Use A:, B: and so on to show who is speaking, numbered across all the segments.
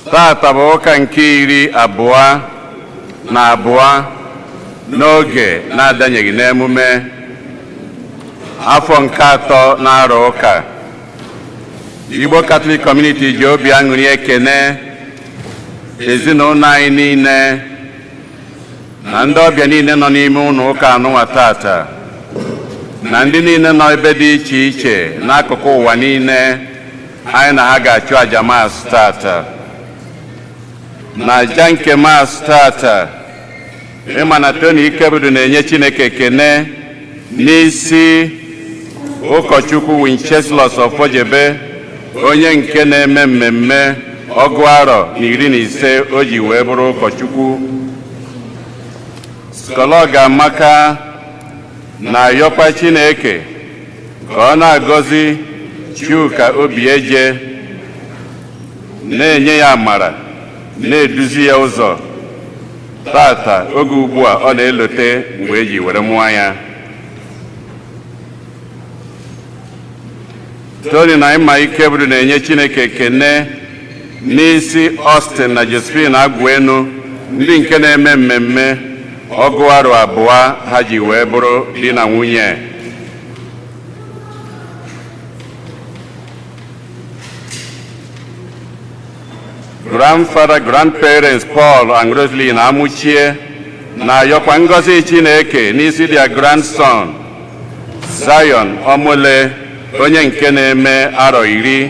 A: Tata bụ ụka nke 22 n'oge na-adanyeghị n'emume afọ nke atọ na-arọ ụka. Igbo Catholic Community ji obi aṅụrị ekene ezinụlọ anyị niile na ndị ọbịa niile nọ n'ime ụlọ ụka anụnwa tata na ndị niile nọ ebe dị iche iche n'akụkụ ụwa niile anyị na ha ga-achụ aja Mass tata. Na aja nke Mass tata, ịma na Tony Ikebudu na-enye Chineke ekene n'isi ụkọchukwu Wincheslos Ọfọjebe, onye nke na-eme mmemme 15 o ji wee bụrụ ụkọchukwu. Skọlọg Amaka na-ayọkwa Chineke ka ọ na-agọzi Chuka Obieje, na-enye ya amara, na-eduzi ya ụzọ tata oge ugbu a ọ na-elote mgbe eji were mụọ ya. Tony na Ịma Ikebudu na-enye Chineke ekene n'isi Austin na Josephine Agwuenu, ndị nke na-eme mmemme 20 ha ji wee bụrụ di na nwunye. Grandfather, grandparents Paul and Rosaline Amuchie na-ayọkwa ngọzi Chineke n'isi their grandson Zion Omole, onye nke na-eme 10,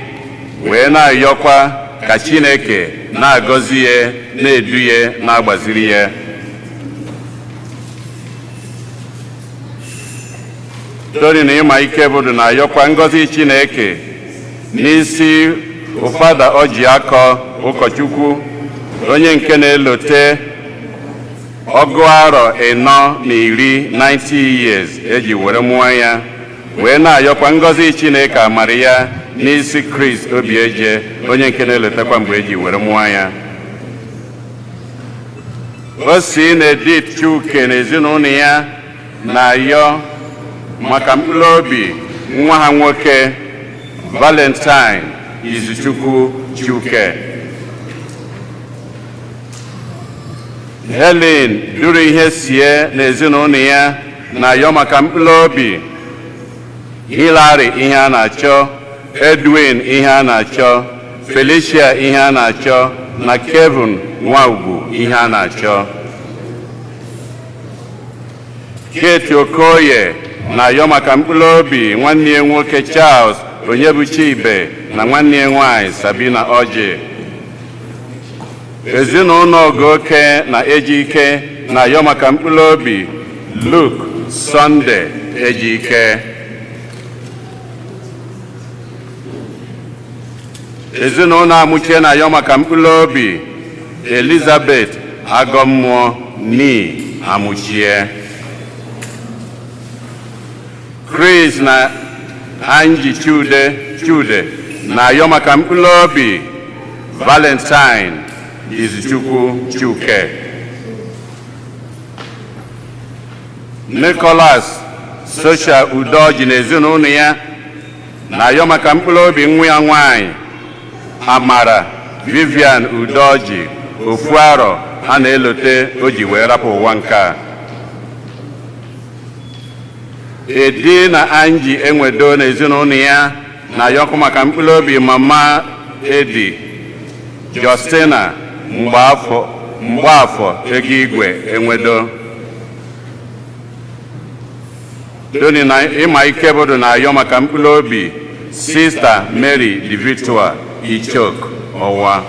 A: wee na-ayọkwa ka Chineke na-agọzi ya, na-edu ya, na-agbaziri ya. Tony na Ịma Ikebudu na-ayọkwa ngọzi Chineke n'isi Ụfada Ojiakọ ụkọchukwu, onye nke na-elote 40 90 years eji were mụọ ya, wee na-ayọkwa ngọzi Chineke amara ya n'isi Chris Obieje, onye nke na-elotekwa mgbe eji were mụọ ya. O si na Edith Chuke na ezinụlọ ya na-ayọ maka mkpụrụ obi nwa ha nwoke Valentine Izuchukwu Chuke. Helen duru ihe sie na ezinụlọ ya na-ayọ maka mkpụrụ obi Hilary ihe a na-achọ, Edwin ihe a na-achọ, Felicia ihe a na-achọ, na Kevin Nwaugwu ihe a na-achọ. Kate Okoye na-ayọ maka mkpụrụ obi nwanne ya nwoke Charles Onyebuchi Ibe na nwanne ya nwaanyị Sabina Oji. Ezinụlọ Ogoke na Ejike na-ayọ maka mkpụrụ obi Luke Sunday Ejike. Ezinụlọ Amuchie na-ayọ maka mkpụrụ obi Elizabeth Agọmmụọ ni Amuchie. Chris na Angie Chude Chude na-ayọ maka mkpụrụ obi Valentine Izuchukwu Chuke. Nicholas Socha Udoji na ezinụlọ ya na-ayọ maka mkpụrụ obi nwa ya nwanyị Amara Vivian Udoji, ofu arọ a na-elote o ji wee rapụ ụwa nke a. Edi na Angie Enwedo na ezinụlọ ya na-ayọkwa maka mkpụrụ obi mama Edi Justina Mgbaafọ Ego Igwe Enwedo. Tony na Ịma Ikebudu na-ayọ maka mkpụrụ obi Sista Mary Divitua Ichok Ọwa.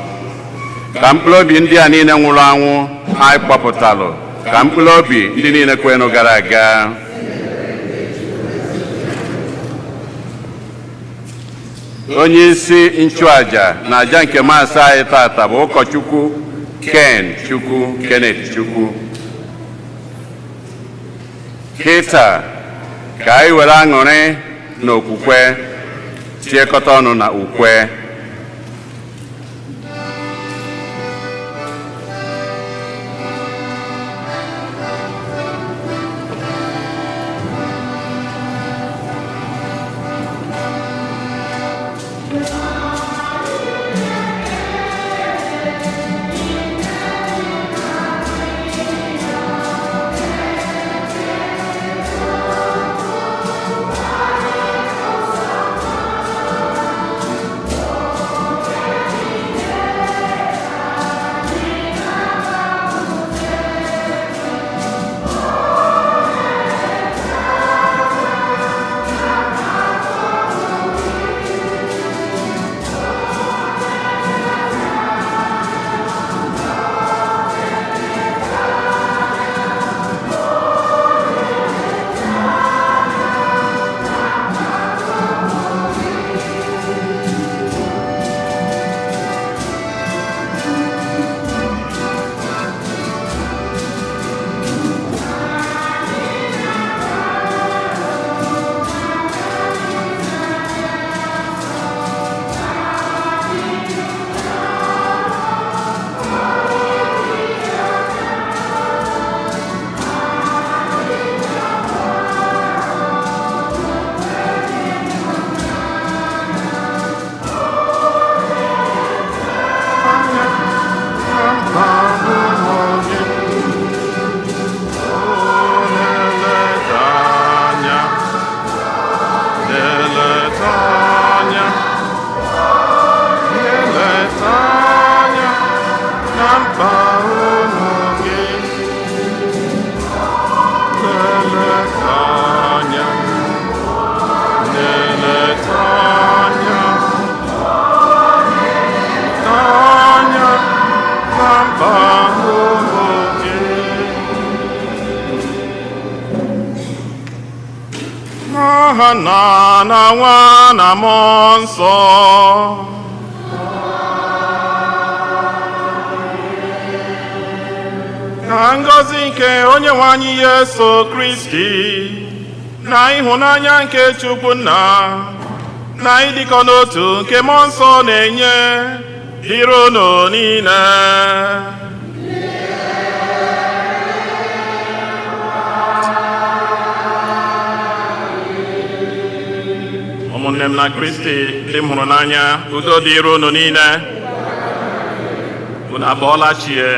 A: Ka mkpụrụ obi ndị a niile nwụrụ anwụ anyị kpọpụtalụ, ka mkpụrụ obi ndị niile kwenụ gara aga. Onye isi nchụaja na aja nke Maasị anyị tata bụ ụkọchukwu Ken Chukwu Kenneth Chukwu. Kịta ka anyị were aṅụrị na okwukwe tiekọta ọnụ na ukwe.
B: Nna na Nwa na Mmụọ Nsọ. Ka ngọzi nke Onye nwe anyị Yesu Kristi na ịhụnanya nke Chukwu Nna na ịdịkọ n'otu nke Mmụọ Nsọ na-enye dịrị unu niile. Ụmụnne m na Kristi ndị m hụrụ n'anya, udo dịrị unu niile. Unu abọọla chie.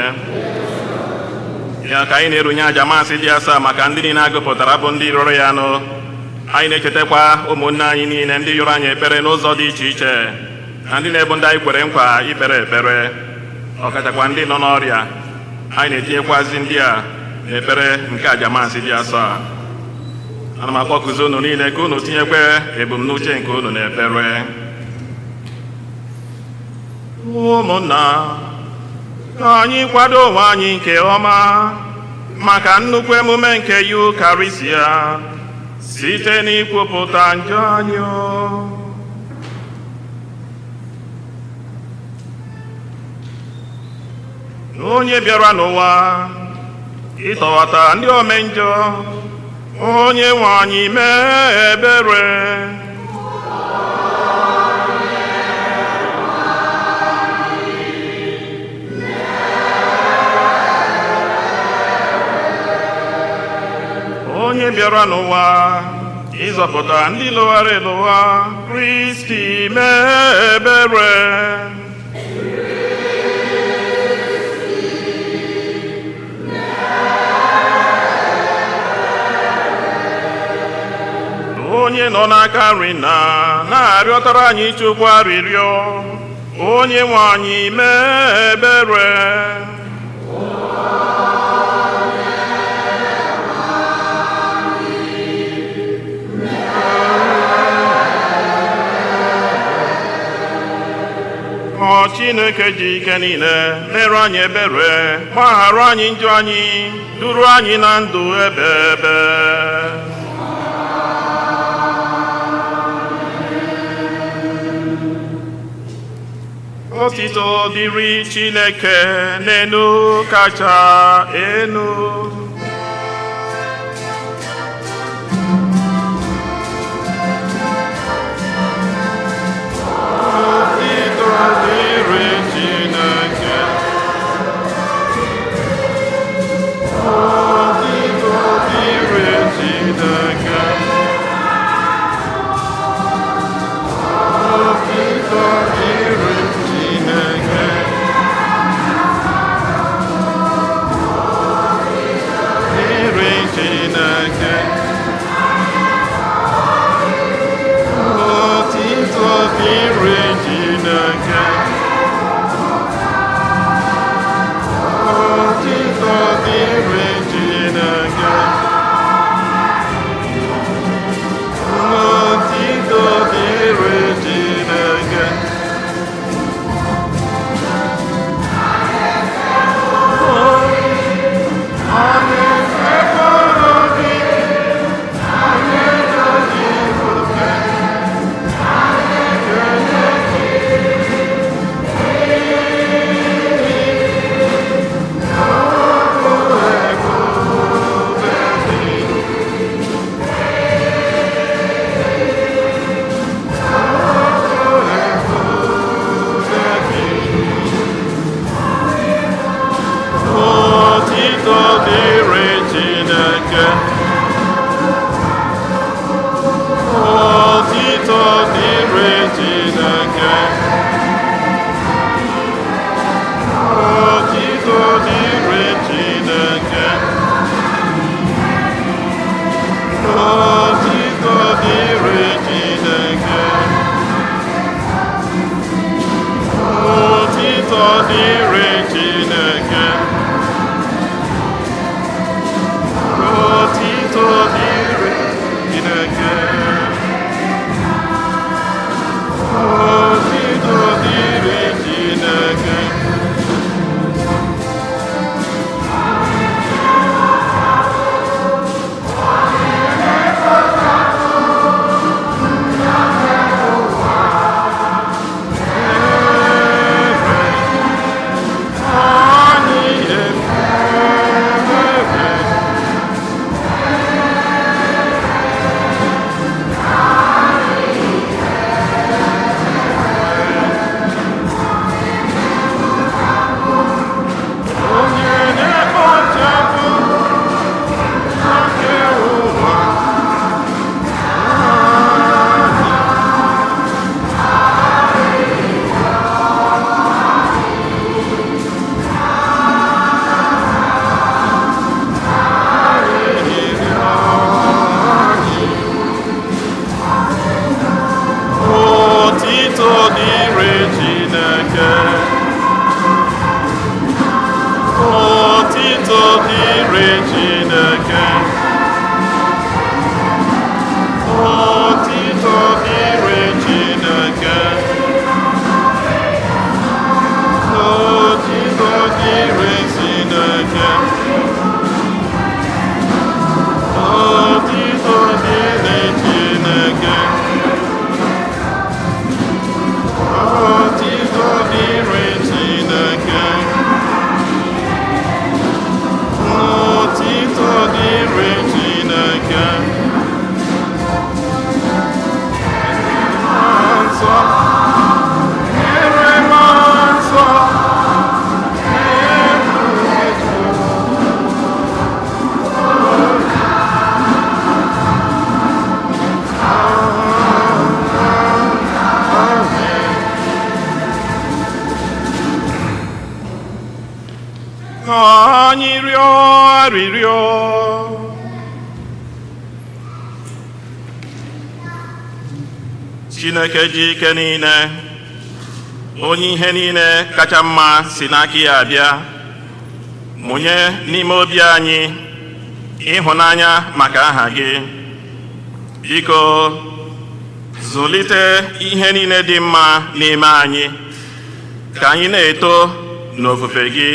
B: Ya ka anyị na-erunye aja Maasị dị asaa maka ndị niile agụpụtara bụ ndị rụrụ ya nụ. Anyị na-echetakwa ụmụnne anyị niile ndị yọrọ anyị ekpere n'ụzọ dị iche iche na ndị na-ebu ndị anyị kwere nkwa ikpere ekpere, ọkachakwa ndị nọ n'ọrịa. Anyị na-etinyekwazi ndị a n'ekpere nke aja Maasị dị asaa. Ana m akpọkuzi unu niile ka unu tinyekwe ebumnuche nke unu n'ekpere. Ụmụnna, ka anyị kwado onwe anyị nke ọma maka nnukwu emume nke Yukarịsịa site n'ikwupụta njọ anyị. Onye bịara n'ụwa ịtọghata ndị ome njọ, Onye nwe anyị mee ebere. Onye bịara n'ụwa ịzọpụta ndị lụghara elụgha, Kristi mee ebere. Onye nọ n'aka nri na na-arịọtara anyị Chukwu arịrịọ, Onye nwe anyị mee ebere. Ọ Chineke ji ike niile mere anyị ebere, gbaghara anyị njọ anyị, duru anyị na ndụ ebe ebe. Otito dịrị Chineke n'enu kacha enu. Otito dịrị Chineke. Otito dịrị Chineke. Otito dịrị Chineke. Dịrị Chineke. Otito dịrị Chineke. Otito dịrị Chineke. Otito dịrị Chineke. Anyị efere gị, anyị ejoghị oke. Anyị ga-enye gị n'ihi ọrụ ebube gị. Ọrụ ebube gị. Otito dịrị Chineke. Otito dịrị Chineke. Otito dịrị Chineke. Otito dịrị Chineke. Otito dịrị Chineke. Otito dịrị Chineke. Otito dịrị Chineke. dịrị Chineke. Otito dịrị Chineke. Otito dịrị Chineke. Otito dịrị Chineke. Otito dịrị Chineke. Otito dịrị Chineke. Nsọ, nyere m nsọ, ebube Chukwu. Ka anyị rịọ arịrịọ. Chineke ji ike niile, onye ihe niile kacha mma si n'aka ya abịa, mụnye n'ime obi anyị ịhụnanya maka aha gị. Biko, zụlite ihe niile dị mma n'ime anyị, ka anyị na-eto n'ofufe gị.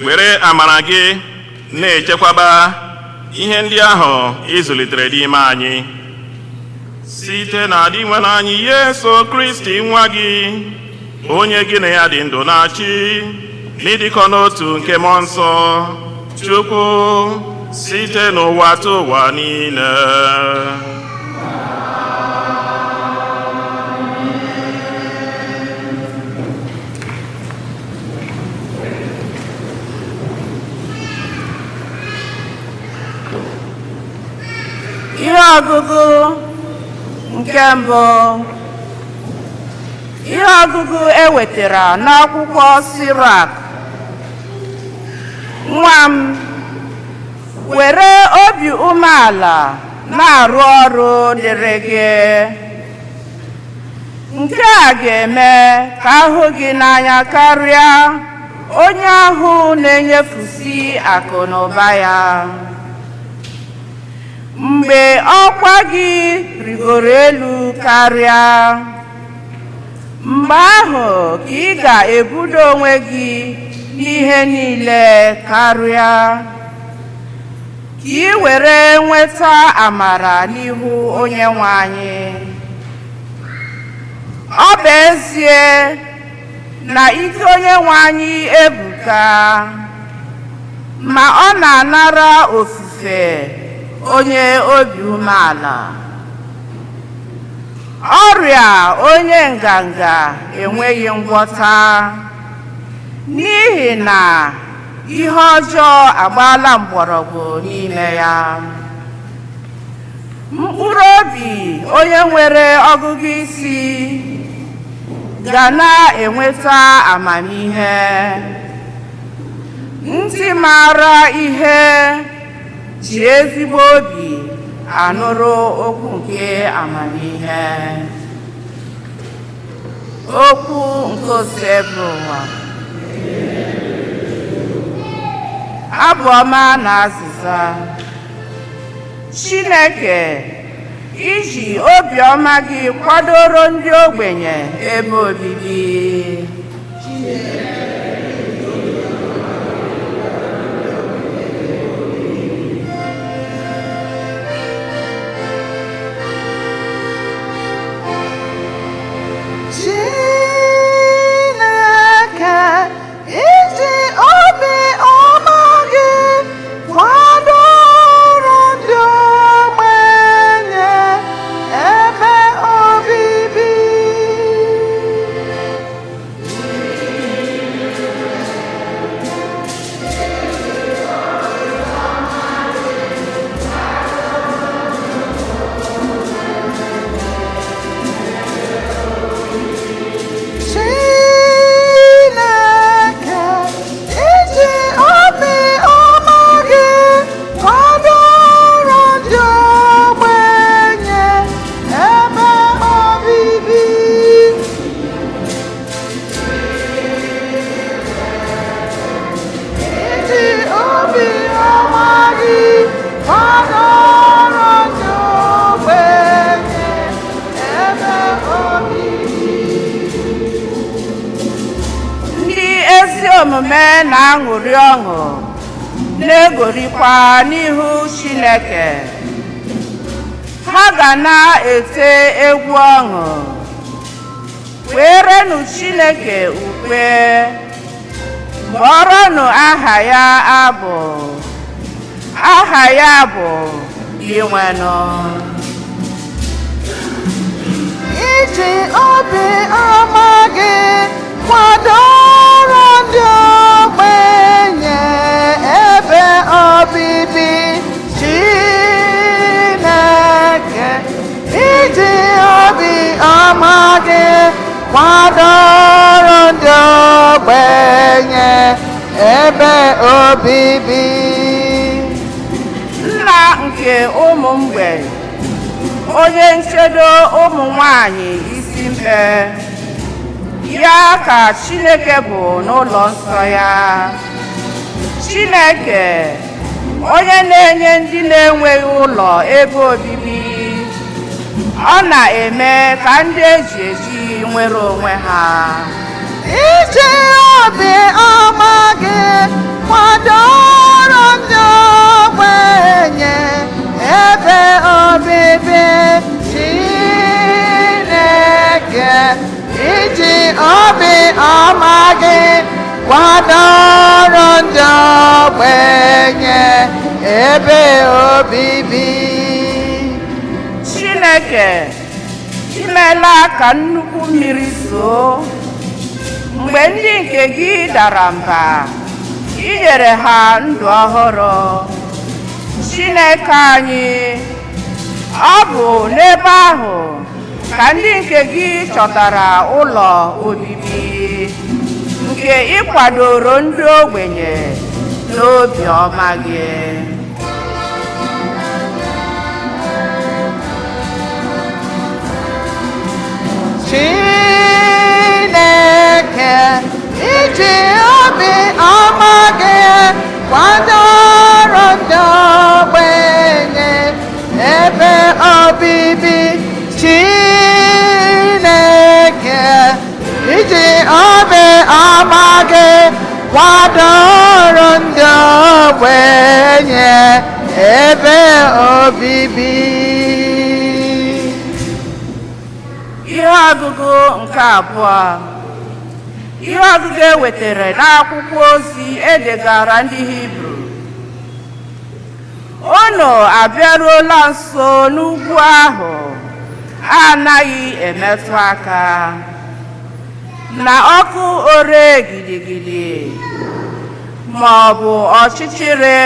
B: Were amara gị na-echekwaba ihe ndị ahụ ị zụlitere n'ime anyị, site na Dinwenụ anyị Yesu Kristi, nwa gị, onye gị na ya dị ndụ na-achị n'ịdịkọ n'otu nke Mmụọ Nsọ, Chukwu, site n'ụwa tụ ụwa niile.
C: Ihe ọgụgụ nke mbụ. Ihe ọgụgụ e wetara n'akwụkwọ Sirak. Nwa m, were obi umeala na-arụ ọrụ dịrị gị. Nke a ga-eme ka ahụ gị n'anya karịa onye ahụ na-enyefusi akụ na ụba ya. Mgbe ọkwa gị rigoro elu karịa, mgbe ahụ ka ị ga-ebudo onwe gị n'ihe niile karịa, ka ị were nweta amara n'ihu Onye nwe anyị. Ọ bụ ezie na ike Onye nwe anyị ebuka, ma ọ na-anara ofufe onye obi umeala. Ọrịa onye nganga enweghị ngwọta, n'ihi na ihe ọjọọ agbaala mgbọrọgwụ n'ime ya. Mkpụrụ obi onye nwere ọgụgụ isi ga na-enweta amamihe. Ntị maara ihe ji ezigbo obi anụrụ okwu nke amamihe. Okwu nke Osebụrụwa. Abụ ọma na azịza. Chineke, iji obiọma gị kwadoro ndị ogbenye ebe obibi.
D: Chineke, iji obi ọma gị kwadoro ndị ogbenye ebe obibi.
C: omume na-aṅụrị ọṅụ, na-egorikwa n'ihu Chineke. Ha ga na-ete egwu ọṅụ. Kweerenụ Chineke ukwe, bụọrọnụ aha ya abụ. Aha ya bụ Dinwenụ.
D: Iji obi ọma gị kwadoro ndị ogbenye ebe obibi Chineke. Iji obi ọma gị kwadoro ndị ogbenye ebe obibi.
C: Nna nke ụmụ mgbei, onye nchedo ụmụ nwanyị isi mkpe, ya ka Chineke bụ n'ụlọ nsọ ya. Chineke, onye na-enye ndị na-enweghị ụlọ ebe obibi, ọ na-eme ka ndị eji eji nwere onwe ha.
D: Iji obi ọma gị kwadoro ndị ogbenye ebe obibi Chineke. Iji obi ọma gị kwadoro ndị ogbenye ebe obibi.
C: Chineke, imeela ka nnukwu mmiri zoo. Mgbe ndị nke gị dara mba, i nyere ha ndụ ọhụrụ. Chineke anyị, ọ bụ n'ebe ahụ ka ndị nke gị chọtara ụlọ obibi nke ị kwadoro ndị ogbenye n'obi ọma gị.
D: Chineke, iji obi ọma gị kwadoro ndị ogbenye ebe obibi Chineke. Iji obi ọma gị kwadoro ndị ogbenye ebe obibi.
C: Ihe ọgụgụ nke abụọ. Ihe ọgụgụ e wetara n'akwụkwọ ozi edegara ndị Hibru. Unu abịaruola nso n'ugwu ahụ anaghị emetụ aka, na ọkụ ore gidigidi, ma ọ bụ ọchịchịrị,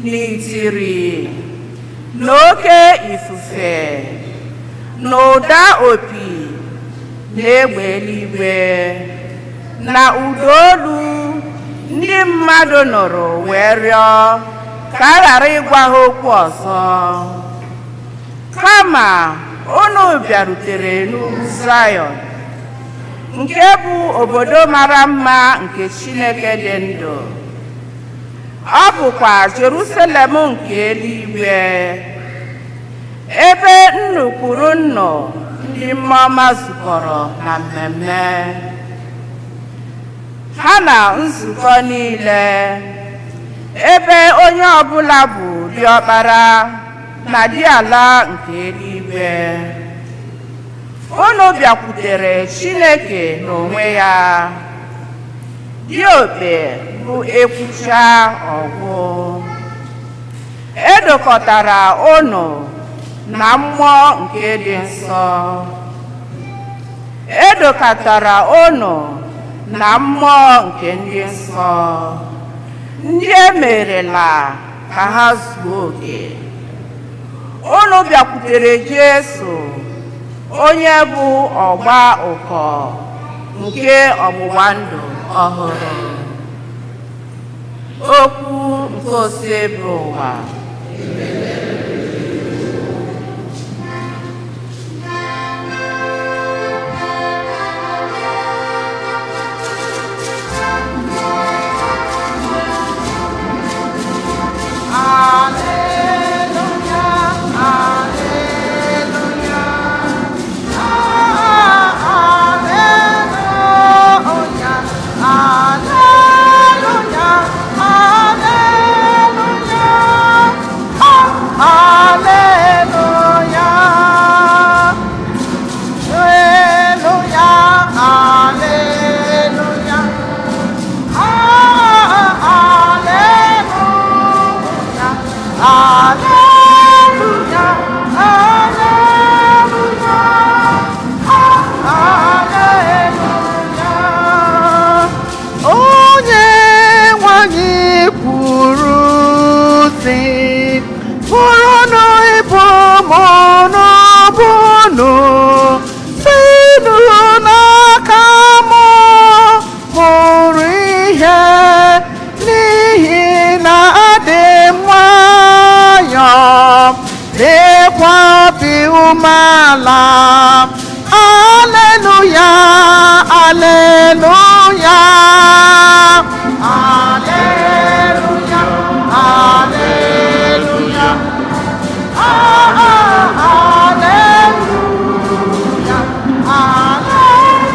C: na itiri, na oke ifufe, na ụda opi na egbe eluigwe, na ụda olu ndị mmadụ nụrụ wee rịọ ka a ghara ịgwa ha okwu ọzọ. Kama unu bịarutere n'ugwu Zayọn, nke bụ obodo mara mma nke Chineke dị ndụ. Ọ bụkwa Jerusalem nke eluigwe, ebe nnu kwuru nnụ ndị mmụọ ọma zukọrọ na mmemme ha na nzukọ niile, ebe onye ọbụla bụ diọkpara na diala nke eluigwe. Unu bịakwutere Chineke n'onwe ya, diokpe bụ ekwucha ọgwụ. Edokọtara unu na mmụọ nke dị nsọ. Edokọtara unu na mmụọ nke ndị nsọ, ndị emerela ka ha zuo oke. Unu bịakwutere Jesu, onye bụ ọgba ụkọ nke ọgbụgba ndụ ọhụrụ. Okwu nke Osebụrụwa.
D: Alleluia, alleluia, alleluia, alleluia. umeala. Aleluya, aleluya, aleluya, aleluya. Ah, ah, aleluya, aleluya.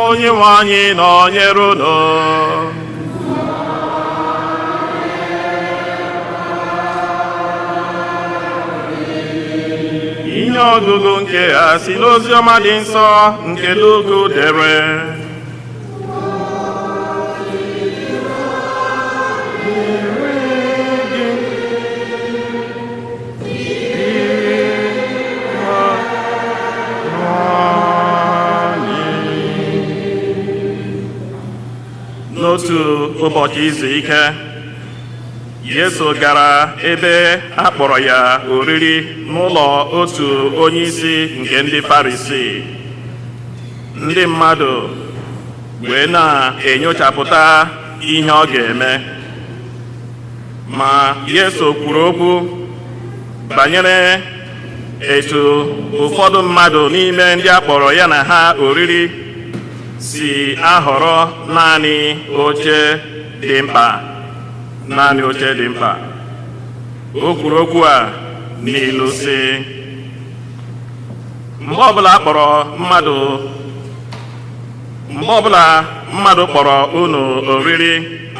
B: Onye nwe anyị nọnyere unu. Ihe ọgụgụ nke a si n'ozi ọma dị nsọ nke Luk dere. N'otu ụbọchị izu ike, Yesu gara ebe a kpọrọ ya oriri n'ụlọ otu onye isi nke ndị Farisii. Ndị mmadụ wee na-enyochapụta ihe ọ ga-eme. Ma Yesu kwuru okwu banyere etu ụfọdụ mmadụ n'ime ndị a kpọrọ ya na ha oriri si ahọrọ naanị oche dị mkpa, naanị oche dị mkpa. O kwuru okwu a n'ilu sị, mgbe ọbụla kpọrọ mmadụ, mgbe ọbụla mmadụ kpọrọ unu oriri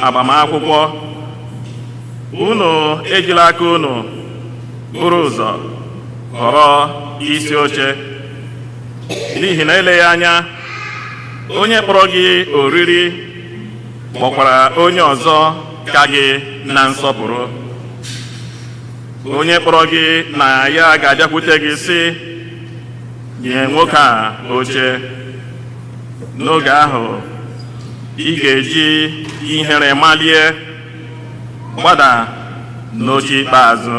B: agbamakwụkwọ, unu ejila aka unu buru ụzọ họrọ isi oche, n'ihi na eleghị anya onye kpọrọ gị oriri kpọkwara onye ọzọ ka gị na nsọpụrụ. Onye kpọrọ gị na ya ga-abịakwute gị sị, nye nwoke a oche. N'oge ahụ ị ga-eji ihere malie gbada n'oche ikpeazụ.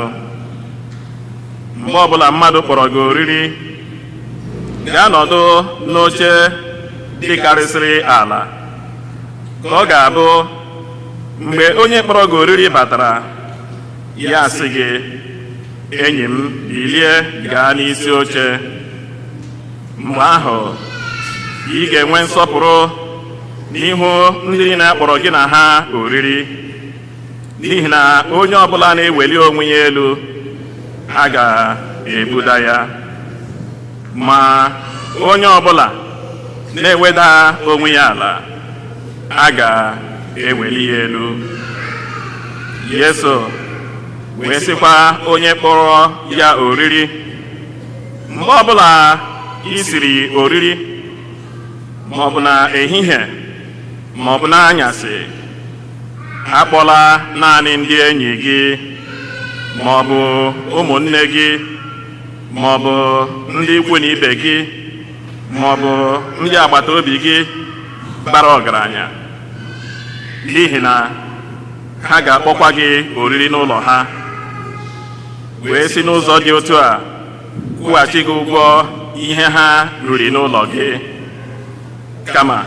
B: Mgbe ọbụla mmadụ kpọrọ gị oriri, gaa nọdụ n'oche dịkarịsịrị ala, ka ọ ga-abụ mgbe onye kpọrọ gị oriri batara, ya sị gị, enyi m, bilie gaa n'isi oche. Mgbe ahụ ị ga-enwe nsọpụrụ n'ihu ndị niile akpọrọ gị na ha oriri, n'ihi na onye ọbụla na-eweli onwe ya elu, a ga-ebuda ya, ma onye ọbụla na-eweda onwe ya ala, a ga-eweli ya elu. Yesu wee sịkwa onye kpọrọ ya oriri, mgbe ọbụla i siri oriri, ma ọ bụ na ehihie ma ọ bụ n'anyasị, akpọla naanị ndị enyi gị ma ọ bụ ụmụnne gị ma ọ bụ ndị ikwu na ibe gị ma ọ bụ ndị agbata obi gị bara ọgaranya, n'ihi na ha ga-akpọkwa gị oriri n'ụlọ ha, wee si n'ụzọ dị otu a kwụghachi gị ụgwọ ihe ha riri n'ụlọ gị. Kama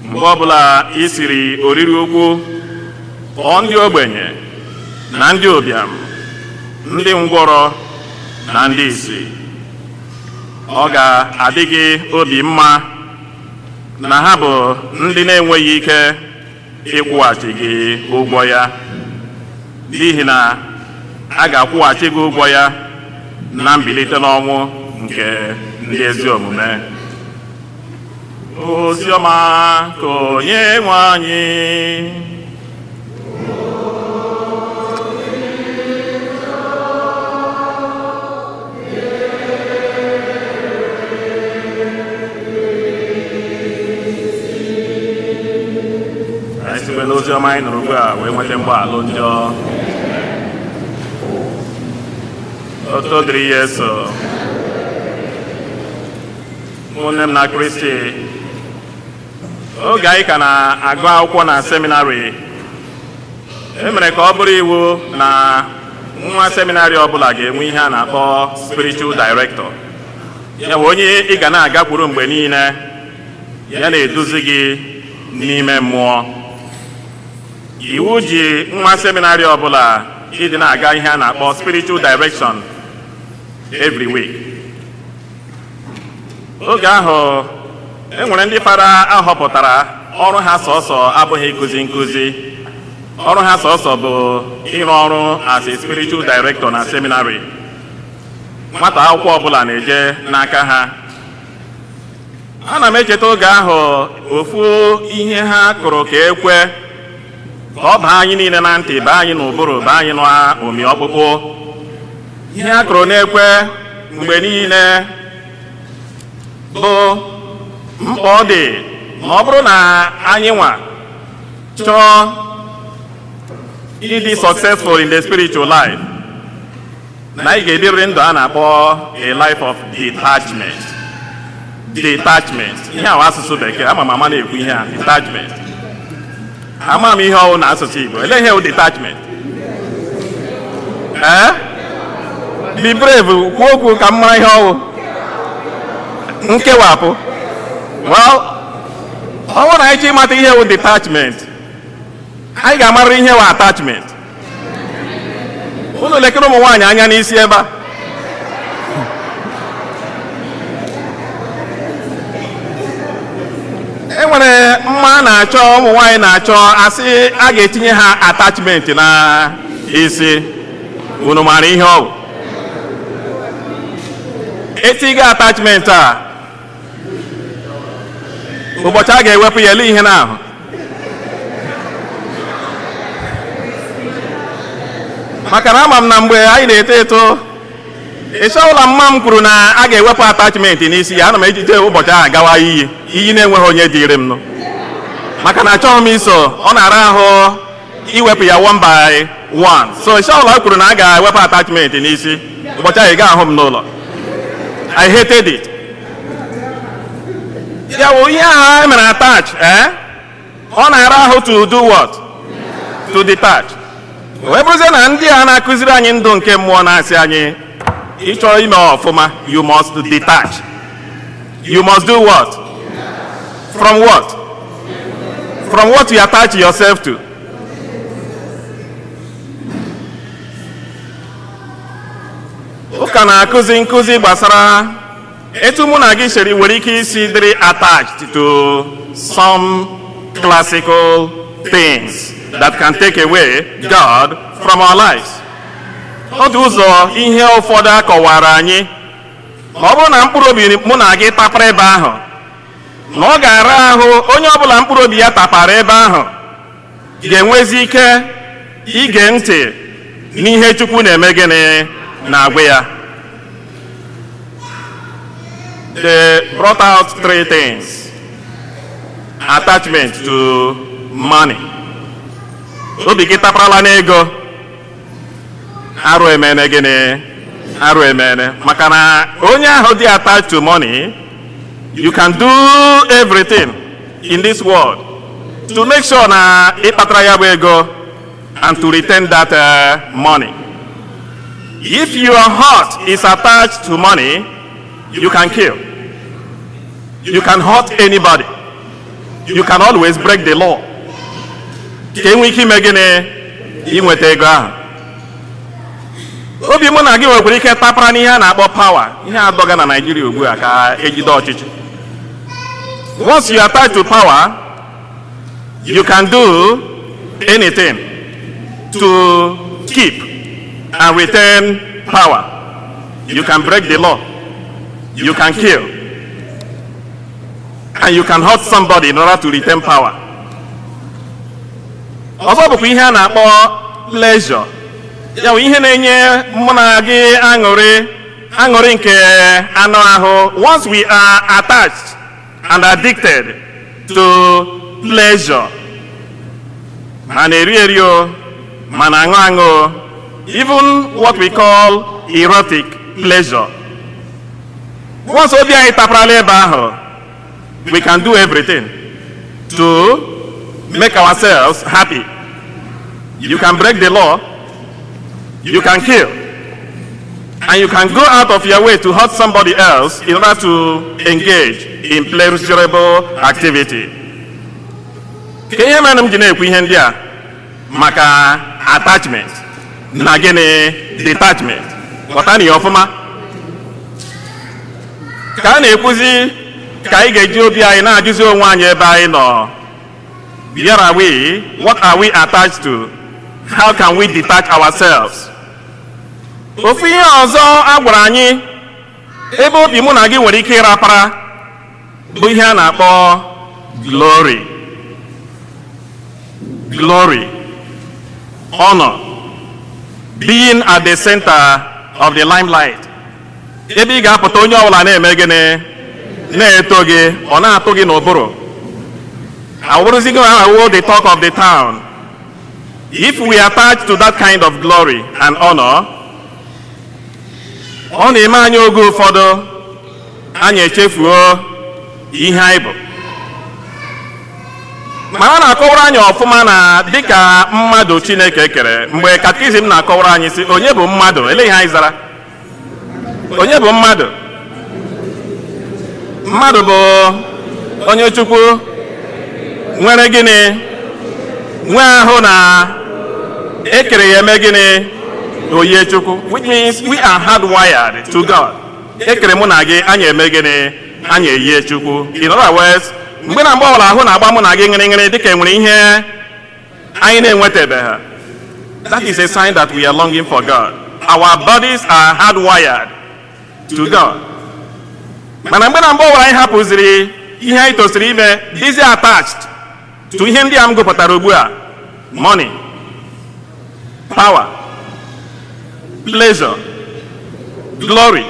B: mgbe ọbụla i siri oriri ukwu, kpọọ ndị ogbenye na ndị ụbịam, ndị ngwọrọ na ndị ìsì. Ọ ga-adị gị obi mma na ha bụ ndị na-enweghị ike ịkwụghachi gị ụgwọ ya, n'ihi na a ga-akwụghachi gị ụgwọ ya na mbilite n'ọnwụ nke ndị ezi omume. Ozi ọma ka onye nwe anyị. Anyị sikwe n'ozi ọma anyị nụrụ ugbu a wee nweta mgbaghalụ njọ. Otuto dịrị Yesu. Ụmụnne m na Kristi, oge anyị ka na-agụ akwụkwọ na seminarị, e mere ka ọ bụrụ iwu na nwa seminarị ọbụla ga-enwe ihe a na-akpọ spiritual director, ya bụ onye ị ga na-agakwuru mgbe niile. Ya na-eduzi gị n'ime mmụọ. Iwu ji nwa seminarị ọbụla ịdị na-aga ihe a na-akpọ spiritual direction every week. Oge ahụ e nwere ndị fada ahọpụtara, ọrụ ha sọsọ abụghị ịkụzi nkụzi, ọrụ ha sọsọ bụ ịrụ ọrụ as a spiritual director na seminary. Nwata akwụkwọ ọbụla na-eje n'aka ha. Ana m echeta oge ahụ, ofu ihe ha kụrụ ka ekwe ka ọ baa anyị niile na ntị, baa anyị n'ụbụrụ, baa anyị n'omi ọkpụkpụ. Ihe a kụrụ n'ekwe mgbe niile bụ mkpa ọ dị ma ọ bụrụ na anyị nwa chọọ ịdị successful in the spiritual life, na anyị ga-ebirịrị ndụ a na-akpọ a life of detachment. Detachment, ihe ahụ asụsụ Bekee, ama m ama na-ekwu ihe a, detachment. Ama m ihe ọwụ na asụsụ Igbo. Ele ihe wụ detachment? Ee, be brave, kwuo okwu ka m mara ihe ọwụ. Nkewapụ. Well, ọ bụrụ na anyị chọọ ịmata ihe wụ detachment, anyị ga-amarịrị ihe wụ attachment. Unu lekere ụmụ nwaanyị anya n'isi ebe a. E nwere mma a na-achọ, ụmụ nwaanyị na-achọ, asị a ga-etinye ha attachment na isi. Unu maara ihe ọ bụ? Etigo attachment a, ụbọchị a ga-ewepụ ya, ele ihe n'ahụ. Maka na ama m na mgbe anyị na-eto eto, ịchọ ụlọ mma m kwuru na a ga-ewepụ attachment n'isi ya, ana m ejide ụbọchị ahụ gawa iyi iyi na-enweghị onye dịrị m nụ, maka na achọghị m iso. Ọ na-ara ahụ iwepụ ya one by one. So ịchọ ụlọ kwuru na a ga-ewepụ attachment n'isi, ụbọchị ahụ ị ga-ahụ m n'ụlọ. I hated it. Ya wụ ihe ahụ e mere attach, eh? Ọ na-ara ahụ to do what? To detach. Wee bụrụzie na ndị a na-akụziri anyị ndụ nke mmụọ na-asị anyị, ịchọrọ ime ọfụma, you must detach. You must do what? From what? From what you attach yourself to. Ụka na-akụzi nkụzi gbasara etu mụ na gị siri nwere ike isi dịrị attached to some classical things that can take away God from our lives. Ọ dị ụzọ ihe ụfọdụ a kọwara anyị, ma ọ bụrụ na mkpụrụ obi mụ na gị tapara ebe ahụ, na ọ ga-ara ahụ onye ọbụla mkpụrụ obi ya tapara ebe ahụ ga-enwezi ike ige ntị n'ihe Chukwu na-eme gịnị na-agwa ya. They brought out three things. Attachment to money. Obi gị taparala n'ego, arụ emene gịnị? Arụ emene. Maka na onye ahụ dị attached to money, you can do everything in this world to make sure na ị kpatara ya bụ ego and to retain that money. If your heart is attached to money, you can kill. You can hurt anybody. You can always break the law. Ka enwee ike ime gịnị? Inweta ego ahụ. Obi mụ na gị nwekwara ike tapara n'ihe a na-akpọ power, ihe adọga na Naịjirịa ugbu a ka ejide ọchịchị. Once you are tied to power, you can do anything to keep and retain power. You can break the law. You can kill. And you can hurt somebody in order to retain power. Ọzọ bụkwa ihe a na-akpọ pleasure. Ya bụ ihe na-enye mụ na gị aṅụrị, aṅụrị nke anụ ahụ. Once we are attached and addicted to pleasure, ma na-eri eri o, ma na-aṅụ aṅụ o, even what we call erotic pleasure, once obi anyị taparala ebe ahụ, we can do everything to make ourselves happy. You can break the law, you can kill, and you can go out of your way to hurt somebody else in order to engage In pleasurable activity. Ka ihe mere m ji na-ekwu ihe ndị a maka attachment na gịnị, detachment, ghọta na ya ọfụma. Ka a na-ekwuzi ka anyị ga-eji obi anyị na-ajụzi onwe anyị ebe anyị nọ. Where are we? What are we attached to? How can we detach ourselves? Ofu ihe ọzọ a gwara anyị ebe obi mụ na gị nwere ike ịrapara bụ ihe a na-akpọ glory, glory, honor, being at the center of the limelight, ebe ị ga-apụta, onye ọbụla na-eme gịnị? Na-eto gị, ọ na-atụ gị n'ụbụrụ, awụrụzi gị awụ the talk of the town. If we attach to that kind of glory and honor, ọ na-eme anyị oge ụfọdụ anyị echefuo ihe anyị bụ. Mana ọ na-akọwara anyị ọfụma na dịka mmadụ Chineke kere, mgbe catechism na-akọwara anyị sị, onye bụ mmadụ? Ele ihe anyị zara? Onye bụ mmadụ? Mmadụ bụ onye Chukwu nwere gịnị? Nwee ahụ na ekere ya eme gịnị? Oyie Chukwu, which means we are hardwired to God. Ekere mụ na gị, anyị eme gịnị? Anyị eyie Chukwu. In other words, mgbe na mgbe ọbụla ahụ na-agba mụ na gị ngịrịngịrị dịka enwere ihe anyị na-enwetabeghị, that is a sign that we are longing for God. Our bodies are hardwired to God. Mana mgbe na mgbe ọbụla anyị hapụziri ihe anyị tosiri ime, dịzi attached to ihe ndị a m gụpụtara ugbu a, money, power, pleasure, glory,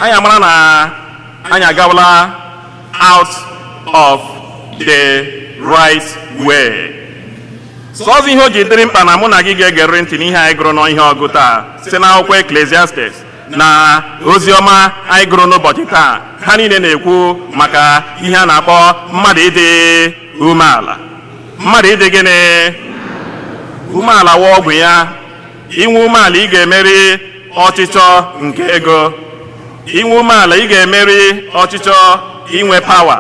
B: anyị amara na anyị agawala out of the right way. Sọọzọ ihe o ji dịrị mkpa na mụ na gị ga-egerịrị ntị n'ihe anyị gụrụ n'ihe ọgụ taa site n'akwụkwọ Ecclesiastes na ozi ọma anyị gụrụ n'ụbọchị taa, ha niile na-ekwu maka ihe a na-akpọ mmadụ ịdị umeala. Mmadụ ịdị gịnị? Umeala wa ọgwụ ya. Inwe umeala, ị ga-emeri ọchịchọ nke ego. Inwe umeala, ị ga-emeri ọchịchọ inwe power.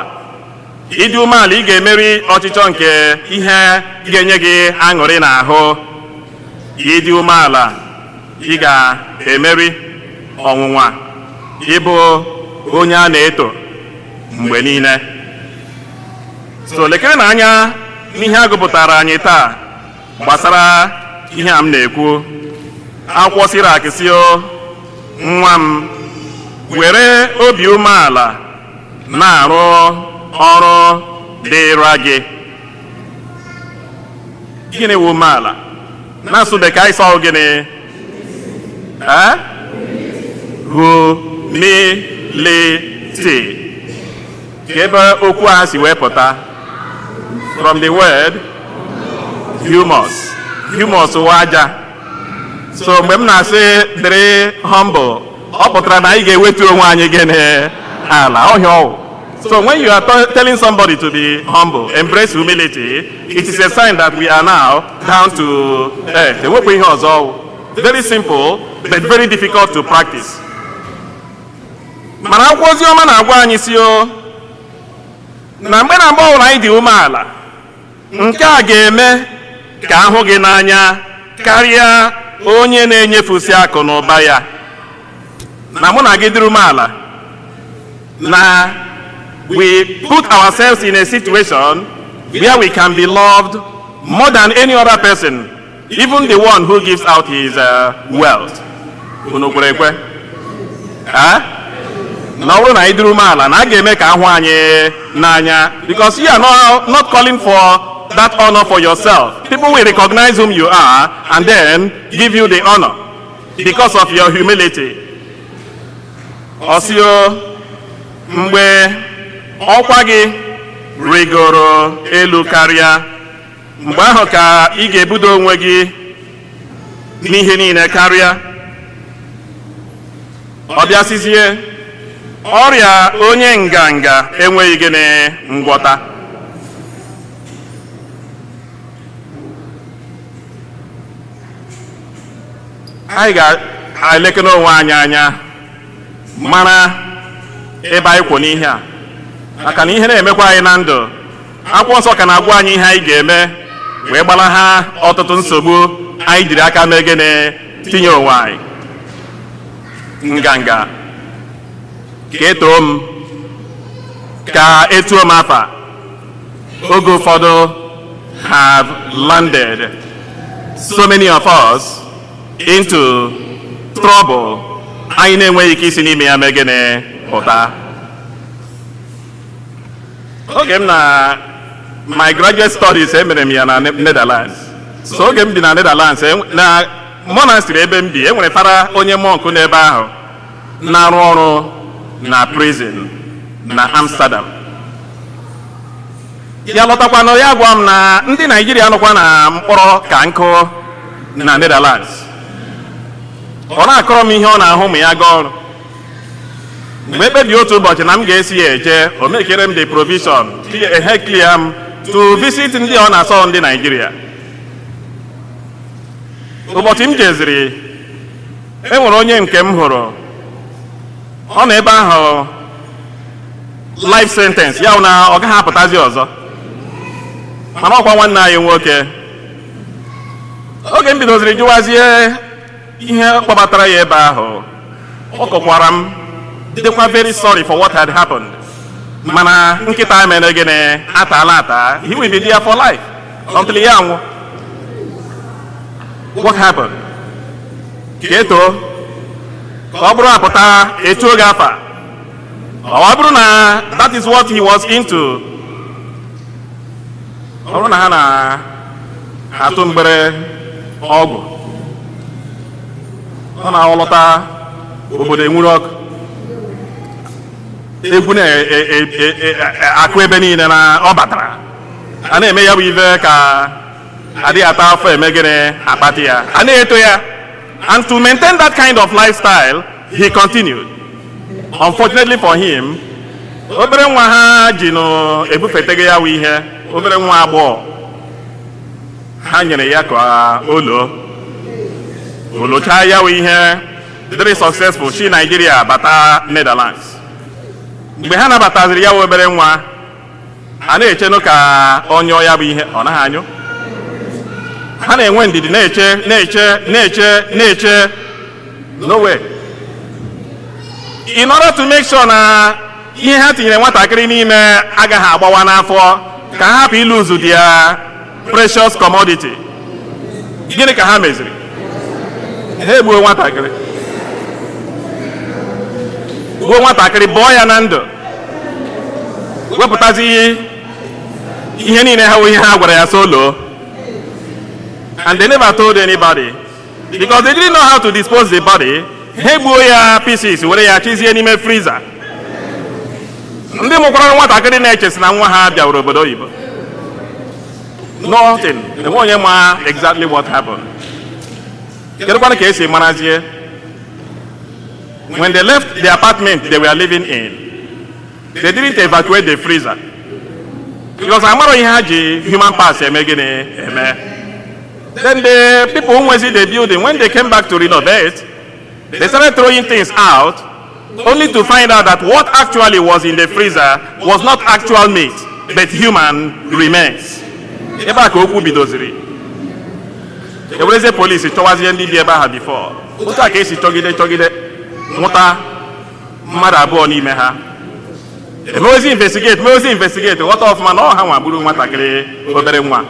B: Ịdị umeala, ị ga-emeri ọchịchọ nke ihe ga-enye gị aṅụrị n'ahụ. Ịdị umeala, ị ga-emeri ọnwụnwa ịbụ onye a na-eto mgbe niile. So lekere na anya n'ihe a gụpụtara anyị taa gbasara ihe a m na-ekwu. Akwụkwọ Sirak si o, nwa m, were obi umeala na-arụ ọrụ dịra gị. Gịnị wụ umeala? Na-asụ bekee, anyị sọ gịnị? Eh? Humility. Ka ebe okwu a si wee pụta? From the word humus. Humus wụ aja. So mgbe m na-asị dịrị humble, ọ pụtara na anyị ga-ewetu onwe anyị gịnị? Ala ọhịa ọwụ. So when you are telling somebody to be humble, embrace humility, it is a sign that we are now down to earth. Enwekwa ihe ọzọ ọwụ. Very simple but very difficult to practice. Mana akwụkwọ ozi ọma na-agwa anyị si o na mgbe na mgbe ọbụla anyị dị umeala, nke a ga-eme ka ahụ gị n'anya karịa onye na-enyefusi akụ na ụba ya. Na mụ na gị dịrị umeala, na we put ourselves in a situation where we can be loved more than any other person, even the one who gives out his wealth. Unu kwere ekwe? Eh? Na ọ bụrụ na anyị dịrị umeala, na a ga-eme ka ahụ anyị n'anya, because you are not calling for that honor for yourself. People will recognize whom you are and then give you the honor because of your humility. Ọsịo, mgbe ọkwa gị rigoro elu karịa, mgbe ahụ ka ị ga-ebudo onwe gị n'ihe niile karịa. Ọ bịasịzie, ọrịa onye nganga enweghị gịnị? Ngwọta. Anyị ga-elekere onwe anyị anya, mara Ebe anyị kwụ n'ihe a, maka na ihe na-emekwa anyị na ndụ, Akwụkwọ Nsọ ka na-agwa anyị ihe anyị ga-eme wee gbalaha ọtụtụ nsogbu anyị jiri aka mee gịnị, tinye onwe anyị. Nganga, ka etoo m, ka etuo m afa, oge ụfọdụ have landed so many of us into trouble anyị na-enweghị ike isi n'ime ya mee gịnị, pụta. Oge m na my graduate studies, emere m ya na Netherlands. So oge m bi na Netherlands, na monastery ebe m bi, enwere fara onye monk n'ebe ahụ na-arụ ọrụ na prison na Amsterdam. Ya lọtakwanụ, ya gwa m na ndị Naijiria nọkwa na mkpọrọ ka nkụ na Netherlands. Ọ na-akọrọ m ihe ọ na-ahụ ma ya gaa ọrụ. Mgbe ekpebi otu ụbọchị na m ga-esi ya eje, o mekere m the provision, ehe, clear m to visit ndị ọ na-asọ ndị Naijiria. Ụbọchị m jeziri, e nwere onye nke m hụrụ, ọ nọ ebe ahụ life sentence ya, bụ na ọ gaghị apụtazi ọzọ, mana ọkwa nwanne anyị nwoke. Oge m bidoziri jụwazie ihe kpọbatara ya ebe ahụ, ọ kọkwara m, dịkwa very sorry for what had happened, mana nkịta mere gịnị, ataala ata. He will be there for life until ya anwụ. What happened? Ka etoo, ka ọ bụrụ apụta etu oge afa, ọ bụrụ na that is what he was into, ọ bụrụ na ha na-atụ mgbere ọgwụ, ọ na-alọta obodo enwuru ọkụ, egwu na-akụ ebe niile na ọ batara, a na-eme ya bụ ife ka adịghị ata afọ eme gịnị, akpati ya, a na-eto ya. And to maintain that kind of lifestyle, he continued. Unfortunately for him, obere nwa ha ji nụ ebufetego ya bụ ihe, obere nwa agbọghọ ha nyere ya ka o loo olochaa ya bụ ihe, very successful, si Nigeria bata Netherlands. Mgbe ha nabataziri ya bụ obere nwa, a na-echenụ ka ọ nyụọ ya bụ ihe, ọ naghị anyụ. Ha na-enwe ndidi, na-eche, na-eche, na-eche, na-eche, no way. In order to make sure na ihe ha tinyere nwatakịrị n'ime agaghị agbawa n'afọ, ka ha hapụ iluzu their precious commodity, gịnị ka ha meziri? Ha egbuo nwatakịrị, gbuo nwatakịrị, bọọ ya na ndụ, wepụtazi ihe niile ha wụ ihe ha gwara ya solo. And they never told anybody because they didn't know how to dispose the body. Ha egbuo ya pieces, were ya chizie n'ime freezer. Ndị mụkwara nwatakịrị na-echesi na nwa ha bịaworo obodo oyibo. Nothing, enwe onye ma exactly what happened. Kedụkwanụ ka esi marazie? When they left the apartment they were living in, they didn't evacuate the freezer because amara ihe ha ji human parts eme gịnị eme. Then the people who nwezi the building, when they came back to renovate, they started throwing things out, only to find out that what actually was in the freezer was not actual meat but human remains. Ebe a ka okwu bidoziri. Ewerezie polisi chọwazie ndị bi ebe ahụ before. Otu a ka esi chọgide chọgide nwụta mmadụ abụọ n'ime ha. Emewezi investigate, mewezi investigate, ghọta ọfụma na ọ ha nwa gburu nwatakịrị, obere nwa.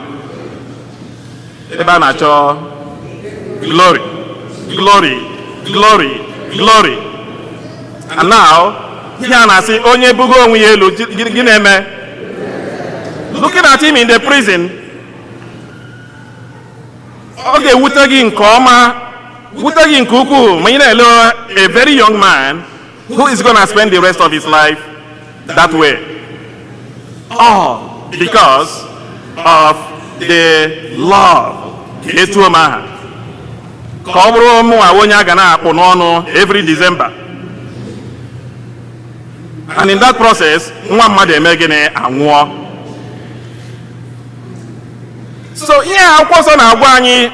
B: Ebe a na-achọ glory, glory, glory, glory. And now ihe a na-asị, onye bugo onwe ya elu, gị na-eme. Looking at him in the prison, ọ ga-ewute gị nke ọma, wute gị nke ukwuu, ma ị na-ele a very young man who is gonna spend the rest of his life that way, all because of the love. Etuo m aha ka ọ bụrụ mụnwa onye a ga na-akpụ n'ọnụ every December, and in that process nwa mmadụ eme gịnị, anwụọ. So ihe Akwụkwọ Nsọ na-agwa anyị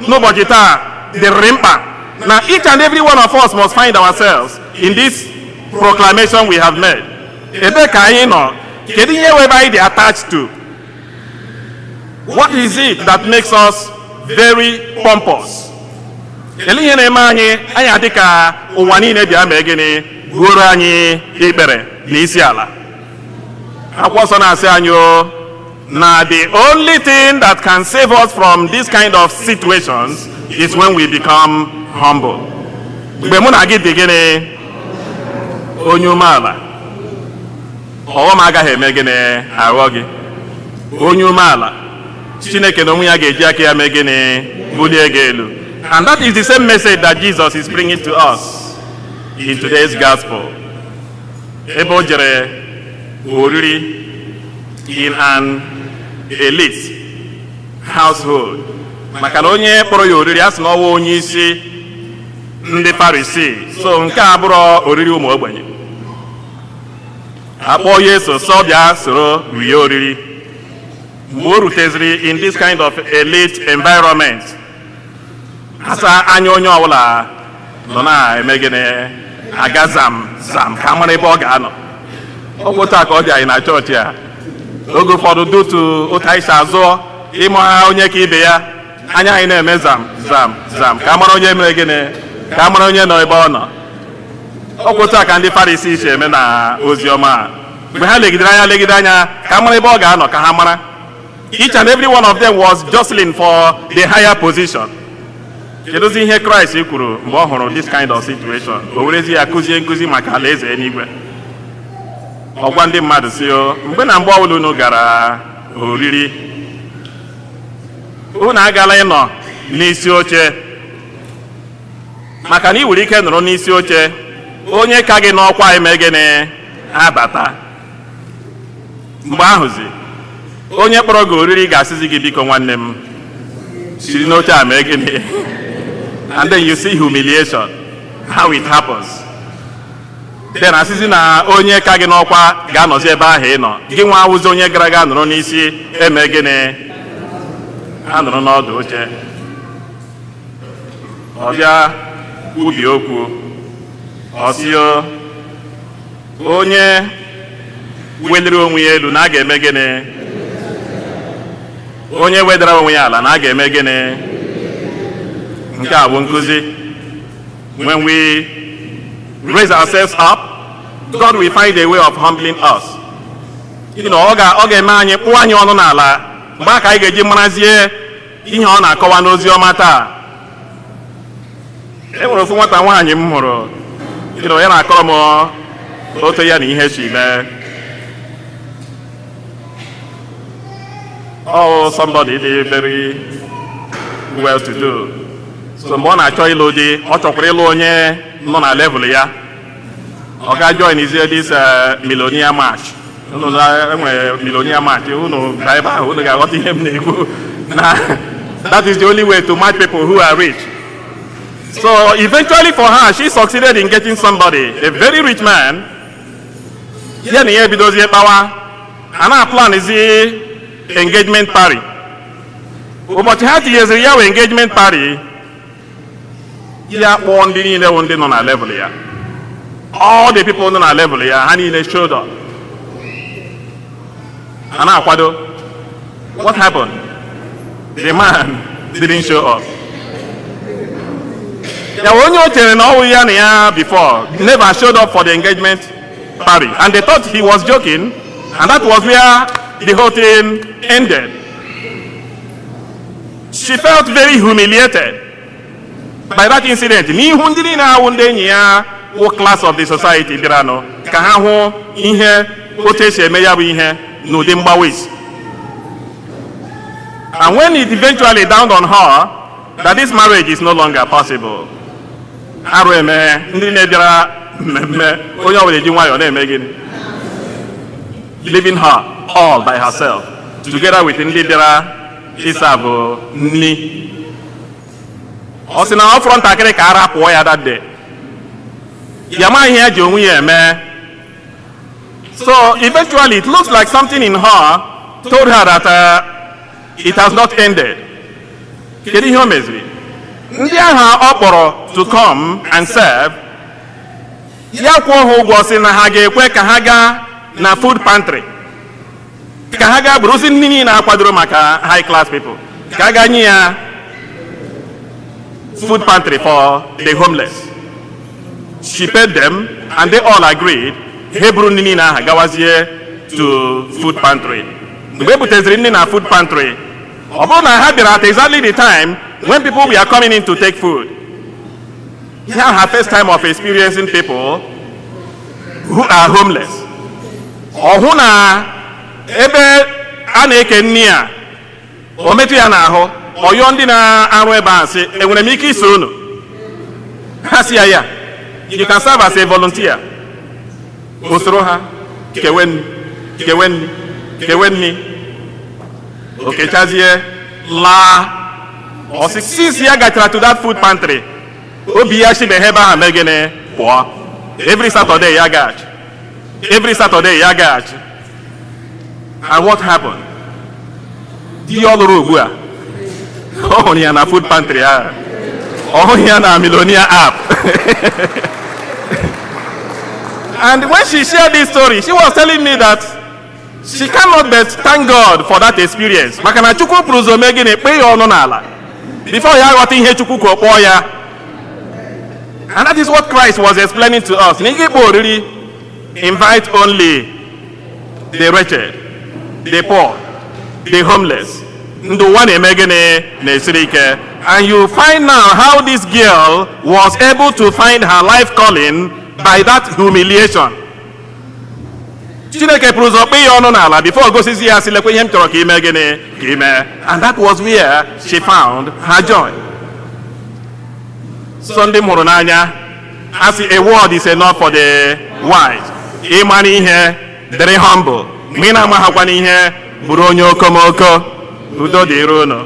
B: n'ụbọchị taa dịrị mkpa na each and every one of us must find ourselves in this proclamation we have made? Ebe ka anyị nọ? Kedu ihe webe anyị dị attached to? What is it that makes us very pompous? Ele ihe na-eme anyị anyị adị ka ụwa niile bịa mee gịnị, gbuoro anyị ikpere na isi ala? Akwụkwọ Nsọ na-asị anyị o na the only thing that can save us from this kind of situations is when we become humble. Mgbe mụ na gị dị gịnị, onye umeala, ọghọm agaghị eme gịnị, aghọ gị. Onye umeala, Chineke na onwe ya ga-eji aka ya mee gịnị, bulie gị elu. And that is the same message that Jesus is bringing to us in today's gospel, ebe o jere oriri in an elite household, maka na onye kpọrọ ya oriri a sị na ọwa onye isi ndị Farisii. So nke a bụrụ oriri ụmụ ogbenye, akpọ Yesu sọ bịa soro rie oriri. Mgbe o ruteziri in this kind of elite environment, asa anya onye ọbụla nọ na-eme gịnị, aga zam zam ka mara ebe ọ ga-anọ. Ọ bụ taa ka ọ dị anyị na chọọchị a. Oge ụfọdụ, dutu otu anyị si azụọ ịma onye ka ibe ya, anya anyị na-eme zam zam zam ka mara onye mere gịnị, ka mara onye nọ ebe ọ nọ. Ọ bụ taa ka ndị Farisi si eme na ozi ọma a. Mgbe ha legidere anya, legide anya ka mara ebe ọ ga-anọ, ka ha mara, each and every one of them was jostling for the higher position. Kedụzi ihe Kraịst kwuru mgbe ọ hụrụ this kind of situation? O werezi ya kụzie nkụzi maka alaeze eluigwe. Ọgwa ndị mmadụ si o mgbe na mgbe ọbụla unu gara oriri, unu agala ịnọ n'isi oche, maka na ị nwere ike nọrọ n'isi oche, onye ka gị n'ọkwa eme gịnị, abata. Mgbe ahụzi, onye kpọrọ gị oriri ga-asịzi gị, "Biko nwanne m, siri n'oche a mee gịnị?" And then you see humiliation, how it happens. Then asịzi na onye ka gị n'ọkwa ga-anọzi ebe ahụ ị nọ, gị nwa awụzi onye gara aga nọrọ n'isi eme gịnị, a nọrọ n'ọdụ oche. Ọ bịa kwubi okwu, ọ sịo onye weliri onwe ya elu na a ga-eme gịnị, onye wedara onwe ya ala na a ga-eme gịnị. Nke a bụ nkụzi: when we raise ourselves up, God will find a way of humbling us. Ọ ga-eme anyị, kpụọ anyị ọnụ n'ala. Mgbe a ka anyị ga-eji marazie ihe ọ na-akọwa n'ozi ọma taa. E nwere ofu nwata nwaanyị m hụrụ, ya na-akọrọ m otu ya na ihe si mee. Oh, somebody dị very well to do. So mgbe ọ na-achọ ịlụ di, ọ chọkwara ịlụ onye nọ na level ya. Ọ ga join izie this millionaire match. Unu na enwere millionaire match, unu gaa ebe ahụ, unu ga-aghọta ihe m na-ekwu na that is the only way to match people who are rich. So eventually for her, she succeeded in getting somebody, a very rich man. Ya na ya ebidozie kpawa, a na-aplanizi engagement party. Ụbọchị ha tinyeziri ya wee engagement party, ya kpọọ ndị niile wụ ndị nọ na level ya. All the people nọ na level ya, ha niile showed up. A na-akwado. What happened? The man didn't show up. Ya onye o chere na ọ wụ ya na ya before never showed up for the engagement party, and they thought he was joking, and that was where the whole thing ended. She felt very humiliated by that incident n'ihu ndị niile awụ ndị enyi ya wụ class of the society bịaranụ ka ha hụ ihe otu esi eme ya bụ ihe n'ụdị mgbawa isi. And when it eventually dawned on her that this marriage is no longer possible, arụ eme. Ndị na-ebịara mmemme, onye ọbụla eji nwayọọ na-eme gịnị, leaving her all by herself together with ndị bịara ịsa bụ nni. Ọ sị na ọ fọrọ ntakịrị ka ara pụọ ya that day. Ya ma ihe ya ji onwe ya eme. So eventually it looks like something in her told her that it has not ended. Kedu ihe o meziri? Ndị ahụ ọ kpọrọ to come and serve Ya kwụọ ha ụgwọ, sị na ha ga-ekwe ka ha gaa na food pantry, ka ha gaa buruzi nri niile akwadoro maka high class people, ka a gaa nye ya food pantry for the homeless. She paid them and they all agreed. Ha buru nri niile ahụ gawazie to food pantry. Mgbe e buteziri nri na food pantry, ọ bụrụ na ha bịara at exactly the time when people were coming in to take food. Here, her first time of experiencing people who are homeless. Ọ hụ na ebe a na-eke nri a, o metụ ya n'ahụ. Ọ yọọ ndị na-arụ ebe a, sị, "Enwere m ike iso unu?" Ha si ya, "Ya, you can serve as a volunteer." O soro ha kewe nri, kewe nri, kewe nri. O kechazie laa. Ọ sị since ya gachara to that food pantry, obi ya chibeghị ebe ahụ mee gịnị pụọ. Every Saturday ya gaghachi, every Saturday ya gaghachi. And what happened? Di ọ lụrụ ugbu a, ọ hụrụ ya na food pantry ahụ. Ọ hụghị ya na Millionaire app. And when she shared this story, she was telling me that she cannot but thank God for that experience, maka na Chukwu pụrụ ụzọ mee gịnị, kpee ya ọnụ n'ala before ya aghọta ihe Chukwu ka ọ kpọọ ya. And that is what Christ was explaining to us. N'ike ịkpọ oriri, invite only the wretched, the poor, the homeless, ndị ụwa na-eme gịnị, na-esiri ike. And you find now how this girl was able to find her life calling by that humiliation. Chineke pụrụ ụzọ kpee ya ọnụ n'ala before o gosizi ya, sị, "Lekwa ihe m chọrọ ka ime gịnị, ka ime." And that was where she found her joy. So ndị m hụrụ n'anya, a sị a word is enough for the wise. Ịmara ihe, dịrị humble. Mgbe ị na-amaghakwa n'ihe, bụrụ onye okomoko. Udo dịrị unu.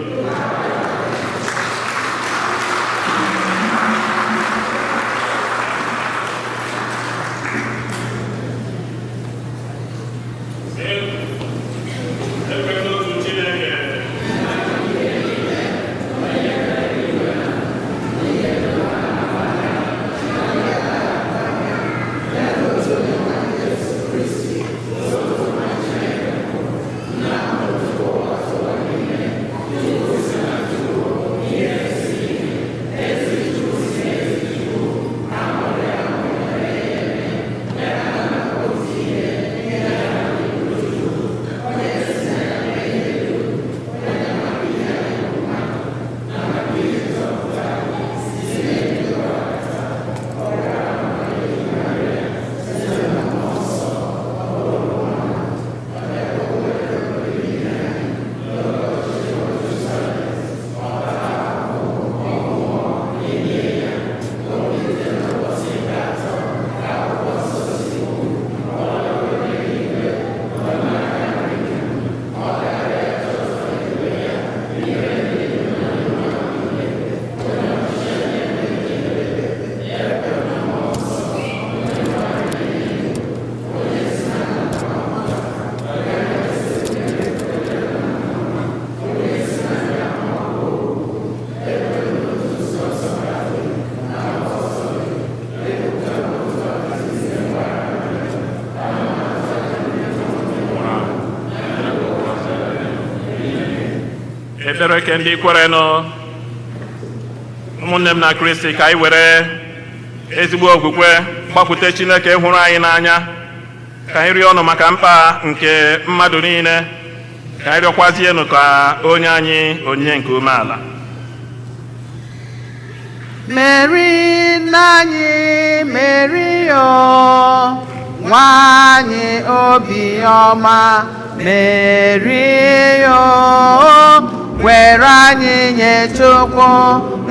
B: Ekpere ke ndị kwerenụ. Ụmụnne m na Kristi, ka anyị were ezigbo okwukwe gbakwute Chineke hụrụ anyị n'anya, ka anyị rịọ ọnụ maka mkpa nke mmadụ niile, ka anyị rịọkwazienụ ka onye anyị onyinye nke umeala.
D: Mary nne anyị, Mary o, nwanyị obiọma, Mary o, were anyị nye Chukwu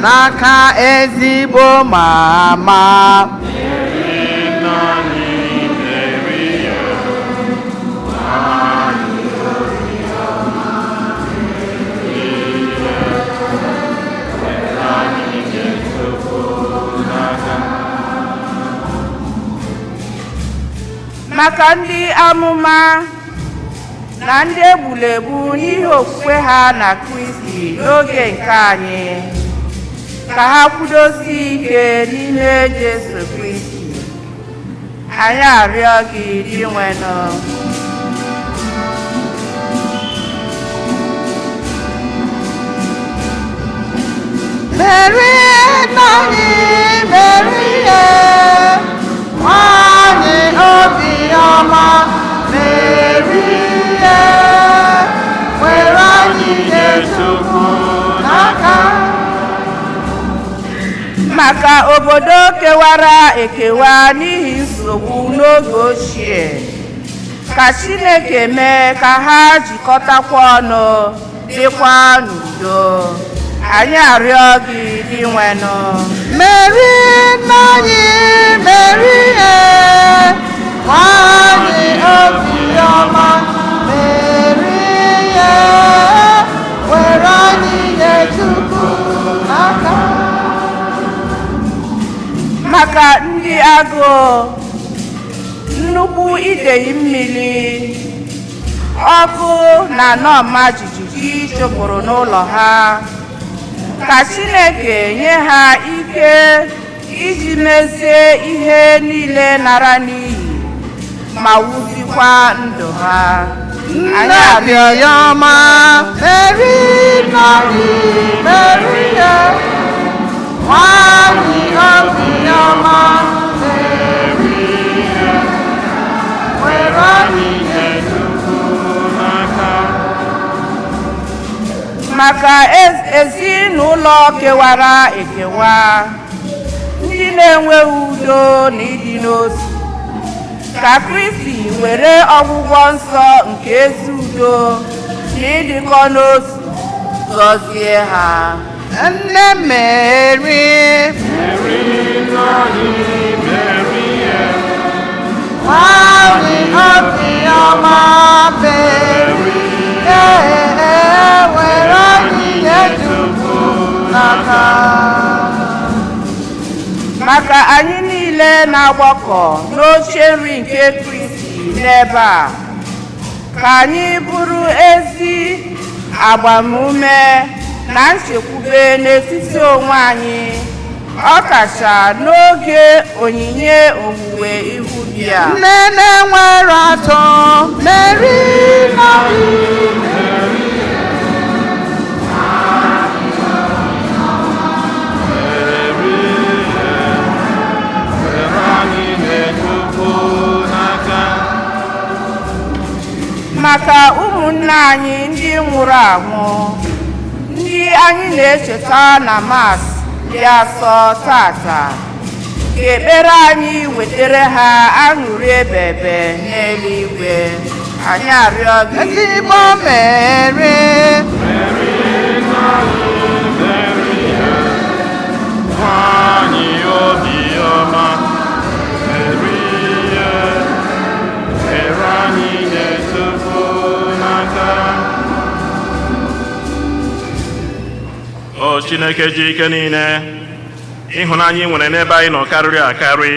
D: n'aka ezigbo mama.
B: Nne anyị, Mary o, nwanyị obiọma, were anyị nye Chukwu n'aka.
C: Maka ndị amụma na ndị egburu egbu n'ihi okwukwe ha na Kristi n'oge nke anyị, ka ha kwudosie ike n'ime Jesu Kristi. Anyị arịọ gị, Dinwenụ.
D: Mary nna anyị, Mary nwanyị obiọma, Mary were anyị nye Chukwu n'aka.
C: Maka obodo kewara ekewa n'ihi nsogbu n'oge ochie, ka Chineke mee ka ha jikọtakwa ọnụ, dịkwa n'udo. Anyị arịọ gị, Dinwenụ.
D: Mary nna anyị, Mary nwanyị obiọma, Mary were anyị nye Chukwu n'aka.
C: Maka ndị agụụ, nnukwu idei mmiri, ọkụ na ọma jijiji chụpụrụ n'ụlọ ha, ka Chineke nye ha ike iji mezie ihe niile nara n'iyi ma wuzikwa ndụ ha. Anyị
D: Nne
C: arịọ
D: obiọma, Mary nna anyị, Mary nwanyị obiọma, Mary were anyị nye Chukwu
B: n'aka.
C: Maka ezinụlọ kewara ekewa, ndị na-enweghị udo na ịdị n'otu, ka Kristi were ọgwụgwọ nsọ nke ezi udo na ịdịkọ n'otu gọzie ha.
D: Nne Mary,
B: Mary nna anyị, Mary
D: nwanyị obiọma, Mary were anyị nye Chukwu n'aka.
C: Maka anyị niile na-agbakọ n'oche nri nke Kristi n'ebe a, ka anyị bụrụ ezi agbamume na nchekwube n'etiti onwe anyị, ọkacha n'oge onyinye owuwe ihe ubi a.
D: Nne na-enwere atụ, Mary nna anyị.
B: Mary were anyị nye Chukwu n'aka.
C: Maka ụmụnne anyị ndị nwụrụ anwụ, ndị anyị na-echeta na Mass dị asọ tata, ka ekpere anyị wetara ha aṅụrị ebebe n'eluigwe. Anyị arịọ gị.
D: Ezigbo Mary.
B: Mary nna anyị, Mary nwanyị obiọma, Mary were anyị nye Chukwu n'aka. O Chineke ji ike niile, ịhụnanya ị nwere n'ebe anyị nọ karịrị akarị.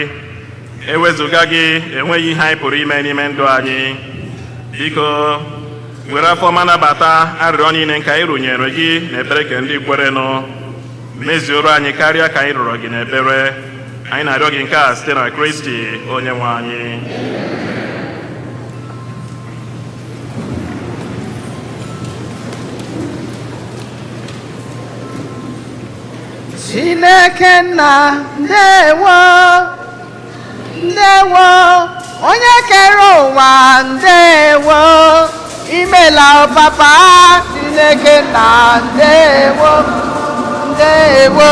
B: Ewezụga gị, enweghị ihe anyị pụrụ ime n'ime ndụ anyị. Biko, were afọ ọma nabata arịrịọ niile nke anyị rụnyere gị n'ekpere ka ndị kwerenụ mezuoro anyị karịa ka anyị rịọrọ gị n'ekpere. Anyị na-arịọ gị nke a site na Kristi onye nwe anyị.
D: Chineke nna, ndewo, ndewo, onye kere ụwa, ndewo, imela papa. Chineke nna, ndewo, ndewo.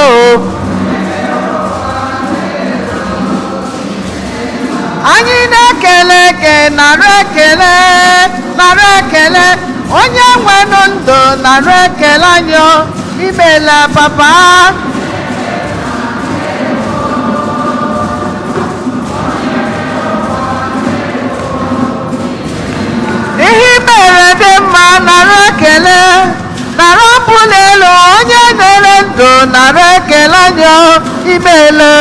D: Anyị na-ekele gị, nara ekele, nara ekele, onye nwenụ ndụ, nara ekele anyị o, imela papa. Ihe i mere dị mma, nara ekele, nara mbuli elu, onye nyere ndụ, nara ekele anyị o, imela.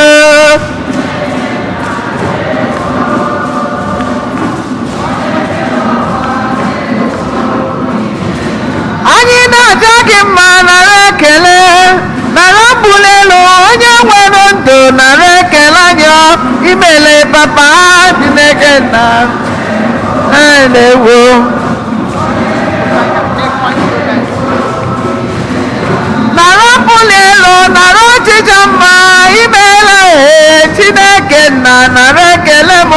D: Anyị na-aja gị mma, nara ekele, nara mbuli elu, onye nwere ndụ, nara ekele anyị o, imele papa. Nna na-ewo. Nara mbuli elu, nara ọchịcha mma, imeela. Ee, Chineke nna, nara ekele m,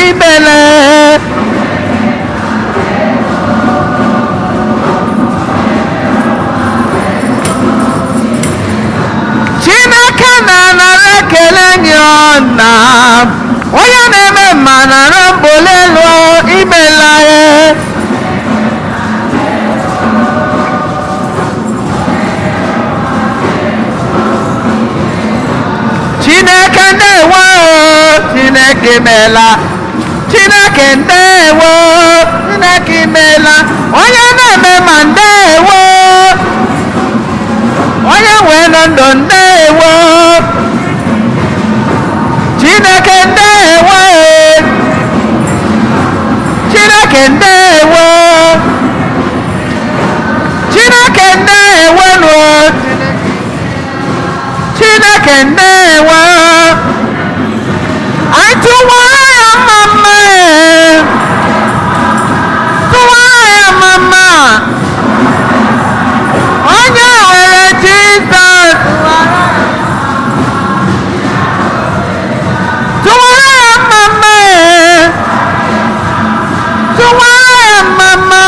D: imele. Chineke na nara ekele nye nna, onye na-eme mma, nara mbuli elu, imela. Ee, Chineke ndewo, Chineke meela. Chineke ndewo, Chineke meela. Onye na-eme ma, ndewo. Onye nwere ndụ, ndewo. Chineke ndewo, Chineke ndewo, Chineke ndewo nụ. Chineke ndewo. Anyị tụwara ya mma mma, ee. Tụwara ya mma mma. Onye nwere Jizọs, tụwara ya mma mma, ee. Tụwara ya mma mma.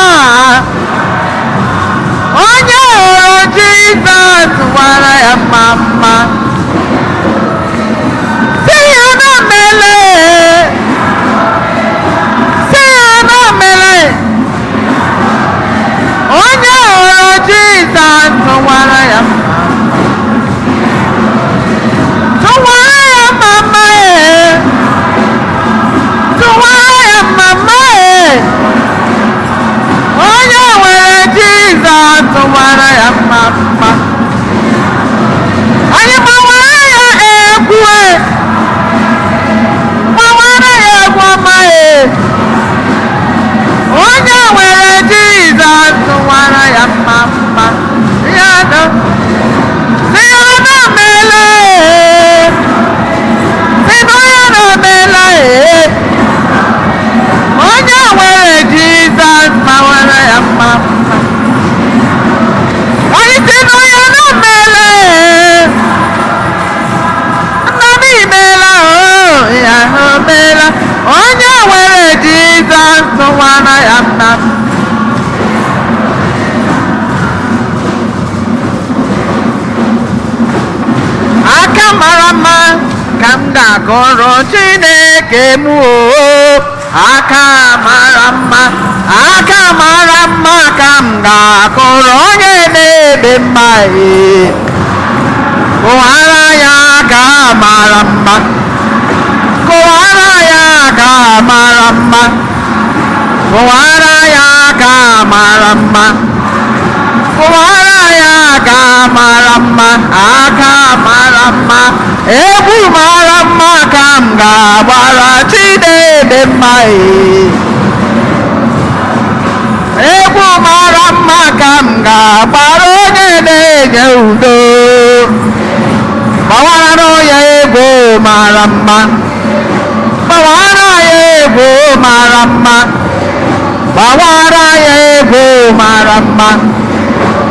D: Onye hụrụ Jizọs, tụwara ya mma mma. Si ya na mele, si ya na mele. Onye hụrụ Jizọs, tụwara ya mma, tụwara ya mma mma, ee. Tụwara ya mma mma, ee. Onye nwere Jizọs, tụwara ya mma mma. Anyị gbawara ya egwu, e gbawara ya egwu ọma, e onye nwere Jizọs, tụwara ya mma mma. Ya na si ya na mele, si na ya na mele. Onye nwere Jizọs, gbawara ya mma mma. Anyị si na ya na mele. Nna m, imeela o, ya o meela. Onye nwere Jizọs, tụwara ya mma. Aka mara mma ka m ga-agọrọ Chineke m o. Aka mara mma, aka mara mma ka m ga-akụrụ onye na-eme mma. E kụwara ya aka mara mma, kụwara ya aka mara mma, kụwara ya aka mara mma, kụwara ya aka mara mma, aka mara mma. Egwu mara mma ka m ga-agbara Chineke mma. Ee, egwu mara mma ka m ga-agbara onye na-enye udo. Gbawara ya egwu mara mma, gbawara ya egwu mara mma, gbawara ya egwu mara mma,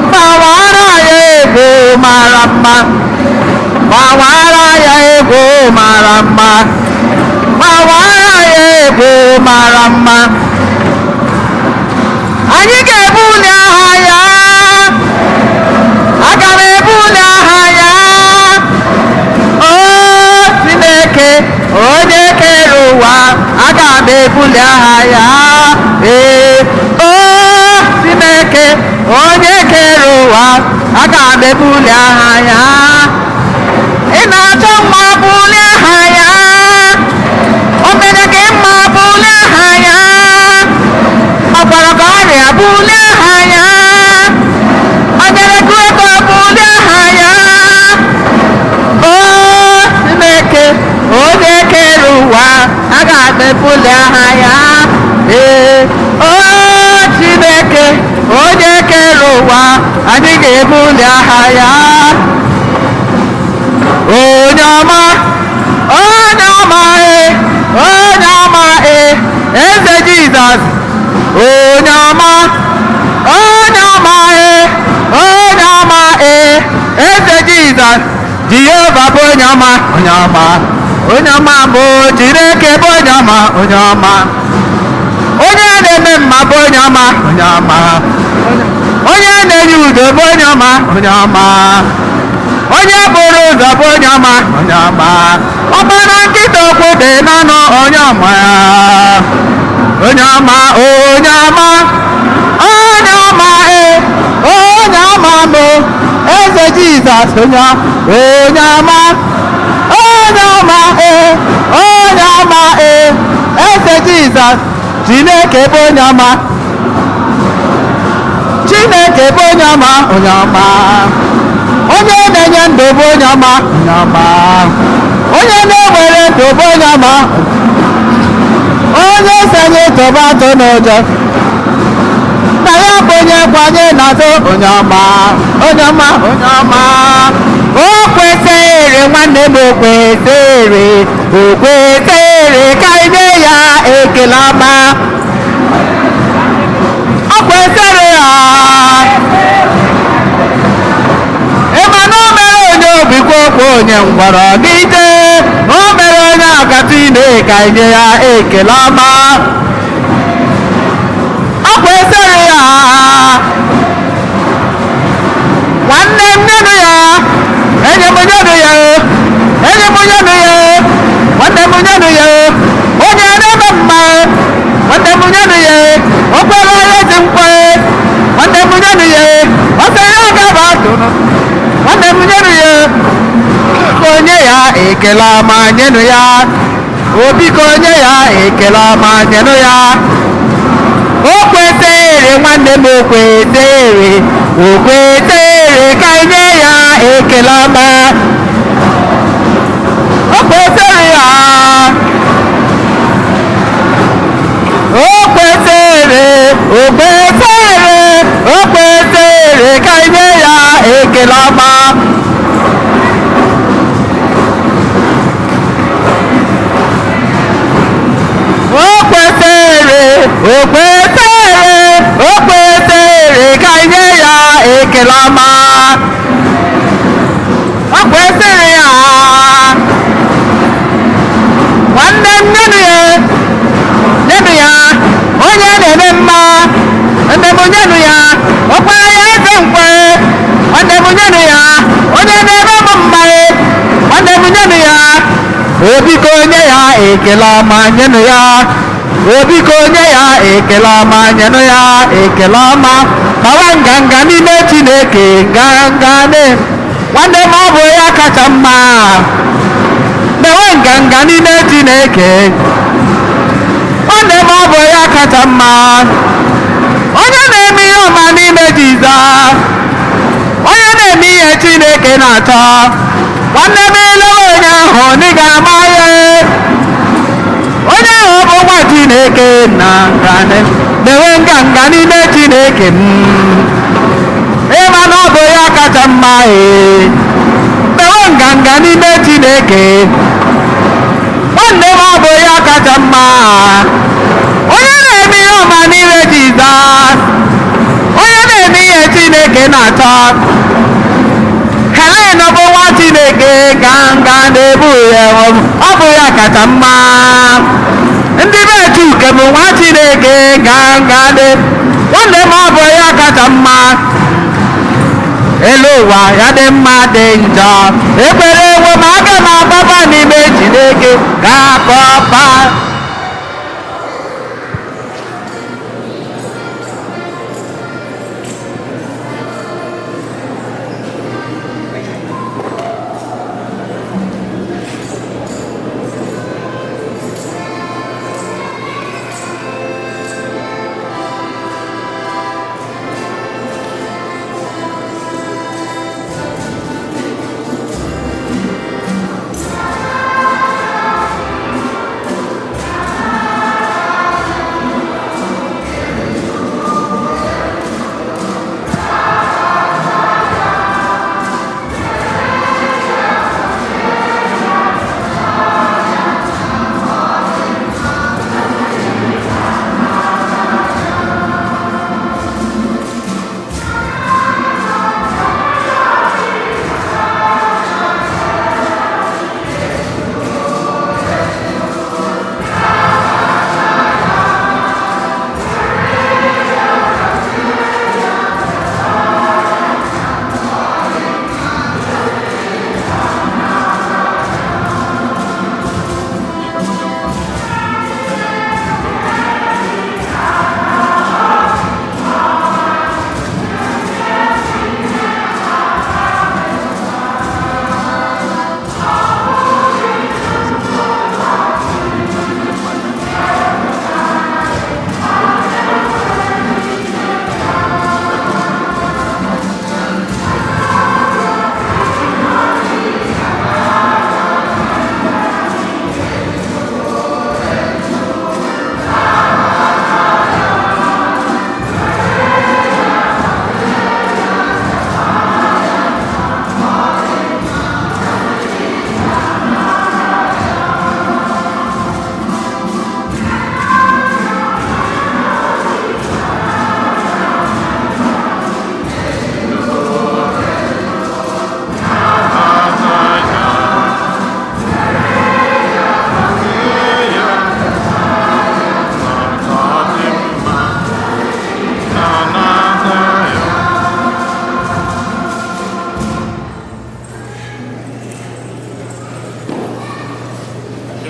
D: gbawara ya egwu mara mma, gbawara ya egwu mara mma, gbawara ya egwu mara mma. Anyị ga-ebuli aha ya. Aga m ebuli aha ya. O Chineke onye kere ụwa, aga m ebuli aha ya. Ee, o Chineke onye kere ụwa, aga m ebuli aha ya. Ị na-achọ nwa, bulie aha ya. O mere gị mma, bulie aha ya. Ọ gwara gị ọrịa, bulie aha ya. O nyere gị ego, bulie aha ya. O Chineke onye kere ụwa, aga m ebuli aha ya. Ee, o Chineke onye kere ụwa, anyị ga-ebuli aha ya. Onye ọma, onye ọma, e onye ọma, e. Jehova bụ onye ọma, onye ọma, onye ọma bụ Chineke bụ onye ọma, onye ọma. Onye na-eme mma bụ onye ọma, onye ọma. Onye na-enye udo bụ onye ọma, onye ọma. Onye bụrụ ụzọ bụ onye ọma, onye ọma. Ọkpara nkịta okwu dị n'ọnụ onye ọma. Onye ọma, onye ọma, onye ọma, e, onye ọma mụ, eze Jizọs onye onye ọma, onye ọma, e, onye ọma, e, eze Jizọs, Chineke bụ onye ọma. Chineke bụ onye ọma, onye ọma. Onye na-enye ndụ bụ onye ọma, onye ọma. Onye na-ewere ndụ bụ onye ọma. Onye senye tụba atụ n'ụjọ. Na ya bụ onye kwanye n'azụ onye ọma, onye ọma, onye ọma. O kwesịrị nwanne m, o kwesịrị, o kwesịrị ka anyị nye ya ekele ọma. O kwesịrị ya. Ịma na o mere onye obi kwokwo onye ngwọrọ n'ite, o mere onye akata ime ka anyị nye ya ekele ọma. O kwesịrị ya. Nwanne m nyenụ ya, enyi m nyenụ ya, enyi m nyenụ ya, nwanne m nyenụ ya, onye na-eme mma, nwanne m nyenụ ya, o kwere ya ezi nkwe, nwanne m nyenụ ya, ọ sị ya gaba atụrụ, nwanne m nyenụ ya, onye ya ekele ọma nyenụ ya, obi ka onye ya ekele ọma nyenụ ya. O kwesịrị nwanne m, o kwesịrị, o kwesịrị ka anyị nye ya ekele ọma. O kwesịrị ya. O kwesịrị, o kwesịrị, o kwesịrị ka anyị nye ya ekele ọma. O kwesịrị, o kwesịrị, o kwesịrị ka anyị nye ya ekele ọma. O kwesịrị ya. Nwanne m nyenụ ya, nyenụ ya, onye na-eme mma, nne m nyenụ ya, o kwere ya eze nkwe, nwanne m nyenụ ya, onye na-eme m mma, nwanne m nyenụ ya, obi ka onye ya ekele ọma nyenụ ya, obi ka onye ya ekele ọma nyenụ ya ekele ọma, gbawa nganga n'ime Chineke, nganga ne, nwanne m ọ bụ ya kacha mma, mewe nganga n'ime Chineke, nwanne m ọ bụ ya kacha mma, onye na-eme ihe ọma n'ime Jizọs, onye na-eme ihe Chineke na-achọ, nwanne m elewe onye ahụ na ị ga-ama ya, onye ahụ bụ nwa Chineke na nganga, mewe nganga n'ime Chineke m, ịma na ọ bụ ya kacha mma, ee, mewe nganga n'ime Chineke, nwanne m ọ bụ ya kacha mma, onye na-eme ihe ọma n'ime Jizọs, onye na-eme ihe Chineke na-achọ. Helen bụ nwa Chineke, nganga na-ebu ya, ọ bụ ya kacha mma. Ndị be Chuke bụ nwa Chineke, nganga na nwanne m ọ bụ ya kacha mma. Elu ụwa ya dị mma dị njọ, ekwere enwe m aga m agbaba n'ime Chineke ga-akọpa.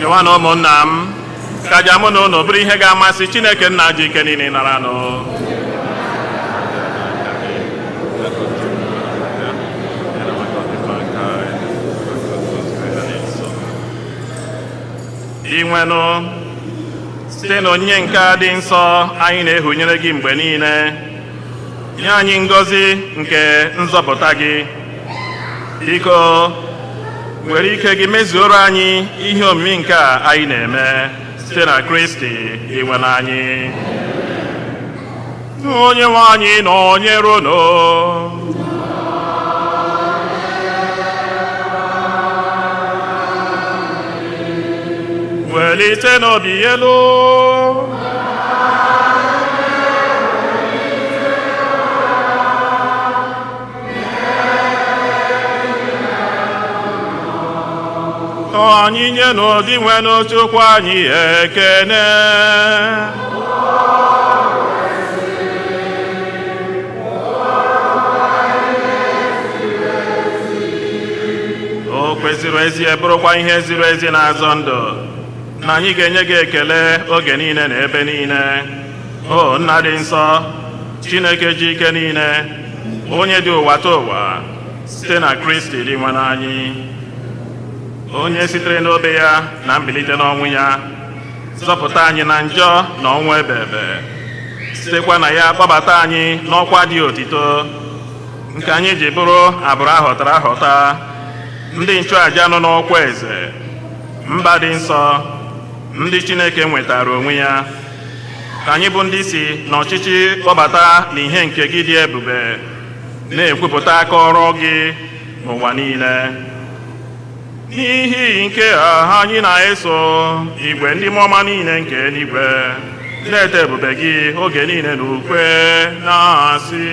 B: Rịọwanụ ụmụnna m ka aja mụ na unu bụrụ ihe ga-amasị Chineke nna ji ike niile nara nụ. Inwenụ site n'onyinye nke a dị nsọ anyị na-ehunyere gị mgbe niile, nye anyị ngọzi nke nzọpụta gị. Biko were ike gị mezuoro anyị ihe omimi nke a anyị na-eme site na Kristi inwe anyị. Onye nwe anyị nọnyere unu. Welite n'obi elu. Ka anyị nye n'ụdị nwe n'Chukwu anyị ekene. O kwesịrị ezi, bụrụkwa ihe ziri ezi na-azọ ndụ, na anyị ga-enye gị ekele oge niile na ebe niile, o nna dị nsọ, Chineke ji ike niile, onye dị ụwa ta ụwa, site na Kristi dị nwe anyị, onye sitere n'obe ya na mbilite n'ọnwụ ya zọpụta anyị na njọ na ọnwụ ebe ebe, sitekwa na ya kpọbata anyị n'ọkwa dị otito nke anyị ji bụrụ agbụrụ ahọtara ahọta, ndị nchụàja nọ n'ọkwa eze, mba dị nsọ, ndị Chineke nwetara onwe ya, ka anyị bụ ndị si n'ọchịchị kpọbata n'ihe nke gị dị ebube, na-ekwupụta aka ọrụ gị n'ụwa niile. N'ihi nke a anyị na-eso igwe ndị mmụọ ọma niile nke eluigwe na-eto ebube gị oge niile n'ukwe na-asị: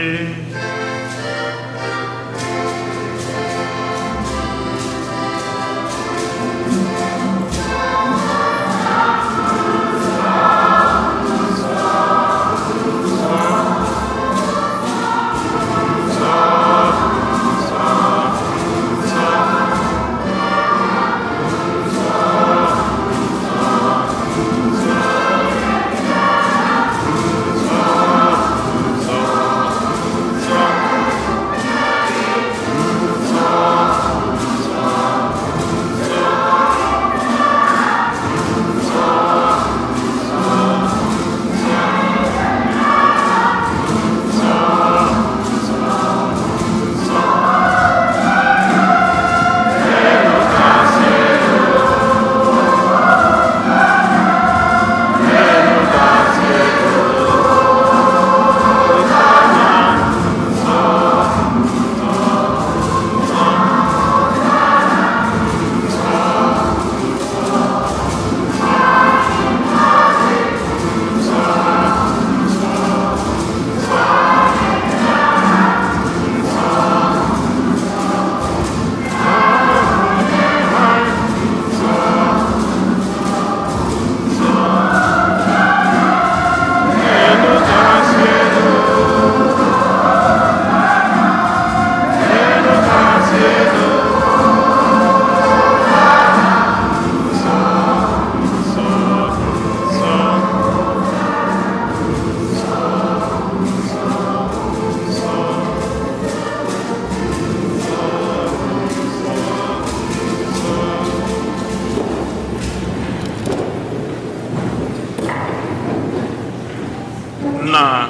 B: Nna,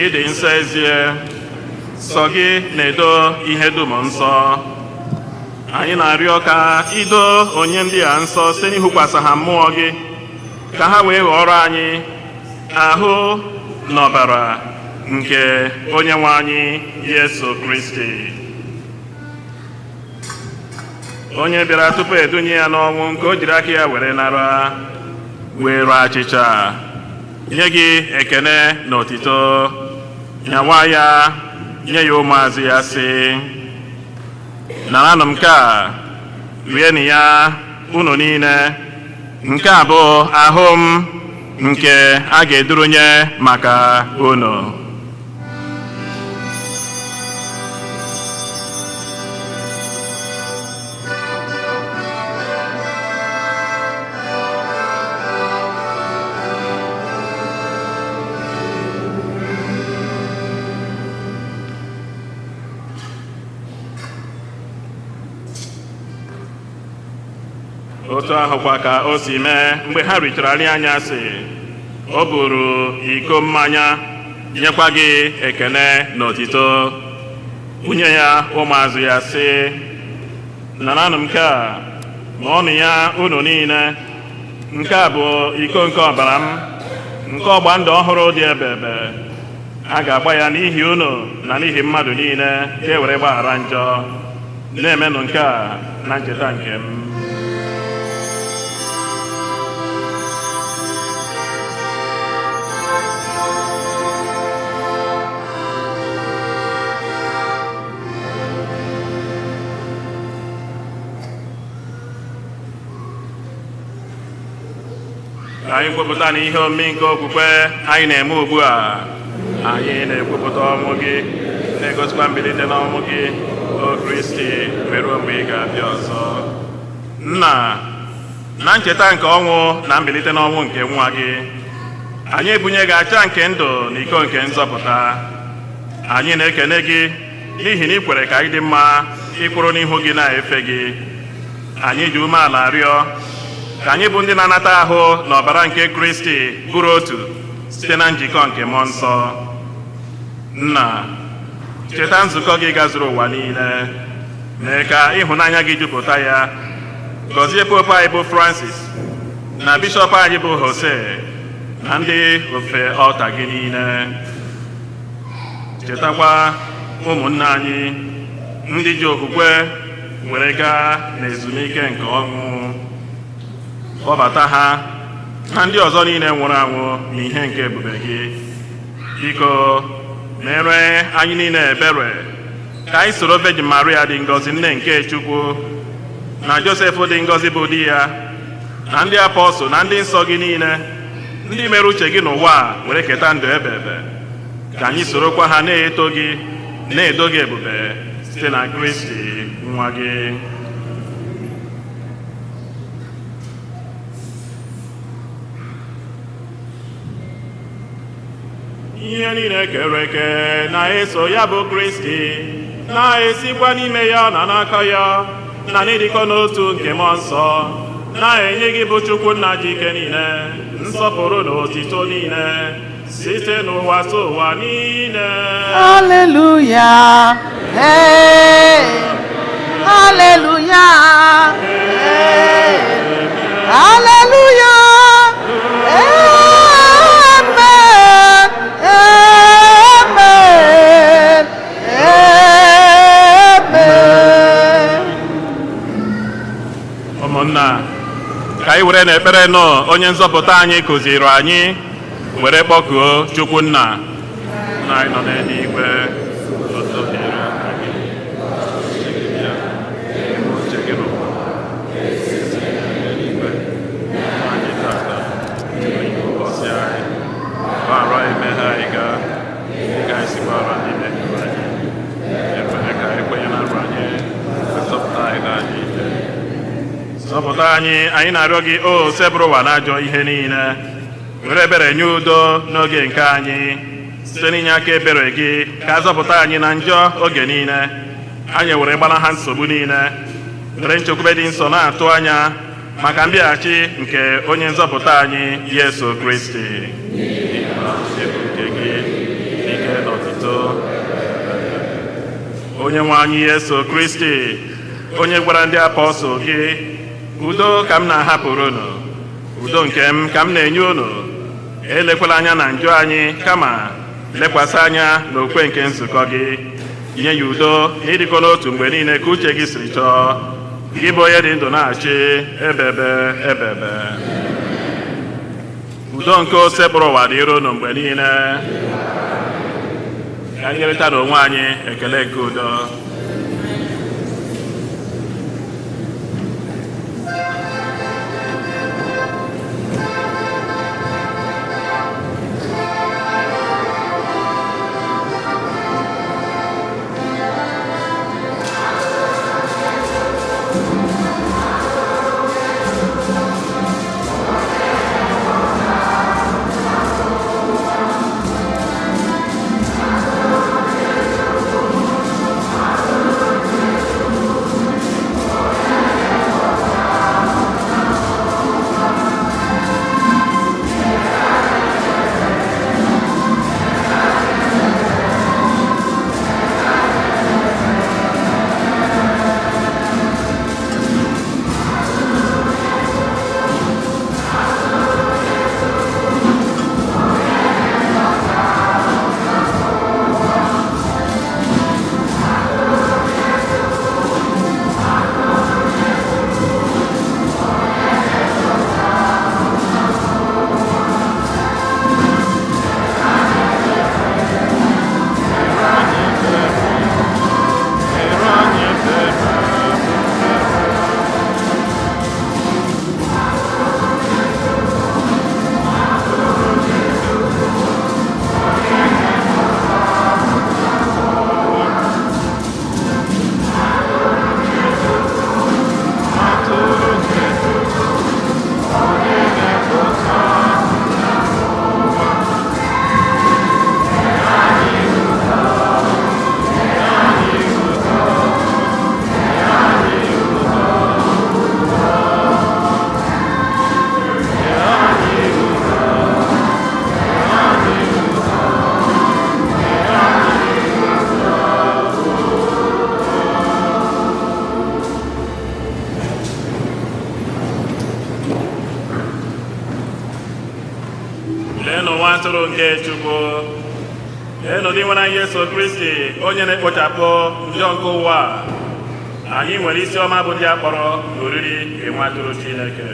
B: ịdị nsọ ezie, sọ gị na-edo ihe dum nsọ. Anyị na-arịọ ka ido onye ndị a nsọ site n'ịhụkwasị ha mmụọ gị, ka ha wee ghọrọ anyị ahụ na ọbara nke onye nwe anyị Yesu Kristi, onye bịara tupu edunye ya n'ọnwụ nke o jiri aka ya were nara, were achịcha, nye gị ekene na otito, nyawa ya, nye ya ụmụazụ ya, sị: "Naranụ nke a, rienụ ya unu niile. Nke a bụ ahụ m nke a ga-edurunye maka unu." Otu ahụkwa ka o si mee mgbe ha richara nri anyasị, o buru iko mmanya, nyekwa gị ekele na otito, bunye ya ụmụazụ ya, sị: "Naranụ nke a, ṅụọnụ ya unu niile. Nke a bụ iko nke ọbara m, nke ọgba ndụ ọhụrụ dị ebebe. A ga-agba ya n'ihi unu na n'ihi mmadụ niile ka e were gbaghara njọ. Na-emenụ nke a na ncheta nke m." Ka anyị kwupụta na ihe omimi nke okwukwe anyị na-eme ugbu a. Anyị na-ekwupụta ọnwụ gị, na-egosikwa mbilite n'ọnwụ gị, o Kristi, wee ruo mgbe ị ga-abịa ọzọ. Nna, na ncheta nke ọnwụ na mbilite n'ọnwụ nke nwa gị, anyị ebunye gị aja nke ndụ na iko nke nzọpụta. Anyị na-ekene gị n'ihi na ị kwere ka anyị dị mma ịkwụrụ n'ihu gị na-efe gị. Anyị ji umeala rịọ ka anyị bụ ndị na-anata ahụ na ọbara nke Kristi bụrụ otu site na njikọ nke Mmụọ Nsọ. Nna, cheta nzukọ gị gazuru ụwa niile, mee ka ịhụnanya gị jupụta ya. Gọzie Popu anyị bụ Francis, na bishọp anyị bụ Jose, na ndị ofe ọta gị niile. Chetakwa ụmụnne anyị ndị ji okwukwe were gaa n'ezumike nke ọnwụ. Kpọbata ha na ndị ọzọ niile nwụrụ anwụ n'ihe nke ebube gị. Biko, mere anyị niile ebere, ka anyị soro Virgin Maria dị ngọzi, nne nke Chukwu, na Josef dị ngọzi bụ di ya, na ndị apọstụl na ndị nsọ gị niile, ndị mere uche gị n'ụwa a, were keta ndụ ebe ebe. Ka anyị sorokwa ha na-eto gị, na-edo gị ebube, site na Kristi nwa gị. Ihe niile kere eke na-eso ya bụ Kristi, na-esikwa n'ime ya na n'aka ya na n'ịdịkọ n'otu nke Mmụọ Nsọ, na-enye gị, bụ Chukwu Nna ji ike niile, nsọpụrụ na otito niile site n'ụwa tụ ụwa niile.
D: Hallelujah. Hey. Hallelujah. Hey. Hallelujah. Amen. Amen. Amen.
B: Ụmụnna, ka anyị were n'ekpere nọ onye nzọpụta anyị kụziri anyị were kpọkuo Chukwu Nna. Nna anyị nọ n'eluigwe, otuto dịrị aha gị. Uche gị bịa, uche gị n'ụwa n'eluigwe. Anyị tata ụbọchị anyị, gbaghara anyị mmehie anyị gaa dịka anyị si gbaghara ndị mehiere anyị. Ekwela ka anyị kwenye na nrọ anyị, zọpụta anyị n'ajọ ihe. Zọpụta anyị, anyị na-arịọ gị, o Osebụrụwa, n'ajọ ihe niile. Were ebere nye udo n'oge nke anyị. Site n'inye aka ebere gị, ka a zọpụta anyị na njọ oge niile, anyị were gbanaha nsogbu niile, were nchekwube dị nsọ na-atụ anya maka mbịaghachi nke onye nzọpụta anyị Yesu Kristi. Nke gị ike na otuto. Onye nwe anyị Yesu Kristi, onye gwara ndị apọstụl gị, "Udo ka m na-ahapụrụ unu, udo nke m ka m na-enye unu," elekwala anya na njọ anyị, kama lekwasị anya n'okwukwe nke nzukọ gị. Nye ya udo na ịdịkọ n'otu mgbe niile ka uche gị siri chọọ, gị bụ onye dị ndụ na-achị ebebe ebebe. Udo nke Osebụrụwa dịrị unu mgbe niile. Ka anyị nyerịta n'onwe anyị ekele nke udo. atụrụ nke Chukwu. Leenụ dị nwere anyị Yesu Kristi, onye na-ekpochapụ njọ nke ụwa a. Anyị nwere isi ọma bụ ndị a kpọrọ n'oriri nke nwa atụrụ Chineke.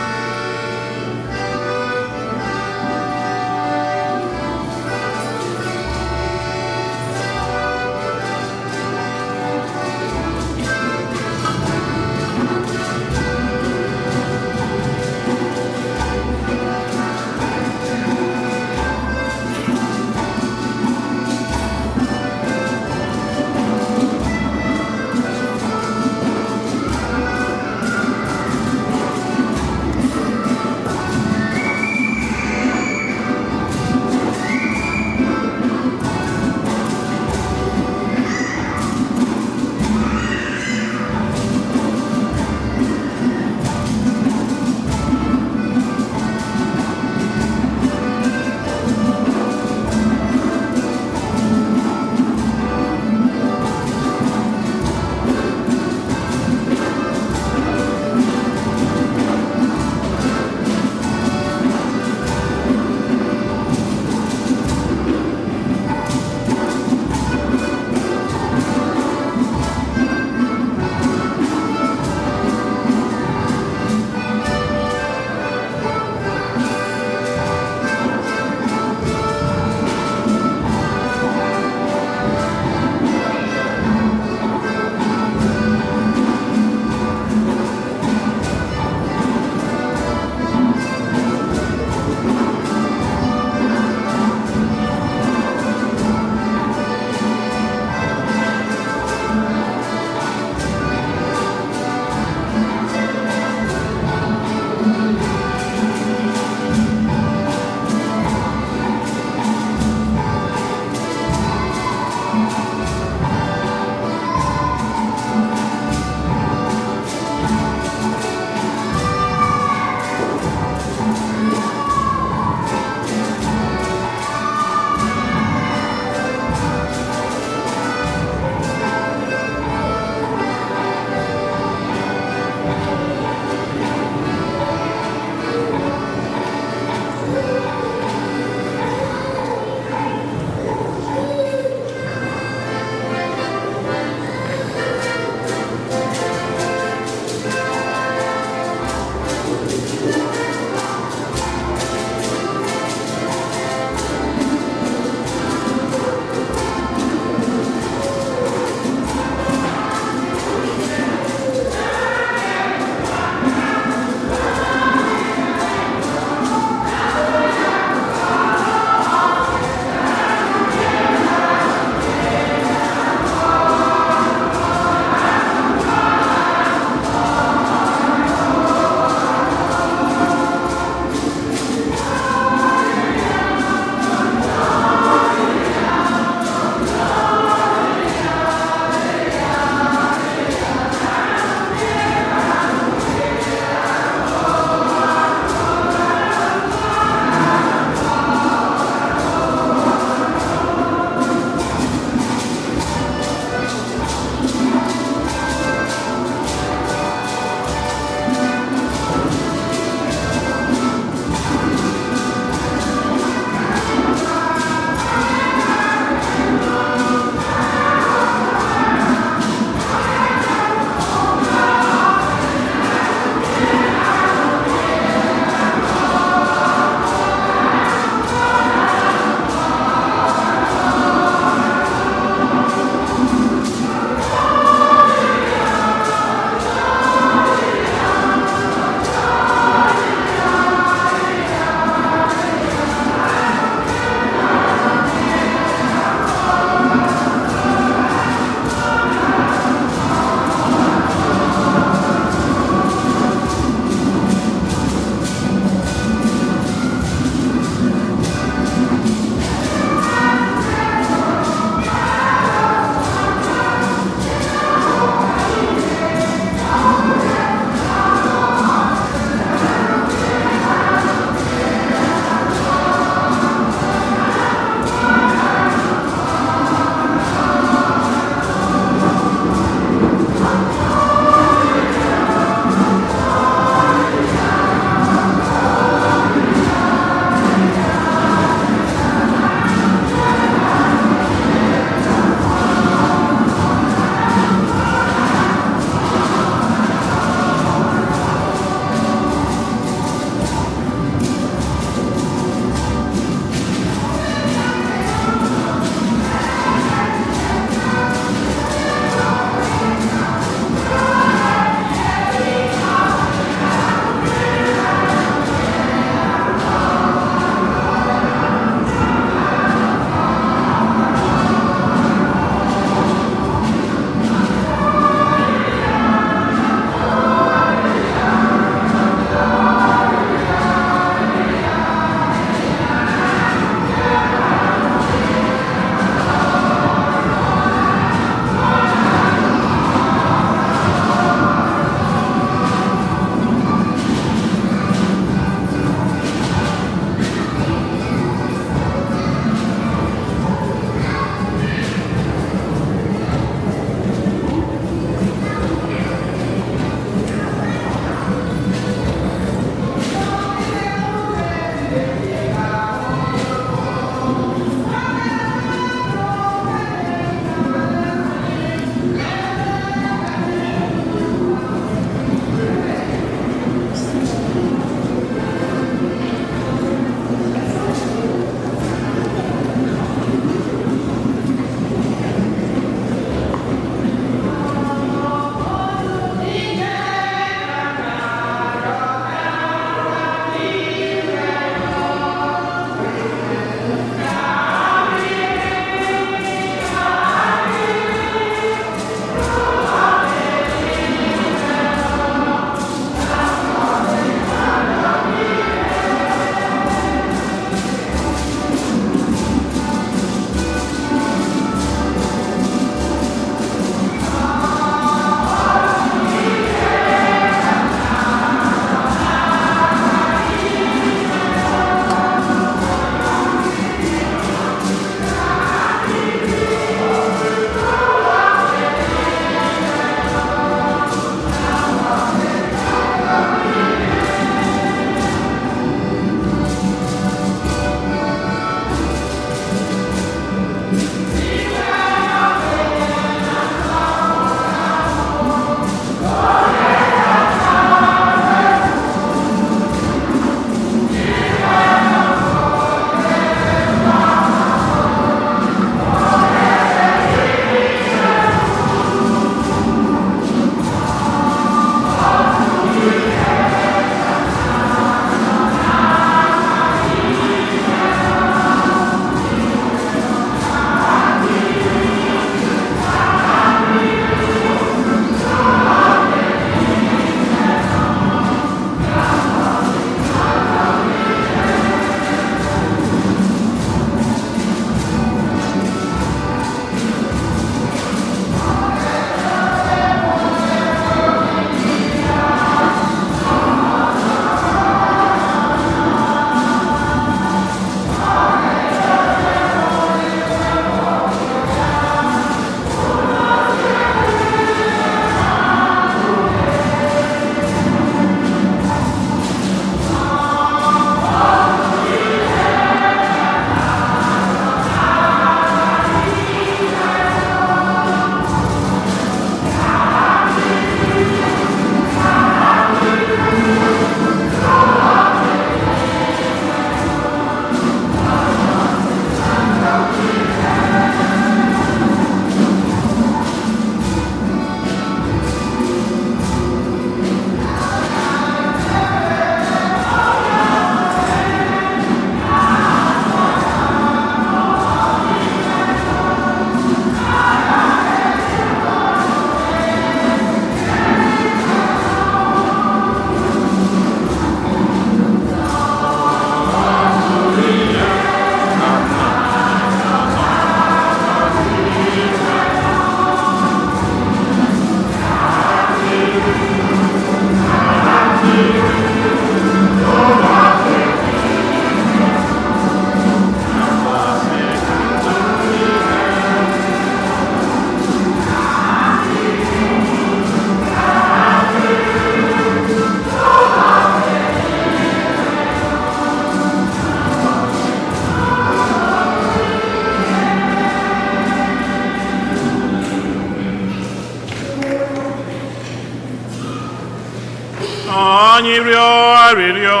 B: Anyị rịọ arịrịọ.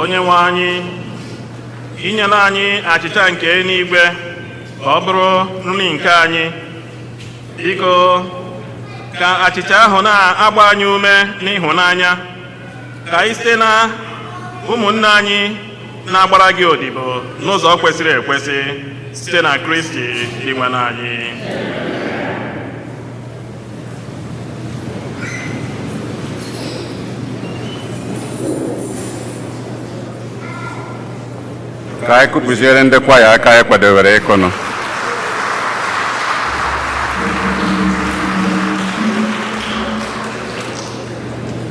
B: Onye nwe anyị, inyela anyị achịcha nke eluigwe ka ọ bụrụ nri nke anyị. Biko, ka achịcha ahụ na-agba anyị ume n'ịhụnanya, ka anyị site na ụmụnne anyị na-agbara gị odibo n'ụzọ kwesịrị ekwesị, site na Kristi Dinwenụ anyị.
A: Ka anyị kụpụziere ndị kwaya aka anyị kwadowere ịkụnụ.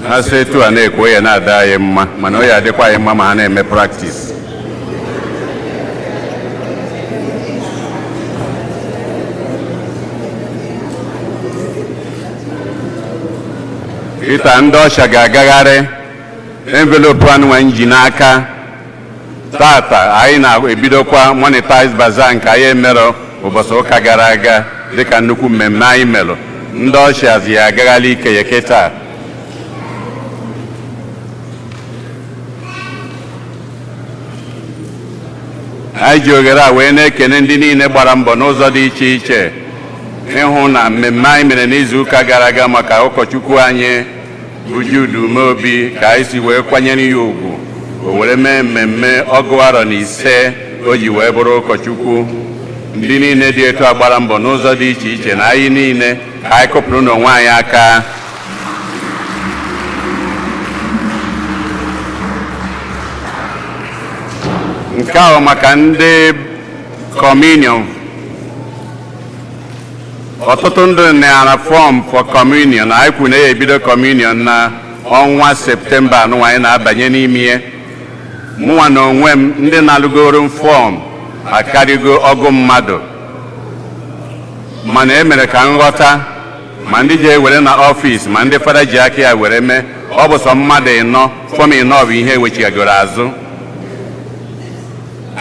A: Ha si etu a na-ekwu ya na-ada anyị mma, mana ọ ya adịkwa anyị mma ma ha na-eme practice. Kịta ndị usher ga-agagharị envelope anụnwa nji n'aka. Tata anyị na-ebidokwa monetize bazaar nke anyị emerọ ụbọchị ụka gara aga, dịka nnukwu mmemme anyị melụ. Ndị ushers ya agagharị ike ya kịta. Anyị ji oghere a wee na-ekene ndị niile gbara mbọ n'ụzọ dị iche iche ịhụ na mmemme anyị mere n'izuụka gara aga maka ụkọchukwu anyị bụ Jude Umeobi, ka anyị si wee kwanyere ya ugwu, o were mee mmemme 95 o ji wee bụrụ ụkọchukwu. Ndị niile dị etu a gbara mbọ n'ụzọ dị iche iche na anyị niile, ka anyị kụpụrụ n'onwe anyị aka. Nke ahụ maka ndị communion. Ọtụtụ ndị nara form for communion. Anyị kwu na ya ebido communion na ọnwa Septemba anụnwa anyị na-abanye n'ime ya. Mụnwa na onwe m, ndị na-alụgoro m form akarịgo 20 mmadụ, mana e mere ka nghọta ma ndị ji ewere na office ma ndị fada ji aka ya were mee. Ọ bụ sọ mmadụ 40, form 40 bụ ihe ewechigagoro azụ.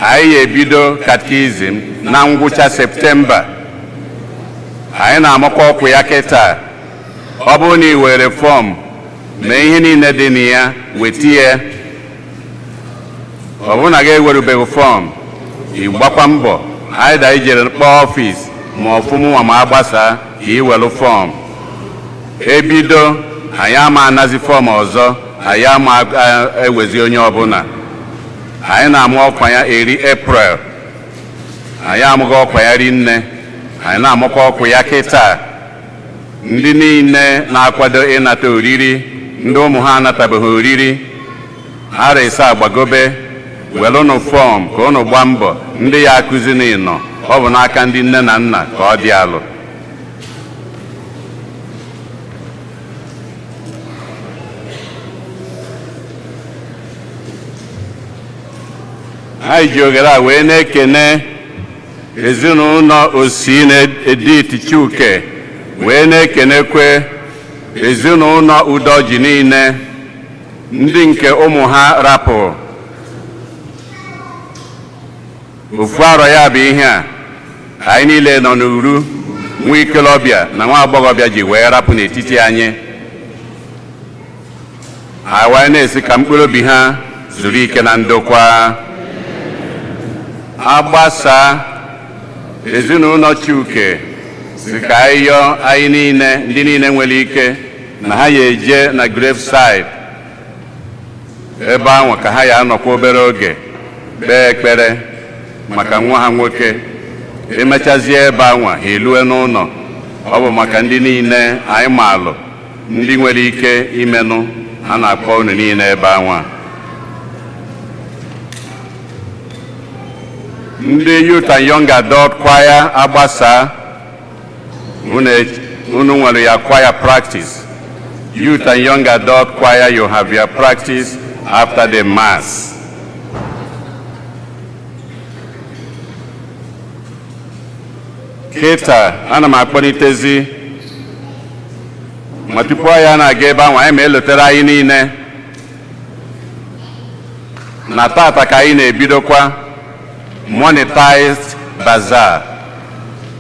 A: Anyị ebido catechism na ngwụcha Septemba. Anyị na-amakwa ọkwa ya kịta. Ọ bụrụ na ị were form, mee ihe niile dị na ya, weta ya. Ọ bụrụ na gị ewerubeghị form, ị gbakwa mbọ anyị da ijere kpọọ office ma ọfụmụnwa ma agbasaa ka ị welu form. Ebido, anyị ama anazi form ọzọ, anyị ama ewezi onye ọbụla. Anyị na-amụ ọkwa ya eri April. Anyị amụghị ọkwa ya rinne, anyị na-amụkwa ọkwa ya kịta. Ndị niile na-akwado ịnata oriri, ndị ụmụ ha anatabeghị oriri ara 5 agbagobe, welụnụ form ka ụnụ gbaa mbọ. Ndị ya akụzi n'ịnọ, ọ bụ n'aka ndị nne na nna ka ọ dị alụ. Anyị ji oghere a wee na-ekene ezinụlọ osi na Edith Chuke, wee na-ekenekwe ezinụlọ Udoji niile, ndị nke ụmụ ha rapụ ofu arọ. Ya bụ ihe a anyị niile nọ n'uru nwa ikolobịa na nwa agbọghọbịa ji wee rapụ n'etiti anyị. Anyị wee na-esi ka mkpụrụ obi ha zuru ike na ndokwa. Agbasa, ezinụlọ Chuke si ka anyị yọọ anyị niile, ndị niile nwere ike, na ha ya eje na graveside ebe ahụ ka ha ya anọkwa obere oge kpee ekpere maka nwa ha nwoke. Emechazie ebe ahụ, ha elue n'ụlọ. Ọ bụ maka ndị niile anyị maalụ, ndị nwere ike imenụ, a na-akpọ unu niile ebe ahụ. Ndị youth and young adult choir agbasa, unu nwere ya choir practice. Youth and young adult choir, you have your practice after the mass. Kịta ana m akpọlitezi, ma tupu anyị na-aga ebe ahụ, anyị ma elotere anyị niile na tata ka anyị na-ebidokwa monetized bazaar.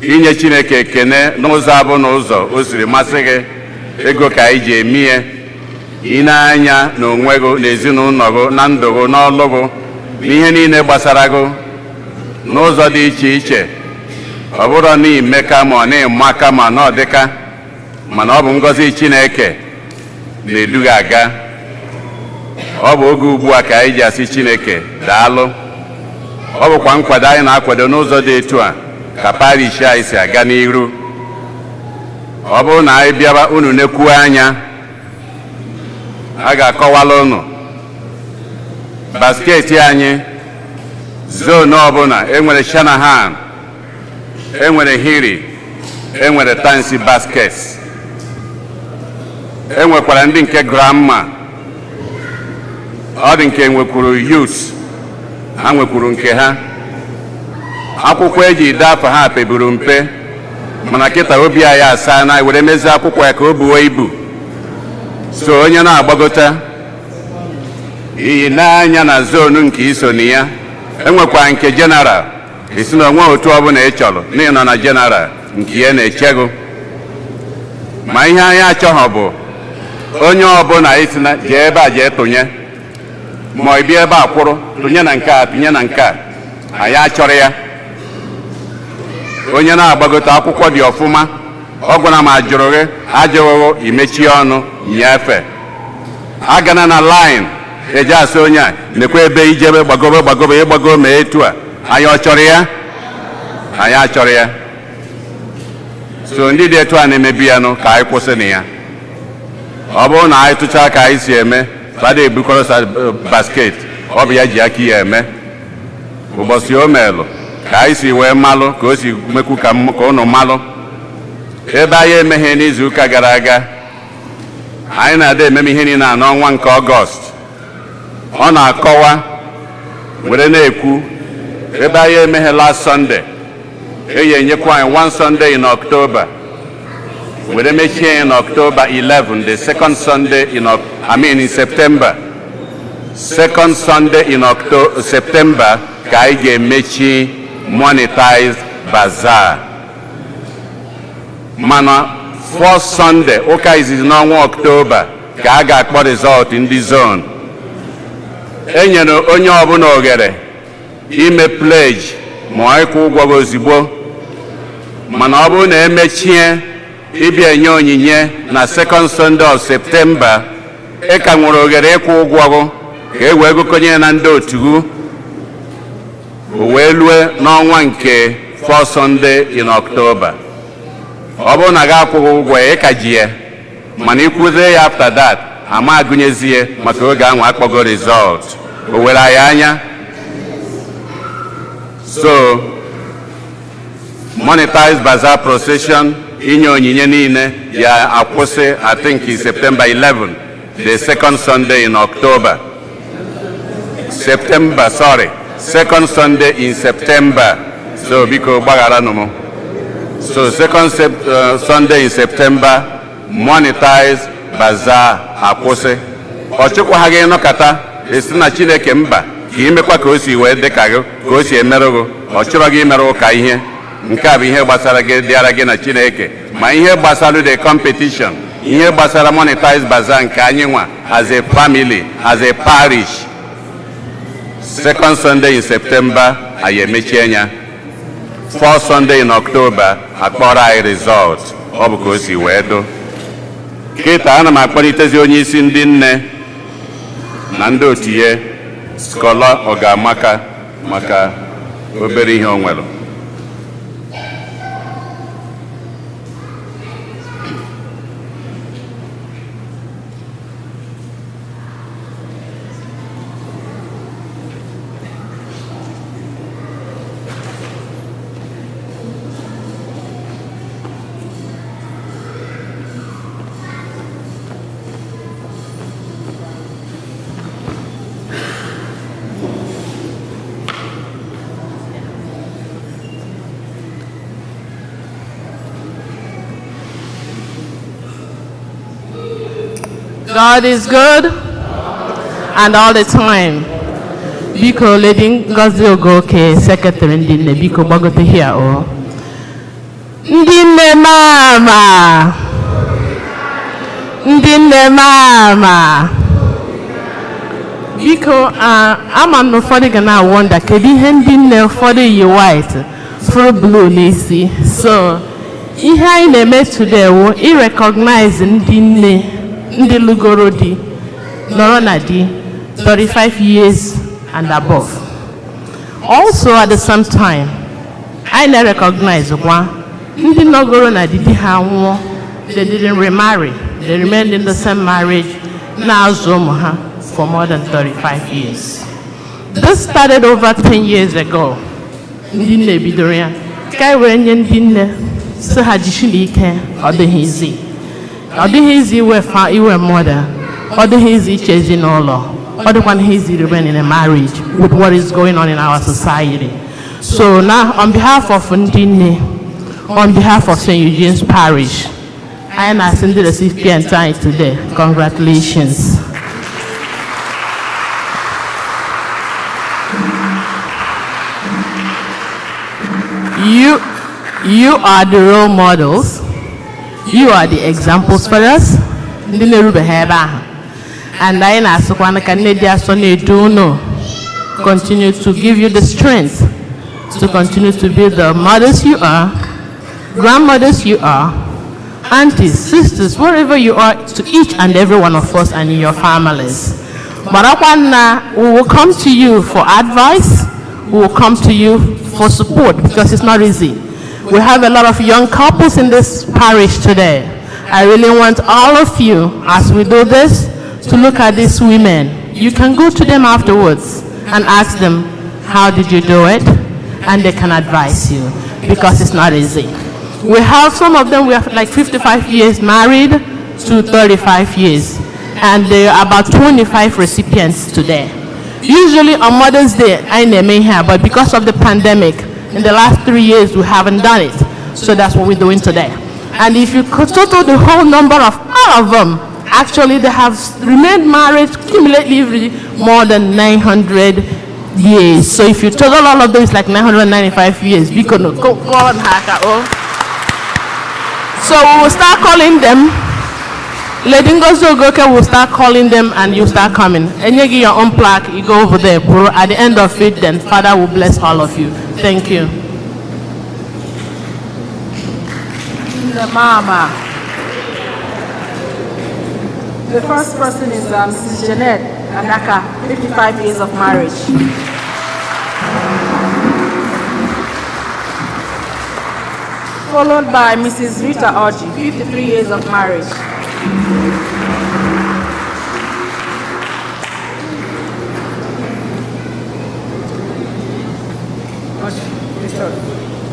A: Inye Chineke ekene n'ụzọ abụ n'ụzọ o siri masị gị, ego ka anyị ji eme ya. Ị na-anya n'onwe gị, n'ezinụlọ gị, na ndụ gị, n'ọlụ gị, n'ihe niile gbasara gị n'ụzọ dị iche iche, ọ bụrụ na imeka ma ọ na-ịmaka ma na ọ dịka, mana ọ bụ ngọzi Chineke na-eduga aga. Ọ bụ oge ugbu a ka anyị ji asị Chineke daalụ. Ọ bụkwa nkwado anyị na-akwado n'ụzọ dị etu a ka parish anyị si aga n'iru. Ọ bụrụ na anyị bịaba, unu nekwuo anya, a ga-akọwala unu basket anyị. Zone ọbụla enwere Shanahan, enwere Hiri, enwere Tansi baskets, enwekwara ndị nke grandma, ọ dị nke nwekwuru youth, ha nwekwuru nke ha. Akwụkwọ eji dee afa ha peburu mpe, mana kịta obi anyị asaa na were mezie akwụkwọ ya ka o buo ibu. So onye na-agbagota iyi n'anya na zone nke iso na ya, enwekwa nke general esi na onwe otu ọbụla ị chọrọ n'ihi nọ na general nke ya na-echego. Ma ihe anyị achọghọ bụ onye ọbụla isi na jee ebe a jee tụnye, ma ị bịa ebe a kwụrụ tụnye na nke a, tụnye na nke a. Anyị achọrọ ya. Onye na-agbagote, akwụkwọ dị ọfụma. Ọ gwara ma jụrụ gị ajụghị, imechie ọnụ, nyefee. Agana na line eje asị onye a nekwa ebe ijebe, gbagobe, gbagobe, ịgbago ma etu a. Anyị ọ chọrọ ya? Anyị achọrọ ya. So ndị dị etu a na-emebi ya nụ, ka anyị kwụsị na ya. Ọ bụrụ na anyị tụchaa ka anyị si eme, fada ebukọrọ basket, ọ bụ ya ji aka ya eme. Ụbọchị o melụ ka anyị si wee malụ ka o si mekwu ka ụnụ malụ ebe anyị emeghe n'izu ụka gara aga. Anyị na-ada ememe ihe niile a n'ọnwa nke Ọgọst. Ọ na-akọwa were na-ekwu ebe anyị emeghe last Sunday, eyi enyekwa anyị one Sunday in October were mechie ya n'October 11, the second Sunday in I mean in September, second Sunday in October, September, ka anyị ga-emechi monetized bazaar. Mana first Sunday, ụka izizi n'ọnwa Ọktoba, ka a ga-akpọ result ndị zone. E nyere onye ọbụla oghere ime pledge ma ọ ịkwụ ụgwọ gị ozugbo, mana ọ bụrụ na emechie ịbịa enye onyinye na second Sunday of September, ị ka nwere oghere ịkwụ ụgwọ gị ka e wee gụkọnye na ndị otu gị, o wee lue n'ọnwa nke first Sunday in October. Ọ bụrụ na gị akwụghị ụgwọ ya, ị ka ji ya, mana ikwuzie ya after that, ama agụnyezie maka oge ahụ akpọgo result. O were anyị anya. So monetized bazaar procession, inye onyinye niile ya akwụsị, I think in September 11, the second Sunday in October, September, sorry, second Sunday in September. So biko gbagharanụ m. So second Sunday in September, monetize bazaar akwụsị. Ọ chịkwa gị nọkọta esi na Chineke mba ka imekwa ka o si wee dị ka gị ka o si emerụ gị. Ọ chọrọ gị imerụ ụka ihe nke a bụ ihe gbasara gị, dịara gị na Chineke. Ma ihe gbasara the competition, ihe gbasara monetize bazaar nke anyị nwa as a family, as a parish, second Sunday in September anyị emechie ya, first Sunday in October akpọrọ anyị result. Ọ bụ ka o si wee do. Kịta ana m akpọlitezi onye isi ndị nne na ndị otu ya, Scholar Ọgamaka, maka obere ihe o nwere.
E: God is good and all the time. Biko, Lady Ngozi Ogoke, Secretary ndị nne, biko gbagote here o. Ndị nne mama. Ndị nne mama. Biko, ama m na ụfọdụ ga na-wonder kedu ihe ndị nne ụfọdụ yi white furu blue n'isi. So, ihe anyị na-eme today wụ i-recognize ndị nne ndị lụgoro di nọrọ na di 35 years and above. Also at the same time, anyị na-recognize kwa ndị nọgoro na di di ha nwụọ, they didn't remarry, they remained in the same marriage, na-azụ ụmụ ha for more than 35 years. This started over 10 years ago. Ndị nne bidoro ya. Ka anyị were nye ndị nne sị ha jisiri ike, ọ dịghị izi. Ọ dịghị izi iwe fa iwe mother. Ọ dịghị izi iche ezinụlọ. Ọ dịkwa easy to remain in a marriage with what is going on in our society. So now, on behalf of ndị nne, on behalf of St. Eugene's Parish, I am asking the recipient anyị today, congratulations. You are the role models. You are the examples for us. Ndị na-erubeghị ebe ahụ. And anyị na-asịkwa ka nne dị asọ na-edu unu continue to give you the strength to continue to be the mothers you are, grandmothers you are, aunties, sisters, wherever you are, to each and every one of us and in your families. Marakwa na we will come to you for advice, we will come to you for support, because it's not easy. We have a lot of young couples in this parish today. I really want all of you, as we do this, to look at these women. You can go to them afterwards and ask them, how did you do it? And they can advise you, because it's not easy. We have some of them, we have like 55 years married to 35 years, and there are about 25 recipients today. Usually on Mother's Day, I name here, but because of the pandemic, in the last 3 years, we haven't done it. So that's what we're doing today. And if you total the whole number of all of them, actually they have remained married cumulatively more than 900 years. So if you total all of them, it's like 995 years. We could go on, oh. So we will start calling them. Lady Ngozi Ogoke will start calling them and you start coming. And you get your own plaque, you go over there. At the end of it, then Father will bless all of you. Thank you.
C: The mama. The first person is Mrs. Jeanette Anaka, 55 years of marriage. Followed by Mrs. Rita Oji, 53 years of marriage.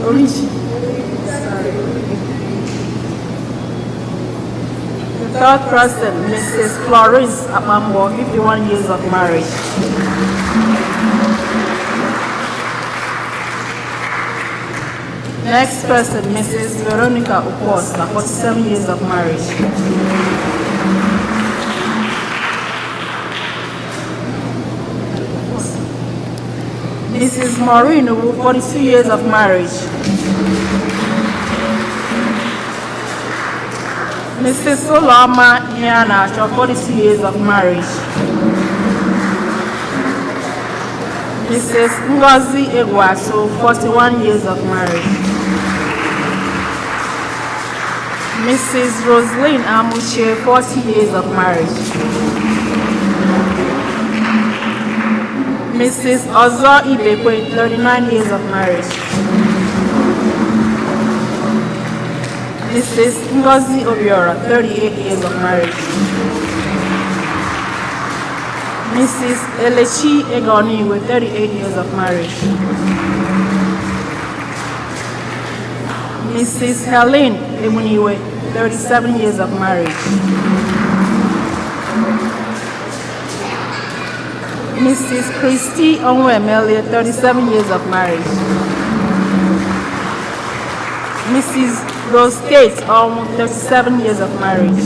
C: Oriji. Sorry. The third person, Mrs. Florence Apambo, 51 years of marriage. Next person, Mrs. Veronica Ukwosa, 47 years of marriage. Mrs. Maureen Uwu, 42 years of marriage. Mrs. Soloma Nyanacho, 42 years of marriage. Mrs. Ngozi Egwaso, 41 years of marriage. Mrs. Roseline Amuche, 40 years of marriage. Mrs. Ozo Ibekwe, 39 years of marriage. Mrs. Ngozi Obiora, 38 years of marriage. Mrs. Elechi Egoniwe, 38 years of marriage. Mrs. Helen Emuniwe, 37 years of marriage. Mrs. Christy Onwemelie, 37 years of marriage. Mrs. Rose Kate Onwu, 37 years of marriage.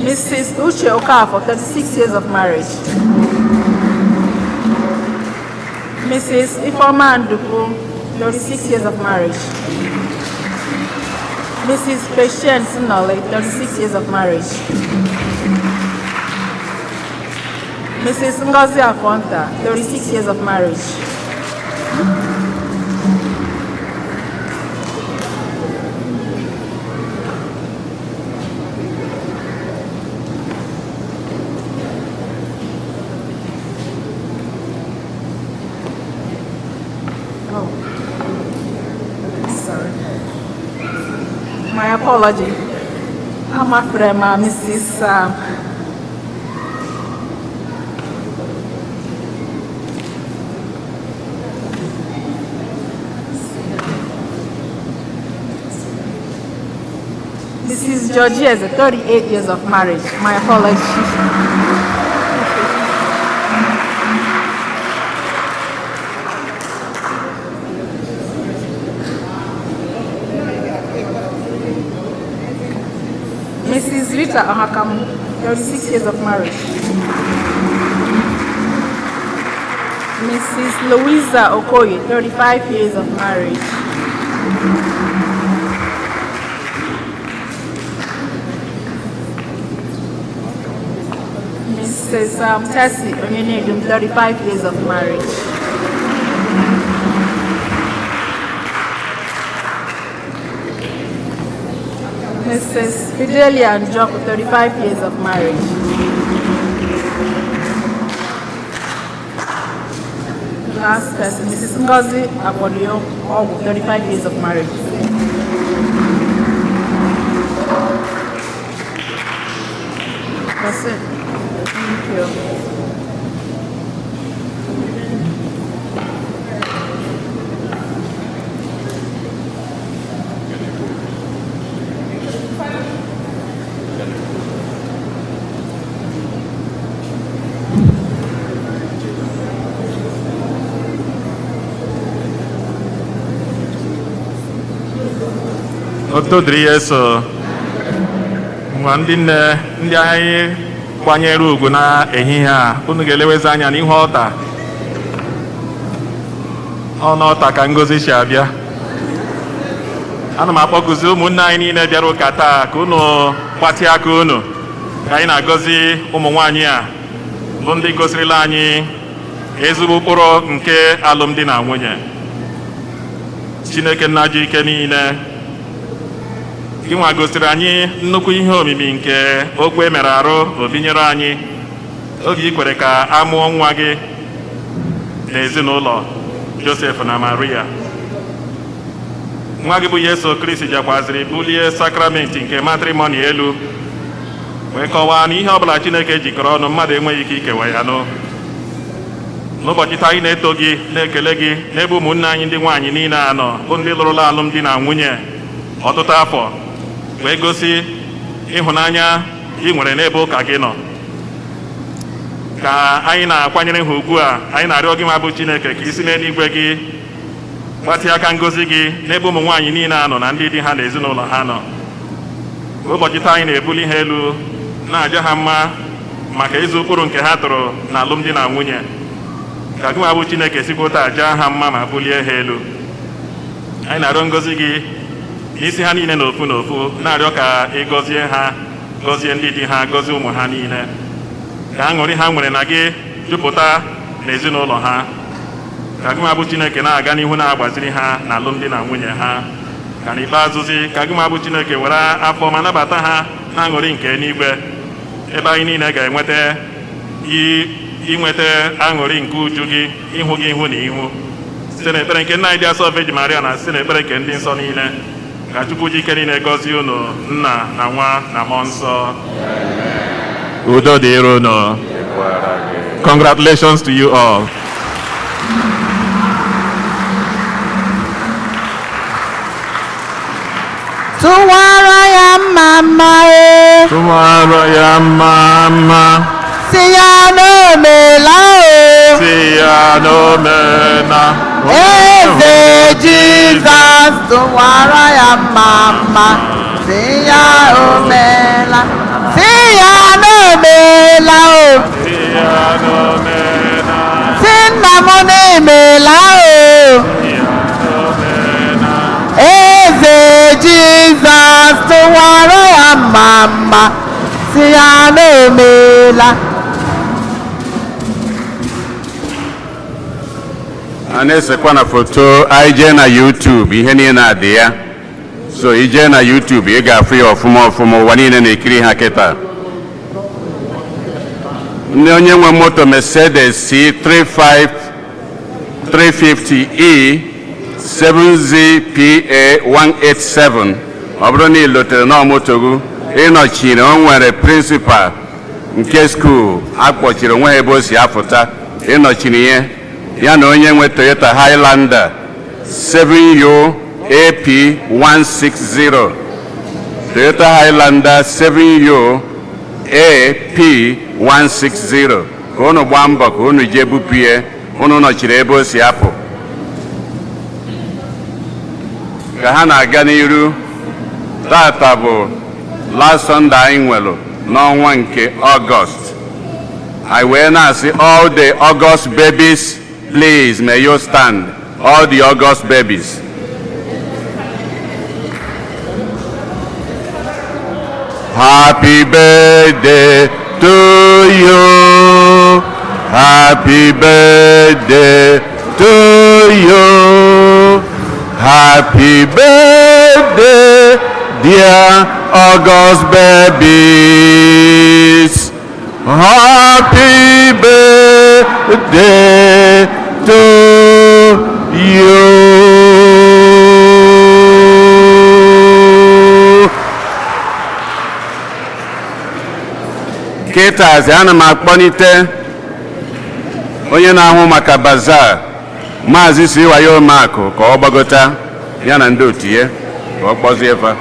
F: Mrs. Uche Okafor, 36 years of marriage. Mrs. Ifeoma Nduku, 36 years of marriage. Mrs. Patience Nnole, 36 years of marriage. Mrs. Ngozi Afonta, 36 years of marriage. Oh, sorry. My apology. I'm afraid, Mrs. Mrs. Georgia is 38 years of marriage. My apology. Mrs. Rita Ohakam, 36 years of marriage. Mrs. Louisa Okoye, 35 years of marriage. Mrs. Tessie Onyenedum, 35 years of marriage. Mrs. Fidelia Njoku, 35 years of marriage. Last person, Mrs. Ngozi Akwadio Ogwu, 35 years of marriage. That's it. Thank you.
B: Otuto dịrị Jesu. Ngwa ndị nne ndị anyị kwanyere ugwu n'ehihie a, unu ga-elewezi anya n'ihu ọta. Ọnụ ọta ka ngozi si abịa. Ana m akpọkuzi ụmụnne anyị niile bịara ụka taa ka unu gbatịa aka unu ka anyị na-agọzi ụmụ nwaanyị a bụ ndị gosirila anyị ezigbo ụkpụrụ nke alụmdi na nwunye. Chineke nna ji ike niile, gị nwa gosiri anyị nnukwu ihe omimi nke okwu e mere arụ obinyere anyị oge i kwere ka a mụọ nwa gị n'ezinụlọ Josef na Maria. Nwa gị bụ Yesu Kristi bịakwaziri bulie sakramenti nke matrimony elu wee kọwaa na ihe ọbụla Chineke jikọrọ ọnụ mmadụ enweghị ike ikewa ya nụ. N'ụbọchị taa anyị na-eto gị, na-ekele gị n'ebe ụmụnne anyị ndị nwaanyị niile anọ bụ ndị lụrụla alụmdi na nwunye ọtụtụ afọ wee gosi ịhụnanya ị nwere n'ebe ụka gị nọ. Ka anyị na-akwanyere ha ugwu a, anyị na-arịọ gị nwa bụ Chineke ka i si n'eluigwe gị gbatịa aka ngozi gị n'ebe ụmụ nwaanyị niile anọ na ndị di ha na ezinụlọ ha nọ. Ụbọchị taa anyị na-ebuli ha elu, na-aja ha mma maka ịzụ ụkpụrụ nke ha tụrụ na alụmdi na nwunye. Ka gị nwa bụ Chineke sikwa taa jaa ha mma ma bulie ha elu. Anyị na-arịọ ngozi gị n'isi ha niile n'ofu n'ofu, na-arịọ ka ị gọzie ha, gọzie ndị di ha, gọzie ụmụ ha niile, ka aṅụrị ha nwere na gị jupụta n'ezinụlọ ha. Ka gị nwa bụ Chineke na-aga n'ihu na-agbaziri ha na alụmdi na nwunye ha. Ka n'ikpeazụzi ka gị nwa bụ Chineke were afọ ma nabata ha na aṅụrị nke eluigwe, ebe anyị niile ga-enweta inweta aṅụrị nke uju gị, ịhụ gị ihu na ihu, site n'ekpere nke nna anyị dị asọ Virgin Maria na site n'ekpere nke ndị nsọ niile. Ka Chukwu ji ike niile gọzie unu, Nna na Nwa na Mmụọ Nsọ. Udo dịrị unu. Congratulations to you all.
D: Tụwara ya mma mma e.
B: Tụwara ya mma mma.
D: Si ya n'omela o.
B: Si ya n'omena.
D: Eze Jizọs, tụwara ya mma mma. Si ya omela. Si ya na-emeela o. Si nna m na-emeela o. Eze Jizọs, tụwara ya mma mma, si ya na-emeela.
A: A na-esekwa na foto. Anyị jee na YouTube, ihe niile adị ya. So ijee na YouTube, ị ga-afụ ya ọfụma ọfụma. Ụwa niile na-ekiri ha kịta. Ndị onye nwe moto Mercedes C 35 350E 7ZPA 187, ọ bụrụ na ị lotere na moto gị ịnọchiri, o nwere principal nke school akpọchiri onwe ha ebe o si apụta, ịnọchiri ihe ya, na onye nwe Toyota Highlander 7U AP 160, Toyota Highlander 7U AP 160, ka unu gbaa mbọ ka unu jee bupụ ya unu nọchiri ebe o si apụ. Ka ha na-aga n'iru, tata bụ last Sunday anyị nwere n'ọnwa nke Ọgọst. I wee na-asị, all the August babies, please may you stand. All the August babies. Happy birthday to you. Happy birthday to you. Happy birthday, dear August babies. Happy birthday to you. Kịtazi ana m akpọlite onye na-ahụ maka bazaar, Maazị Siwayo Omakụ, ka ọ gbagota ya na ndị otu ya ka ọ kpọzie fa.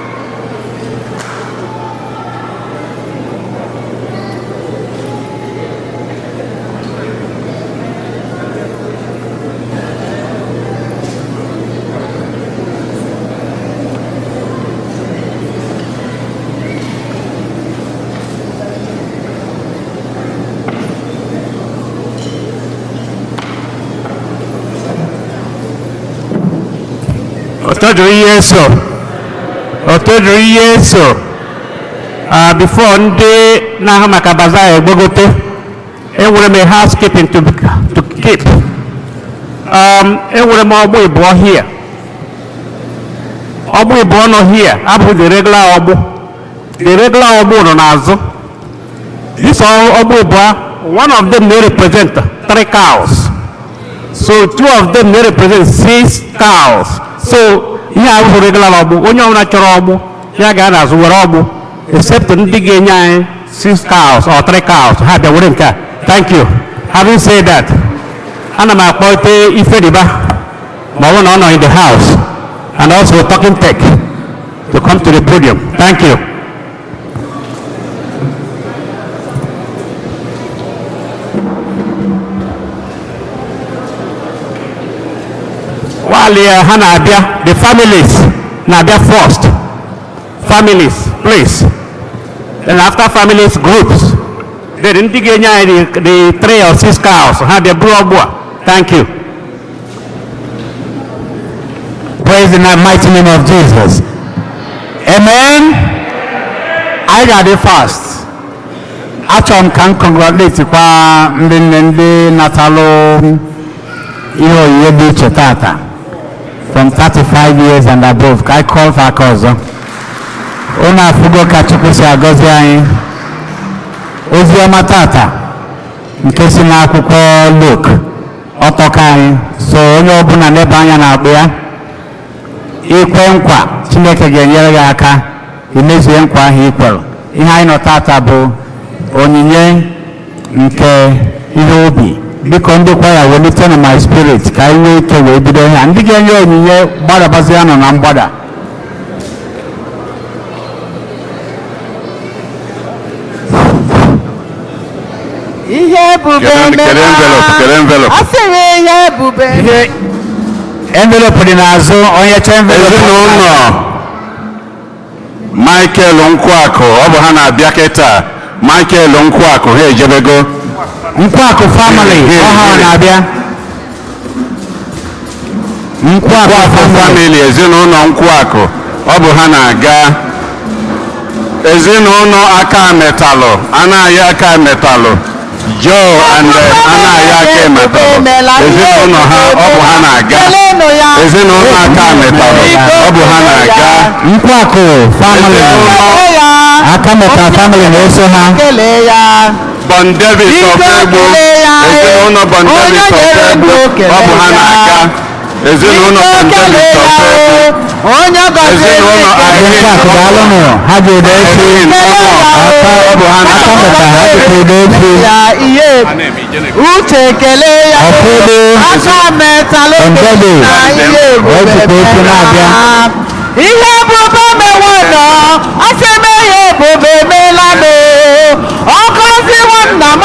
G: Otito dịrị Jesu. Otito dịrị Jesu. Before ndị na-ahụ maka bazaar egbogote, enwere m a housekeeping to keep. Enwere m ọgbụ ịbụọ here. Ọgbụ ịbụọ nọ here abụghị the regular ọgbụ. The regular ọgbụ nọ n'azụ. This ọgbụ ịbụọ, one of them may represent three cows. So two of them may represent six cows. So ihe abụghị regular ọgbụ. Onye ọbụla chọrọ ọgbụ, ya ga n'azụ were ọgbụ, except ndị ga-enye anyị six cows or three cows. Ha bịa were nke a. Thank you. Having said that, ana m akpọte Ifediba ma ọ bụrụ na ọ nọ in the house, and also Talking Tech to come to the podium. Thank you. While ha na-abịa, the families na-abịa first. Families, please. Then after families, groups. Then ndị ga-enye anyị the three or six cows, ha bịa buru ọgbụ a. Thank you.
H: Praise the mighty name of Jesus. Amen. I got it fast. Achọrọ m ka m congratulate kwa ndị nne, ndị natalụ ihe onyinye dị iche tata from 35 years and above, ka anyị kọọ fa aka ọzọ. Unu afụgo ka Chukwu si agọzi anyị. Ozi ọma tata nke si n'akwụkwọ Luk ọtọka anyị, so onye ọbụla n'ebe anya na-akpụ ya ikwe nkwa, Chineke ga-enyere gị aka imezue nkwa ahụ i kwere. Ihe anyị nọ tata bụ onyinye nke ihe ubi. Biko, ndị kwaya, welite na my spirit ka anyị nwee ike wee bido ihe a. Ndị ga-enye onyinye gbadabazi ya nọ na mgbada.
D: Ihe ebube.
A: Kedu envelope? Kedu envelope?
D: Ọ sịrị ihe ebube.
H: Ihe envelope dị n'azụ, onye chọọ envelope.
A: Ezinụlọ Michael Nkwakụ, ọ bụ ha na-abịa kịta. Michael Nkwakụ, ha ejebego.
H: Nkwakụ family, ọha na-abịa. Nkwakụ
A: family, ezinụlọ Nkwakụ, ọ bụ ha na-aga. Ezinụlọ aka metalụ, anaghị aka metalụ, Joe and anaghị aka metalụ, ezinụlọ ha, ọ bụ ha na-aga. Ezinụlọ aka metalụ, ọ bụ ha na-aga.
H: Nkwakụ family, aka metal family na-eso ha.
A: Bon Davis Ọfegbu, ezinụlọ Bon Davis Ọfegbu, ọ bụ ha na-aga. Ezinụlọ Bon Davis Ọfegbu, ezinụlọ Irene,
H: Nkwakụ, daalụnụ, ha ji ụda efi.
A: Ọ bụ ha
H: aka
A: na-aga.
H: metal, ha jikwa ụda efi.
D: Uche kelee ya.
H: Ọfegbu.
D: Aka metalụ
H: Bon Davis,
D: na ihe
H: o
D: ebube
H: jikwa efi na-abịa.
D: Ihe ebube mewo nọ, asị m ihe ebube meela nụ. Ọgọziwo nna m,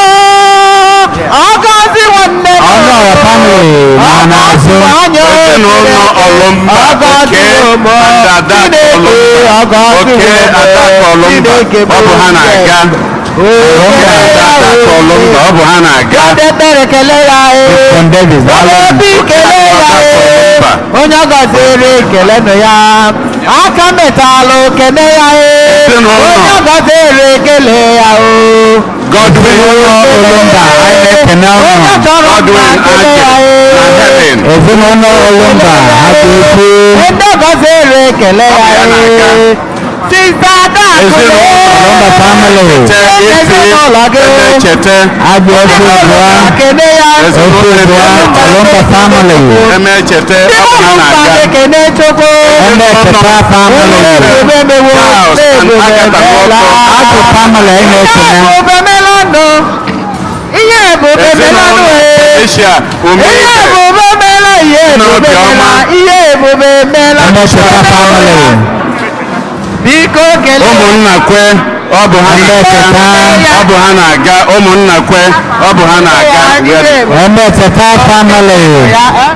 D: ọgọziwo nne m.
H: Ọnụ ọra family na n'azụ.
A: Ezinụlọ Ọlụmba, Oke and Adaka Ọlụmba, Oke Adaka Ọlụmba, ọ bụ ha na-aga. Oke Adaka Ọlụmba, ọ bụ ha na-aga.
D: Ekpere kelee ya ee.
H: Bon Davis, daalụnụ.
D: Obi kelee ya ee. Onye ọ gọziri kelenụ ya. Aka metalụ kene ya ee.
A: Ezinụlọ.
D: Onye ọ gọziri kele ya o.
A: Godwin
H: Olumba, anyị na-ekene ụnụ.
D: Onye chọrọ mma
A: Godwin
D: kele
A: Ake
D: ya
A: na
D: ee.
A: Helen.
H: Ezinụlọ Olumba, ha ji efi.
D: Ndị gọziri kele ya
A: Ọ bụ ya na-aga.
D: ee. Sista Adakụ
A: Ezinụlọ
H: Olumba family,
A: Chete ifi ebe chete.
H: ha ji efi bụa.
D: kene ya.
H: Efi bụa, Olumba family.
A: Eme chete, ọ bụ ha na-aga.
D: Ekene Chukwu.
H: Emecheta family.
D: Ebube mewo.
A: Charles and
D: Ebube
A: Agatha
D: mela.
A: Nwoko.
H: Agụ family, anyị na-ekene.
D: Ebube melanụ. Ihe ebube melanụ
A: Ezinụlọ
D: ee.
A: Felicia
D: Ihe
A: Umeike
D: ebube mela, ihe ebube
A: Obiọma.
D: mela, ihe ebube mela.
H: Emecheta family.
D: Biko kelee.
A: Ụmụnna kwe, ọ bụ ha na-aga. Ọ bụ ha na-aga. Ụmụnna kwe, ọ bụ ha na-aga.
H: Emecheta family.
D: Ya, eh?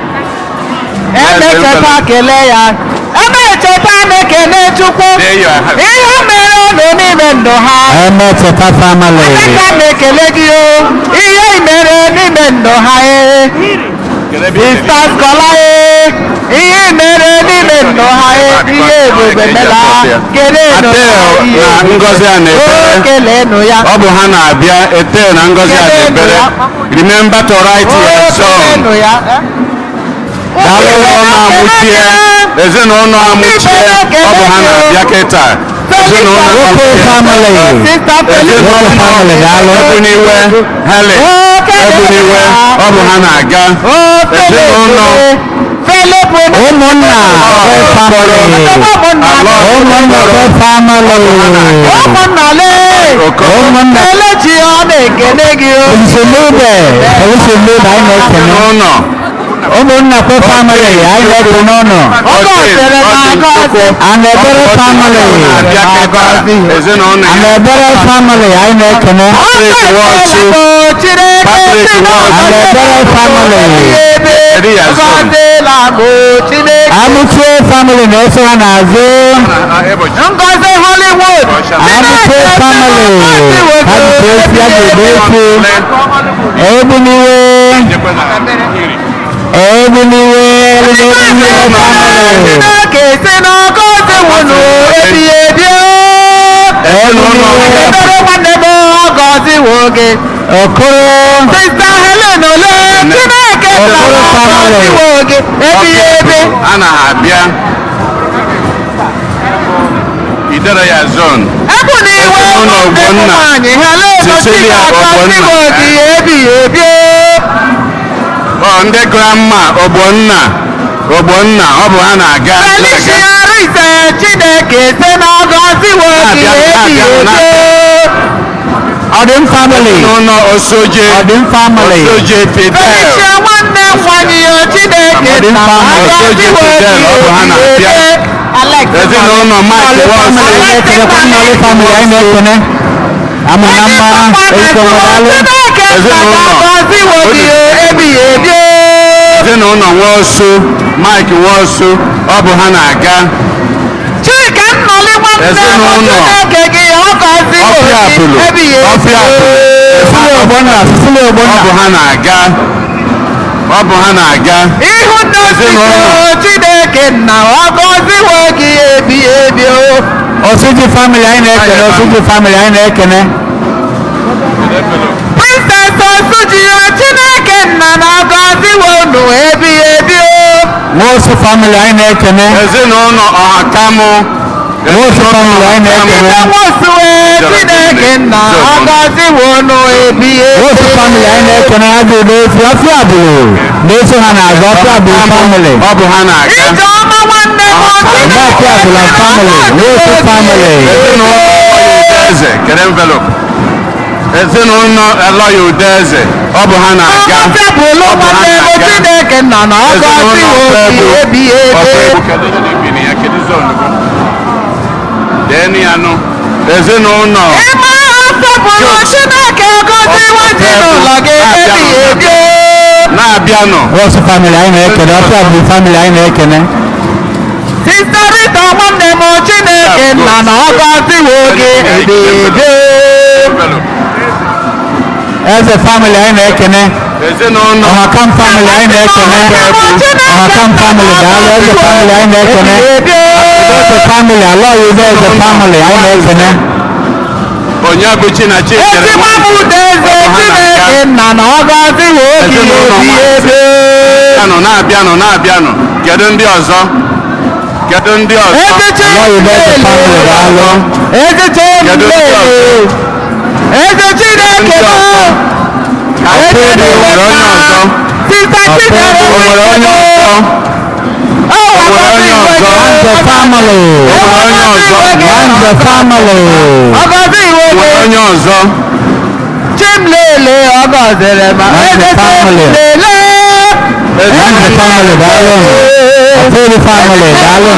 D: Emecheta kelee ya. Emecheta na-ekene Chukwu.
A: There you are.
D: Ihe mere unu n'ime ndụ ha.
H: Emecheta family.
D: Aka na-ekele gị o. Ihe i mere n'ime ndụ ha ee. Mr. Scholar ee. Ihe i mere n'ime ndụ ha ee. Ihe ebube mela. Kelenụ
A: Atel
D: ya ihe
A: na
D: ebube.
A: Ngozi a
D: O
A: na-ekpere.
D: kelenụ ya.
A: Ọ bụ ha na-abịa. Ete na Ngozi a na-ekpere. Remember to write
D: O
A: your song.
D: kelenụ ya.
A: Ezinụlọ amụchie, ezinụlọ amụchie, ọ bụ ha na-abịa kịta. Ezinụlọ
H: Nwoke
A: amụchie.
H: family.
D: Sister
H: Nwoke family, daalụ.
A: Ebuniwe Helen, Ebuniwe, ọ bụ ha na-aga. Ezinụlọ
H: Ụmụnna kwe family. Ụmụnna kwe family.
D: Ụmụnna lee.
A: Okoro.
H: Ụmụnna.
D: Kelechi ọ na-ekene gị o.
H: Oliselube, Oliselube, anyị na-ekene.
A: Ezinụlọ
H: Ụmụnna kwe family, anyị na-ekene ụnụ.
D: Oge ọsịrị na-agọzi.
H: Anebere family.
A: na-abịa kịta. Ezinụlọ ya.
H: Anebere family, anyị na-ekene.
A: Patrick Nwosu. Patrick Nwosu.
H: Anebere family.
A: Kedu ya zone?
H: Amuchie family na-eso ha n'azụ.
D: Ngozi Hollywood.
H: Amuchie family. Ha jikwa efi, ha ji ụda efi. Ebuniwe. Ebuniwe, Ebuniwe family.
D: Chineke si n'ọgọzi wụnụ ebighị ebi o.
A: Ezinụlọ
D: Ebere nwanne m ọgọzi wụ gị.
H: Okoro.
D: Sista Helen ole Chineke si
H: Okoro
D: n'ọgọzi
H: family.
D: wụ gị ebighị ebi.
A: A na-abịa. Idere ya zone.
D: Ebu na iwe
A: Ezinụlọ
D: nwanne m
A: Ogbonna.
D: nwaanyị Helen
A: Cecilia
D: Chineke
A: Ogbonna.
D: wụ gị ebighị ebi o.
A: Ọ ndị grandma Ogbonna, Ogbonna, ọ bụ ha na-aga.
D: Felicia Rise Chineke si n'ọgọzi wụ gị
A: Na-abịa,
D: ebighị
A: na-abịa,
D: ebi o.
H: Ọdịm family.
A: Ezinụlọ Osoje.
H: Ọdịm family.
A: Osoje Fidel.
D: Felicia nwanne m nwanyị ya Chineke
H: Ọdịm
D: nna m
H: family.
D: agọziwo
A: Osoje Fidel, ọ bụ ha na-abịa.
D: Alex
A: Ezinụlọ Mike
H: Nọlị
A: Nwosu.
H: family, anyị na-ekenekwa Nọlị family, anyị na-ekene. Amụ na mma, erikọrọ daalụ.
D: Chineke nna m agọziwo gị ebighị ebi o.
A: Ezinụlọ Nwosu, Mike Nwosu, ọ bụ ha na-aga.
D: Chika Nnọlị nwanne m
A: Ezinụlọ.
D: Chineke gị ọ gọziwo
A: Ọpịa
D: gị.
A: Abụlụ.
D: Ebighị ebi.
A: Ọfịa Abụlụ.
H: Cecilia Ogbonna, Cecilia
A: Ọ
H: Ogbonna.
A: bụ ha na-aga. Ọ bụ ha na-aga.
D: Ihu nna
A: Ezinụlọ.
D: Chineke nna ọ gọziwo gị ebighị ebi o.
H: Osuji family anyị na-ekene, Osuji family anyị na-ekene.
D: Princess Osuji o, Chineke nna na ọ gọziwo unu ebighị ebi o.
H: Nwosu family anyị na-ekene.
A: Ezinụlọ Ọhakamụ.
H: Nwosu family anyị na-ekene.
D: Ndị nwosuwe Chineke nna ọ gọziwo unu ebighị ebi.
H: Nwosu family anyị na-ekene ha dị n'ofu Ọfịa Abụlụ. Na-eso ha n'azụ Ọfịa Abụlụ family.
A: Ọ bụ ha na-aga.
D: Ijeọma nwanne m
H: Ọfịa Abụlụ family. Nwosu family.
A: Ezinụlọ Udeze, kere envelope. Ezinụlọ Eloyi Udeze, ọ bụ ha na-aga.
D: Ọfịa
A: Ọ bụ ha
D: nwanne m
A: na-aga.
D: Chineke nna na ọ
A: Ezinụlọ
D: gọziwo gị
A: Ọfịa
D: ebighị
A: Ọfịa
D: ebi.
A: Egbu, kedu ihe na-ebi na ya? Kedu zone gị? Deenụ ya nụ. Ezinụlọ
D: Ịma asọpụrụ Chineke gọziwo ezinụlọ gị ebighị ebi o.
A: na-abịanụ.
H: Nwosu family anyị na-ekene, Ọfịa Abụlụ family anyị na-ekene.
D: Sista Rita nwanne m Chineke nna na ọ gọziwo gị ebighị ebi o.
A: Envelope.
H: Eze family anyị na-ekene.
A: Ezinụlọ
H: Ọhakam family anyị na-ekene. Ọhakam family daalụ. Eze family anyị na-ekene. Eze family, Alọghị Eze family anyị na-ekene.
A: Onyebuchi na Chikere.
D: Ezigbo m Udeze Chineke nna na ọ gọziwo gị
A: Ezinụlọ
D: ebighị ebi o.
A: Na-abịanụ, na-abịanụ, na-abịanụ. Kedu ndị ọzọ? Kedu ndị ọzọ?
D: Ezichi
H: Alọghị Eze family daalụ.
D: Ezichi
A: Kedu ndị
D: mlele.
A: ọzọ?
D: Eze Chineke
A: Ndị
D: m.
A: ọzọ?
D: Eze
A: O nwere onye ọzọ?
D: Sista Chidera
A: O nwere onye ọzọ?
D: O
A: nwere onye ọzọ?
H: Nwanze family.
A: O nwere onye ọzọ?
H: Nwanze family.
D: Ọ gọzi iwe
A: O nwere
D: gị.
A: onye ọzọ?
D: Chimlele ọ gọziri ma.
H: Nwanze
D: Eze
H: family.
D: Chimlele.
H: Nwanze family daalụ. Ọfịrị family daalụ.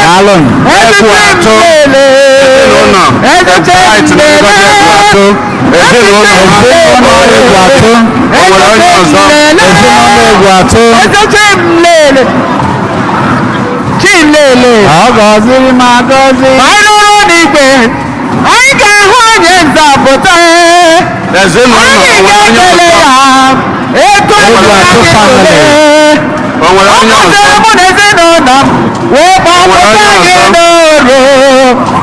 H: Daalụ.
D: Eze
A: Egwu atọ.
D: Chimlele.
A: Ezinụlọ.
D: Eze
A: Bright na Ngozi Egwu atọ. Ezinụlọ ha.
H: Ezinụlọ Egwu atọ.
A: O nwere onye ọzọ?
H: Ezinụlọ Egwu atọ.
D: Eze Chimlele. Chimlele.
H: Ọ gọziri m agọzi.
D: Anyị nụrụ n'igwe, anyị ga-ahụ onye nzọpụta.
A: Ezinụlọ
D: Anyị
A: o nwere onye
D: ga-ekele
A: ọzọ?
D: ya etu
H: Egwu
D: anyị
H: atọ family.
A: O nwere
D: Ọ
A: onye ọzọ?
D: gọziri mụ na ezinụlọ m wee gbapụta
A: onye
D: gị
A: ọzọ?
D: n'oru.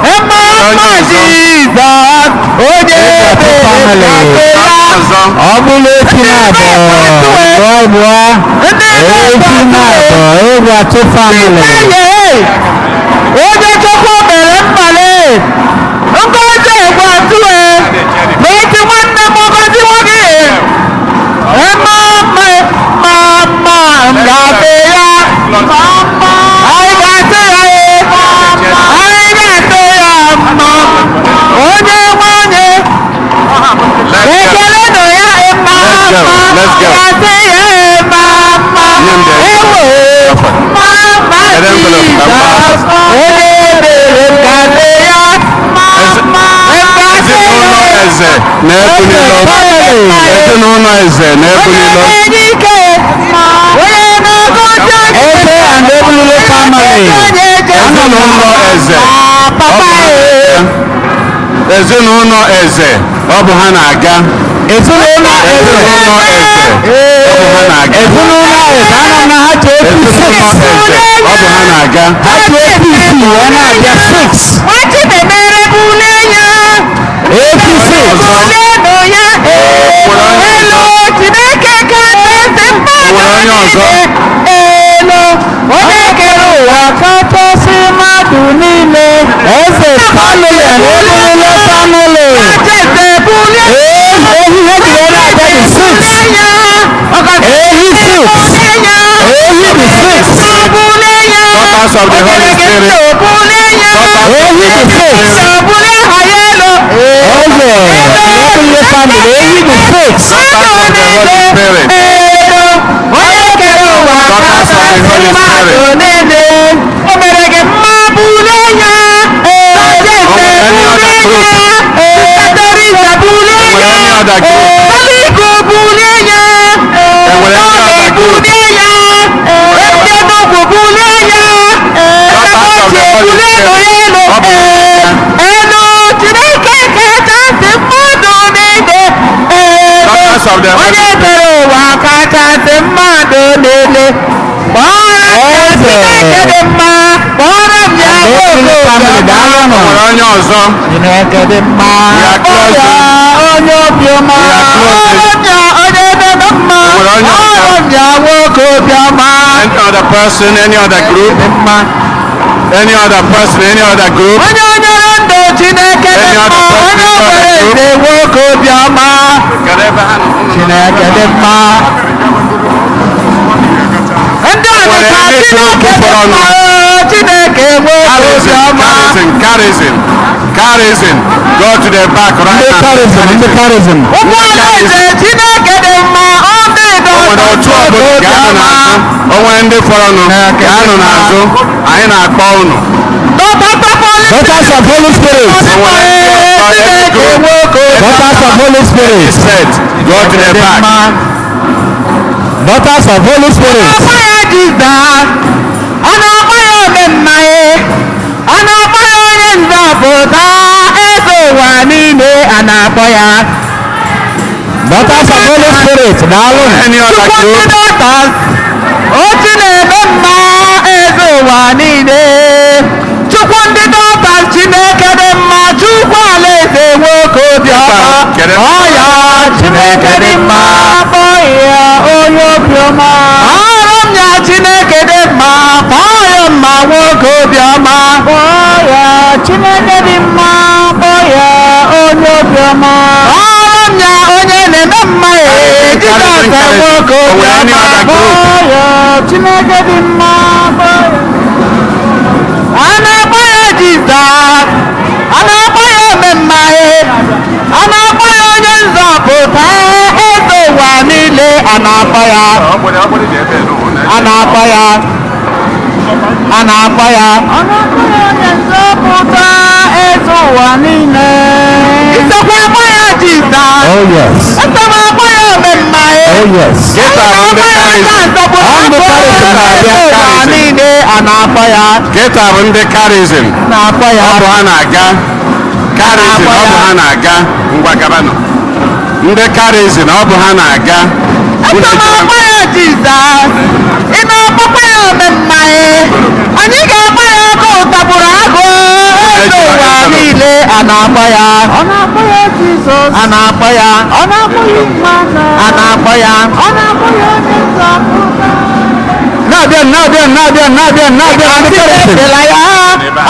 D: Mma
A: onye
D: mma
A: ọzọ?
D: Jizọs, onye
H: Egwu atọ
D: ebere
H: family.
D: ga-asị ya.
A: Ọzọ.
H: Ọ bụla echi na-abọ bụọ bụọ.
D: Ndị
H: Echi na-abọ Egwu atọ family.
D: Onye chukwu mere mkpali ngozi egwu atụe n'eti nwanne m ngozi gị mma mma mma m ga-asị ya anyị ga-asị ya ee anyị ga-asị ya mma onye nwanyị
A: Let's go.
D: ekele nụ ya mma
A: Let's go.
D: mma
A: Let's go.
D: ga-asị ya mma mma
A: Nye m the
D: ewo mma mma
A: Kedu envelope ka m gbaa?
D: Jizọs onye ebere m ga-asị ya mma mma
A: Ezinụlọ eze na-ebulilo. Ezinụlọ eze na-ebulilo.
D: onye ike onye na-agọzi
H: Eze and Ebulilo family.
A: Ezinụlọ eze. Ọ bụ
D: papa
A: ha na-aga. Ezinụlọ eze. Ọ bụ ha na-aga.
H: Ezinụlọ eze.
A: Ezinụlọ eze. Ọ bụ ha na-aga.
H: Ezinụlọ eze anọ m na ha ji
A: Ezinụlọ
H: APC.
A: eze. Ọ bụ ha na-aga.
H: Ha ji APC wee na-abịa 6.
D: nwa Chinemere bulie ya
H: APC.
D: bulienụ ya elu Chineke kachasị mmadụ
A: Nwere onye ọzọ?
D: niile elu onye kere ụwa
H: Kachasị mmadụ niile. Eze family and Ebulilo family.
D: kachasị bulie
H: Ehi ha ji wee na-abịa dị 6.
D: ya
H: Ehi 6. Ehi dị 6.
D: bulie ya
A: Daughters of the Holy Spirit.
D: bulie ya
H: Ehi dị 6.
D: bulie ha ya elu
H: Eze Ebulilo family. Ehi dị 6.
A: Daughters of the Holy Spirit.
D: elu onye kere ụwa
A: Daughters of the Holy
D: kachasị
A: Spirit.
D: mmadụ niile o mere gị mma bulie ya
A: O nwere any other group?
D: Teresa bulie
A: Enwere
D: ya
A: any other group?
D: Baligo bulie ya
A: Enwere any other group?
D: bulie ya Ezenugwu bulie ya
A: Daughters of the
D: Ezemochie
A: Holy
D: bulie
A: Spirit.
D: elu
A: Ọ bụ
D: elu Chineke kacha
A: of the
D: Onye kere ụwa kachasị mmadụ niile. Kpọrọ m ya Chineke dị mma. Kpọrọ m ya nwoke obiọma.
A: Nwere onye ọzọ?
H: Chineke dị mma.
A: We are
D: Kpọọ ya
A: closing.
D: onye obiọma.
A: We are closing.
D: Kpọrọ m ya onye na-eme mma.
A: Nwere onye ọzọ?
D: Kpọrọ m ya nwoke obiọma.
A: Any other person, any other group? Any other person, any other group?
D: Onye nyere ndụ Chineke dị
A: Any
D: mma.
A: other person,
D: Onye
A: any other
D: kwere
A: group?
D: eze nwoke obiọma.
A: Kedu ebe ha nọ?
H: Chineke dị mma.
D: Ndị
A: Nwere
D: Ọnịcha
A: ndị
D: Chineke dị
A: group
D: mma. Chineke nwoke
A: Charism,
D: obiọma.
A: charism, charism, charism. Go to the back right
H: Ndị
A: now.
H: charism, ndị charism.
D: Ụmụ alaeze Chineke dị mma. Ọ ndị
A: O nwere otu
D: dọta
A: ọbụla
D: nwoke
A: ga-anọ
D: obiọma.
A: n'azụ. O nwere ndị fọrọnụ ga-anọ n'azụ. Anyị na-akpọ unu.
H: Daughters of Holy Spirit.
A: O nwere ndị ọzọ, any
D: Chineke
A: group,
D: nwoke
H: Daughters of Holy Spirit.
A: set. Go to the back.
H: Daughters of Holy Spirit.
D: Na-akpọ ya Jizọs, ọ na-akpọ ya omemma, ọ na-akpọ ya onye nzọpụta, eze ụwa niile a na-akpọ ya.
H: Daughters of Holy Spirit. Daalụ.
A: Any other
D: Chukwu ndị
A: group?
D: daughters, otu na-eme mma, eze ụwa niile. Chukwu ndị daughters, Chineke dị mma, Chukwu alaeze nwoke obiọma.
A: Kedu-
D: Ọ ya Chineke dị mma, kpọọ ya onye obiọma. Ọrụ m ya Chineke dị mma, kpọọ ya mma nwoke obiọma. Kpọọ ya Chineke dị mma, kpọọ ya onye obiọma. Ọrụ m ya onye na-eme mma, ee, Jizọs nwoke
A: O nwere any
D: obiọma.
A: other group?
D: Kpọọ ya Chineke dị mma, kpọọ ya. A na-akpọ ya Jizọs, a na-akpọ ya omemma, a na-akpọ ya onye nzọpụta, eze ụwa niile a na-akpọ ya. A na-akpọ ya. A na-akpọ ya. Ọ na-akpọ ya onye nzọpụta, eze ụwa niile. Isekwa akpọ ya Jizọs.
H: Oh yes.
D: Esekwa akpọ ya omemma.
H: Oh yes.
A: Kịta bụ ndị charism.
H: Ọ ndị charism na-abịa.
D: Ụwa niile a na-akpọ ya.
A: Kịta bụ ndị charism.
D: Na-akpọ ya.
A: Ọ bụ ha na-aga. Charism, ọ bụ ha na-aga. Ngwa gabanụ. Ndị charism, ọ bụ ha na-aga. Unu
D: Esa m
A: ejela-
D: akpọ ya Jizọs, ị na-akpọkwa ya omemma, anyị ga-akpọ ya ọkụ ụtagburu agụ, eze ụwa niile a na-akpọ ya. Ọ na-akpọ ya Jizọs. A na-akpọ ya. Ọ na-akpọ ya A na-akpọ ya. Ọ na-akpọ ya onye nzọpụta.
H: Na-abịa, na-abịa, na-abịa, na-abịa, na-abịa ndị charism.
D: Ebela ya.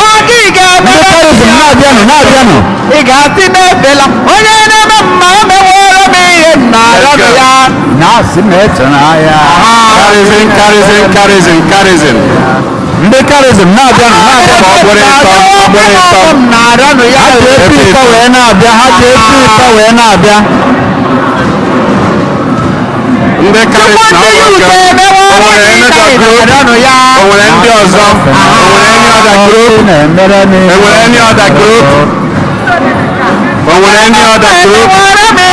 D: Ọ gị
H: Ndị
D: ga-emere
H: charism na-abịanụ, na-abịanụ.
D: Ị ga-asị n'ebela onye na-eme mma o meworo m ihe m na-arịọ ya.
H: Na-asị m ịtụnanya.
A: Charism, charism, charism, charism.
H: Ndị charism na-abịanụ, na-abịanụ.
A: Ọ bụrụ ịtọ, ọ bụrụ ịtọ.
D: M na-arịọnụ ya.
H: Ha ji efi ịtọ wee na-abịa, ha ji efi ịtọ wee na-abịa.
A: Ndị
D: Chukwu
A: charism,
D: ndị
A: ọ bụ
D: yut
A: nke-
D: emeworo
A: O nwere
D: m
A: any
D: ihe
A: other
D: anyị
A: group?
D: na-arịọnụ ya.
A: O nwere ndị ọzọ? O nwere any other group? E nwere any other group? O nwere any other group?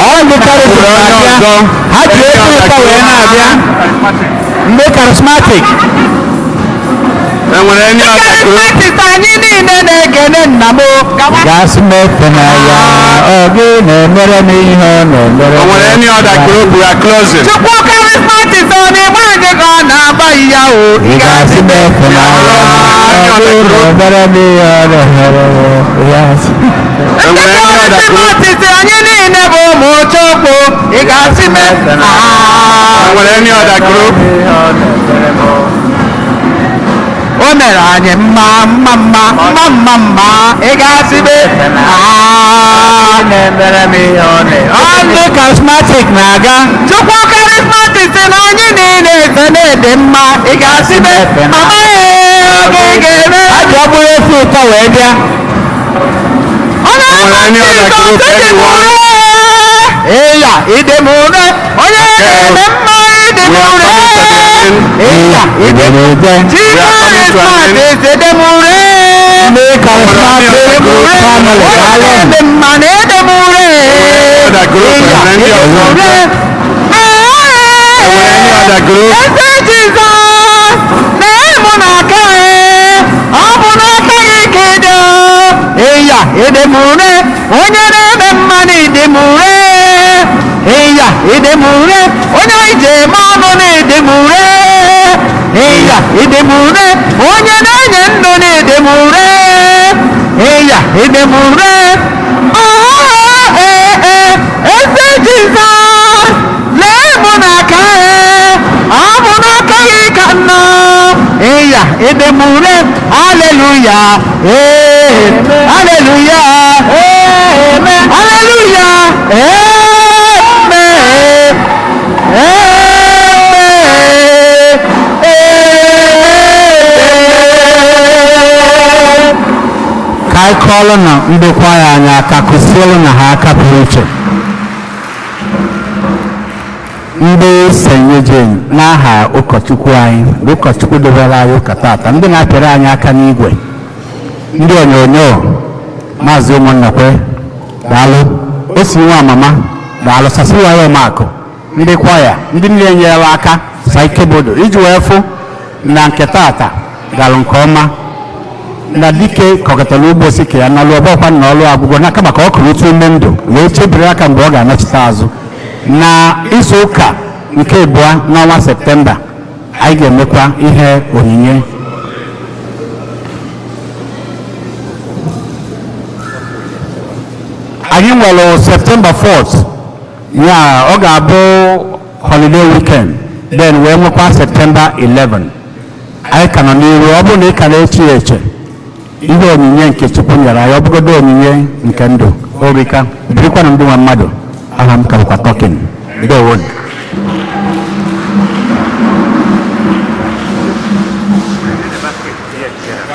H: Ọ ndị charism
A: Onye
H: na-abịa.
A: ọzọ?
H: Ha ji efi ịtọ wee na-abịa. Ndị charismatic.
A: E nwere any other group?
D: Charismatics anyị niile na-ekene nna m. Gawa.
H: Gasị m ịtụnanya, ọ gị na-emere m ihe ọ na-emere
A: O
H: m.
A: nwere any other group? We are closing.
D: Chukwu charismatics ọ na-egbe anyị ka ọ na-agba ya o.
H: Ị ga-asị m ịtụnanya, ọ gị na-emere m ihe ọ na-emere m. Yes.
A: E
D: Ndị
A: nwere any other group?
D: charismatics anyị niile bụ ụmụ Chukwu. Ị ga-asị m
A: O nwere any other group?
D: O mere anyị mma mma mma mma mma mma. Ị ga-asị m
H: na-emere m ihe ọ na-emere
D: Ọ
H: ndị charismatic na-aga.
D: Chukwu charismatic na anyị niile eze na-ede mma. Ị ga-asị m mama ee oge ị ga-eme.
H: Ha ji ọ bụrụ efi ụtọ wee bịa.
D: Ọ
A: nwere any other group? Anyone?
D: Ịya ịdị m ure onye na-eme mma ịdị m
A: We are
D: ure.
A: coming to the end.
D: Ịya ịdị m
H: Ederede.
A: We are coming to an end.
D: Charismatic ịdị m ure.
H: Ndị charismatic family
D: Onye
H: daalụ.
D: na-eme mma na ịdị m ure.
A: Other group,
D: Ịya
A: enwere ndị
D: ịdị m
A: ọzọ?
D: ure.
A: Enwere any other group?
D: Eze Jizọs na-emu n'aka ya, ọ bụ n'aka gị ka ị dị. Ịya ịdị m ure, onye na-eme mma na ịdị m ure. Ịya ịdịmure, onye anyị ji eme ọnụ na ịdịmure. Ịya ịdịmure, onye na-enye ndụ na ịdịmure. Ịya ịdịmure. Oh, ee, ee, eze Jizọs, lee mụ n'aka, ee, ọ bụ n'aka gị ka m nọ. Ịya ịdịmure, haleluya, ee, haleluya, amen, haleluya, amen, amen, amen.
H: Ka anyị kọọlụ na ndị kwaya anyị aka, kụsielụ na ha aka pụrụ iche. Ndị St. Eugene, n'aha ụkọchukwu anyị bụ ụkọchukwu dobere anyị ụka tata, ndị na-apịrị anyị aka n'igwe, ndị onyonyo, Maazị Ụmụnnakwe, daalụ. O si nwa mama, daalụ. Sasiwayo makụ ndị kwaya, ndị niile nyere aka saikebodo iji wee fụ na nke tata galụ nke ọma, na dike kọkọtara ugbo si ka ya n'ọlụ ọbọkwa na ọlụ agwụgwọ n'aka maka ọ kụrụ otu ume ndụ wee chebiri aka mgbe ọ ga-anachite azụ na izu ụka nke abụọ n'ọnwa Septemba. Anyị ga-emekwa ihe onyinye. Anyị nwere Septemba 4th ya, ọ ga-abụ holiday weekend, then wee nwekwa Septemba 11. Anyị ka nọ n'iru. Ọ bụrụ na ị ka na-eche eche ihe onyinye nke Chukwu nyere anyị, ọ bụgodo onyinye nke ndụ orika birikwana ndị nwe mmadụ. Aha m ka bụkwa Tokin. Ndewo.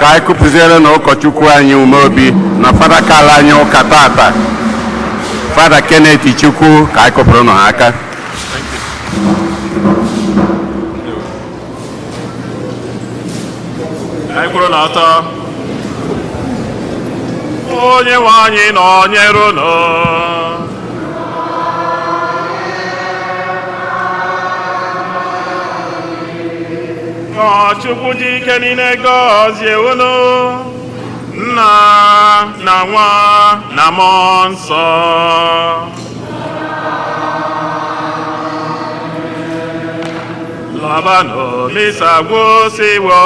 A: Ka anyị kụpụziere na ụkọchukwu anyị Umeobi na Fada kala anyị ụka tata, Fada Kenneth Chukwu, ka anyị kụpụrụ nụ ha aka.
B: Anyị kwuru n'ọtọ. Onye nwe anyị nọnyere unu. Ka Chukwu ji ike niile gọzie unu, Nna na Nwa na Mmụọ Nsọ. Labanụ, misa gwụsịwo.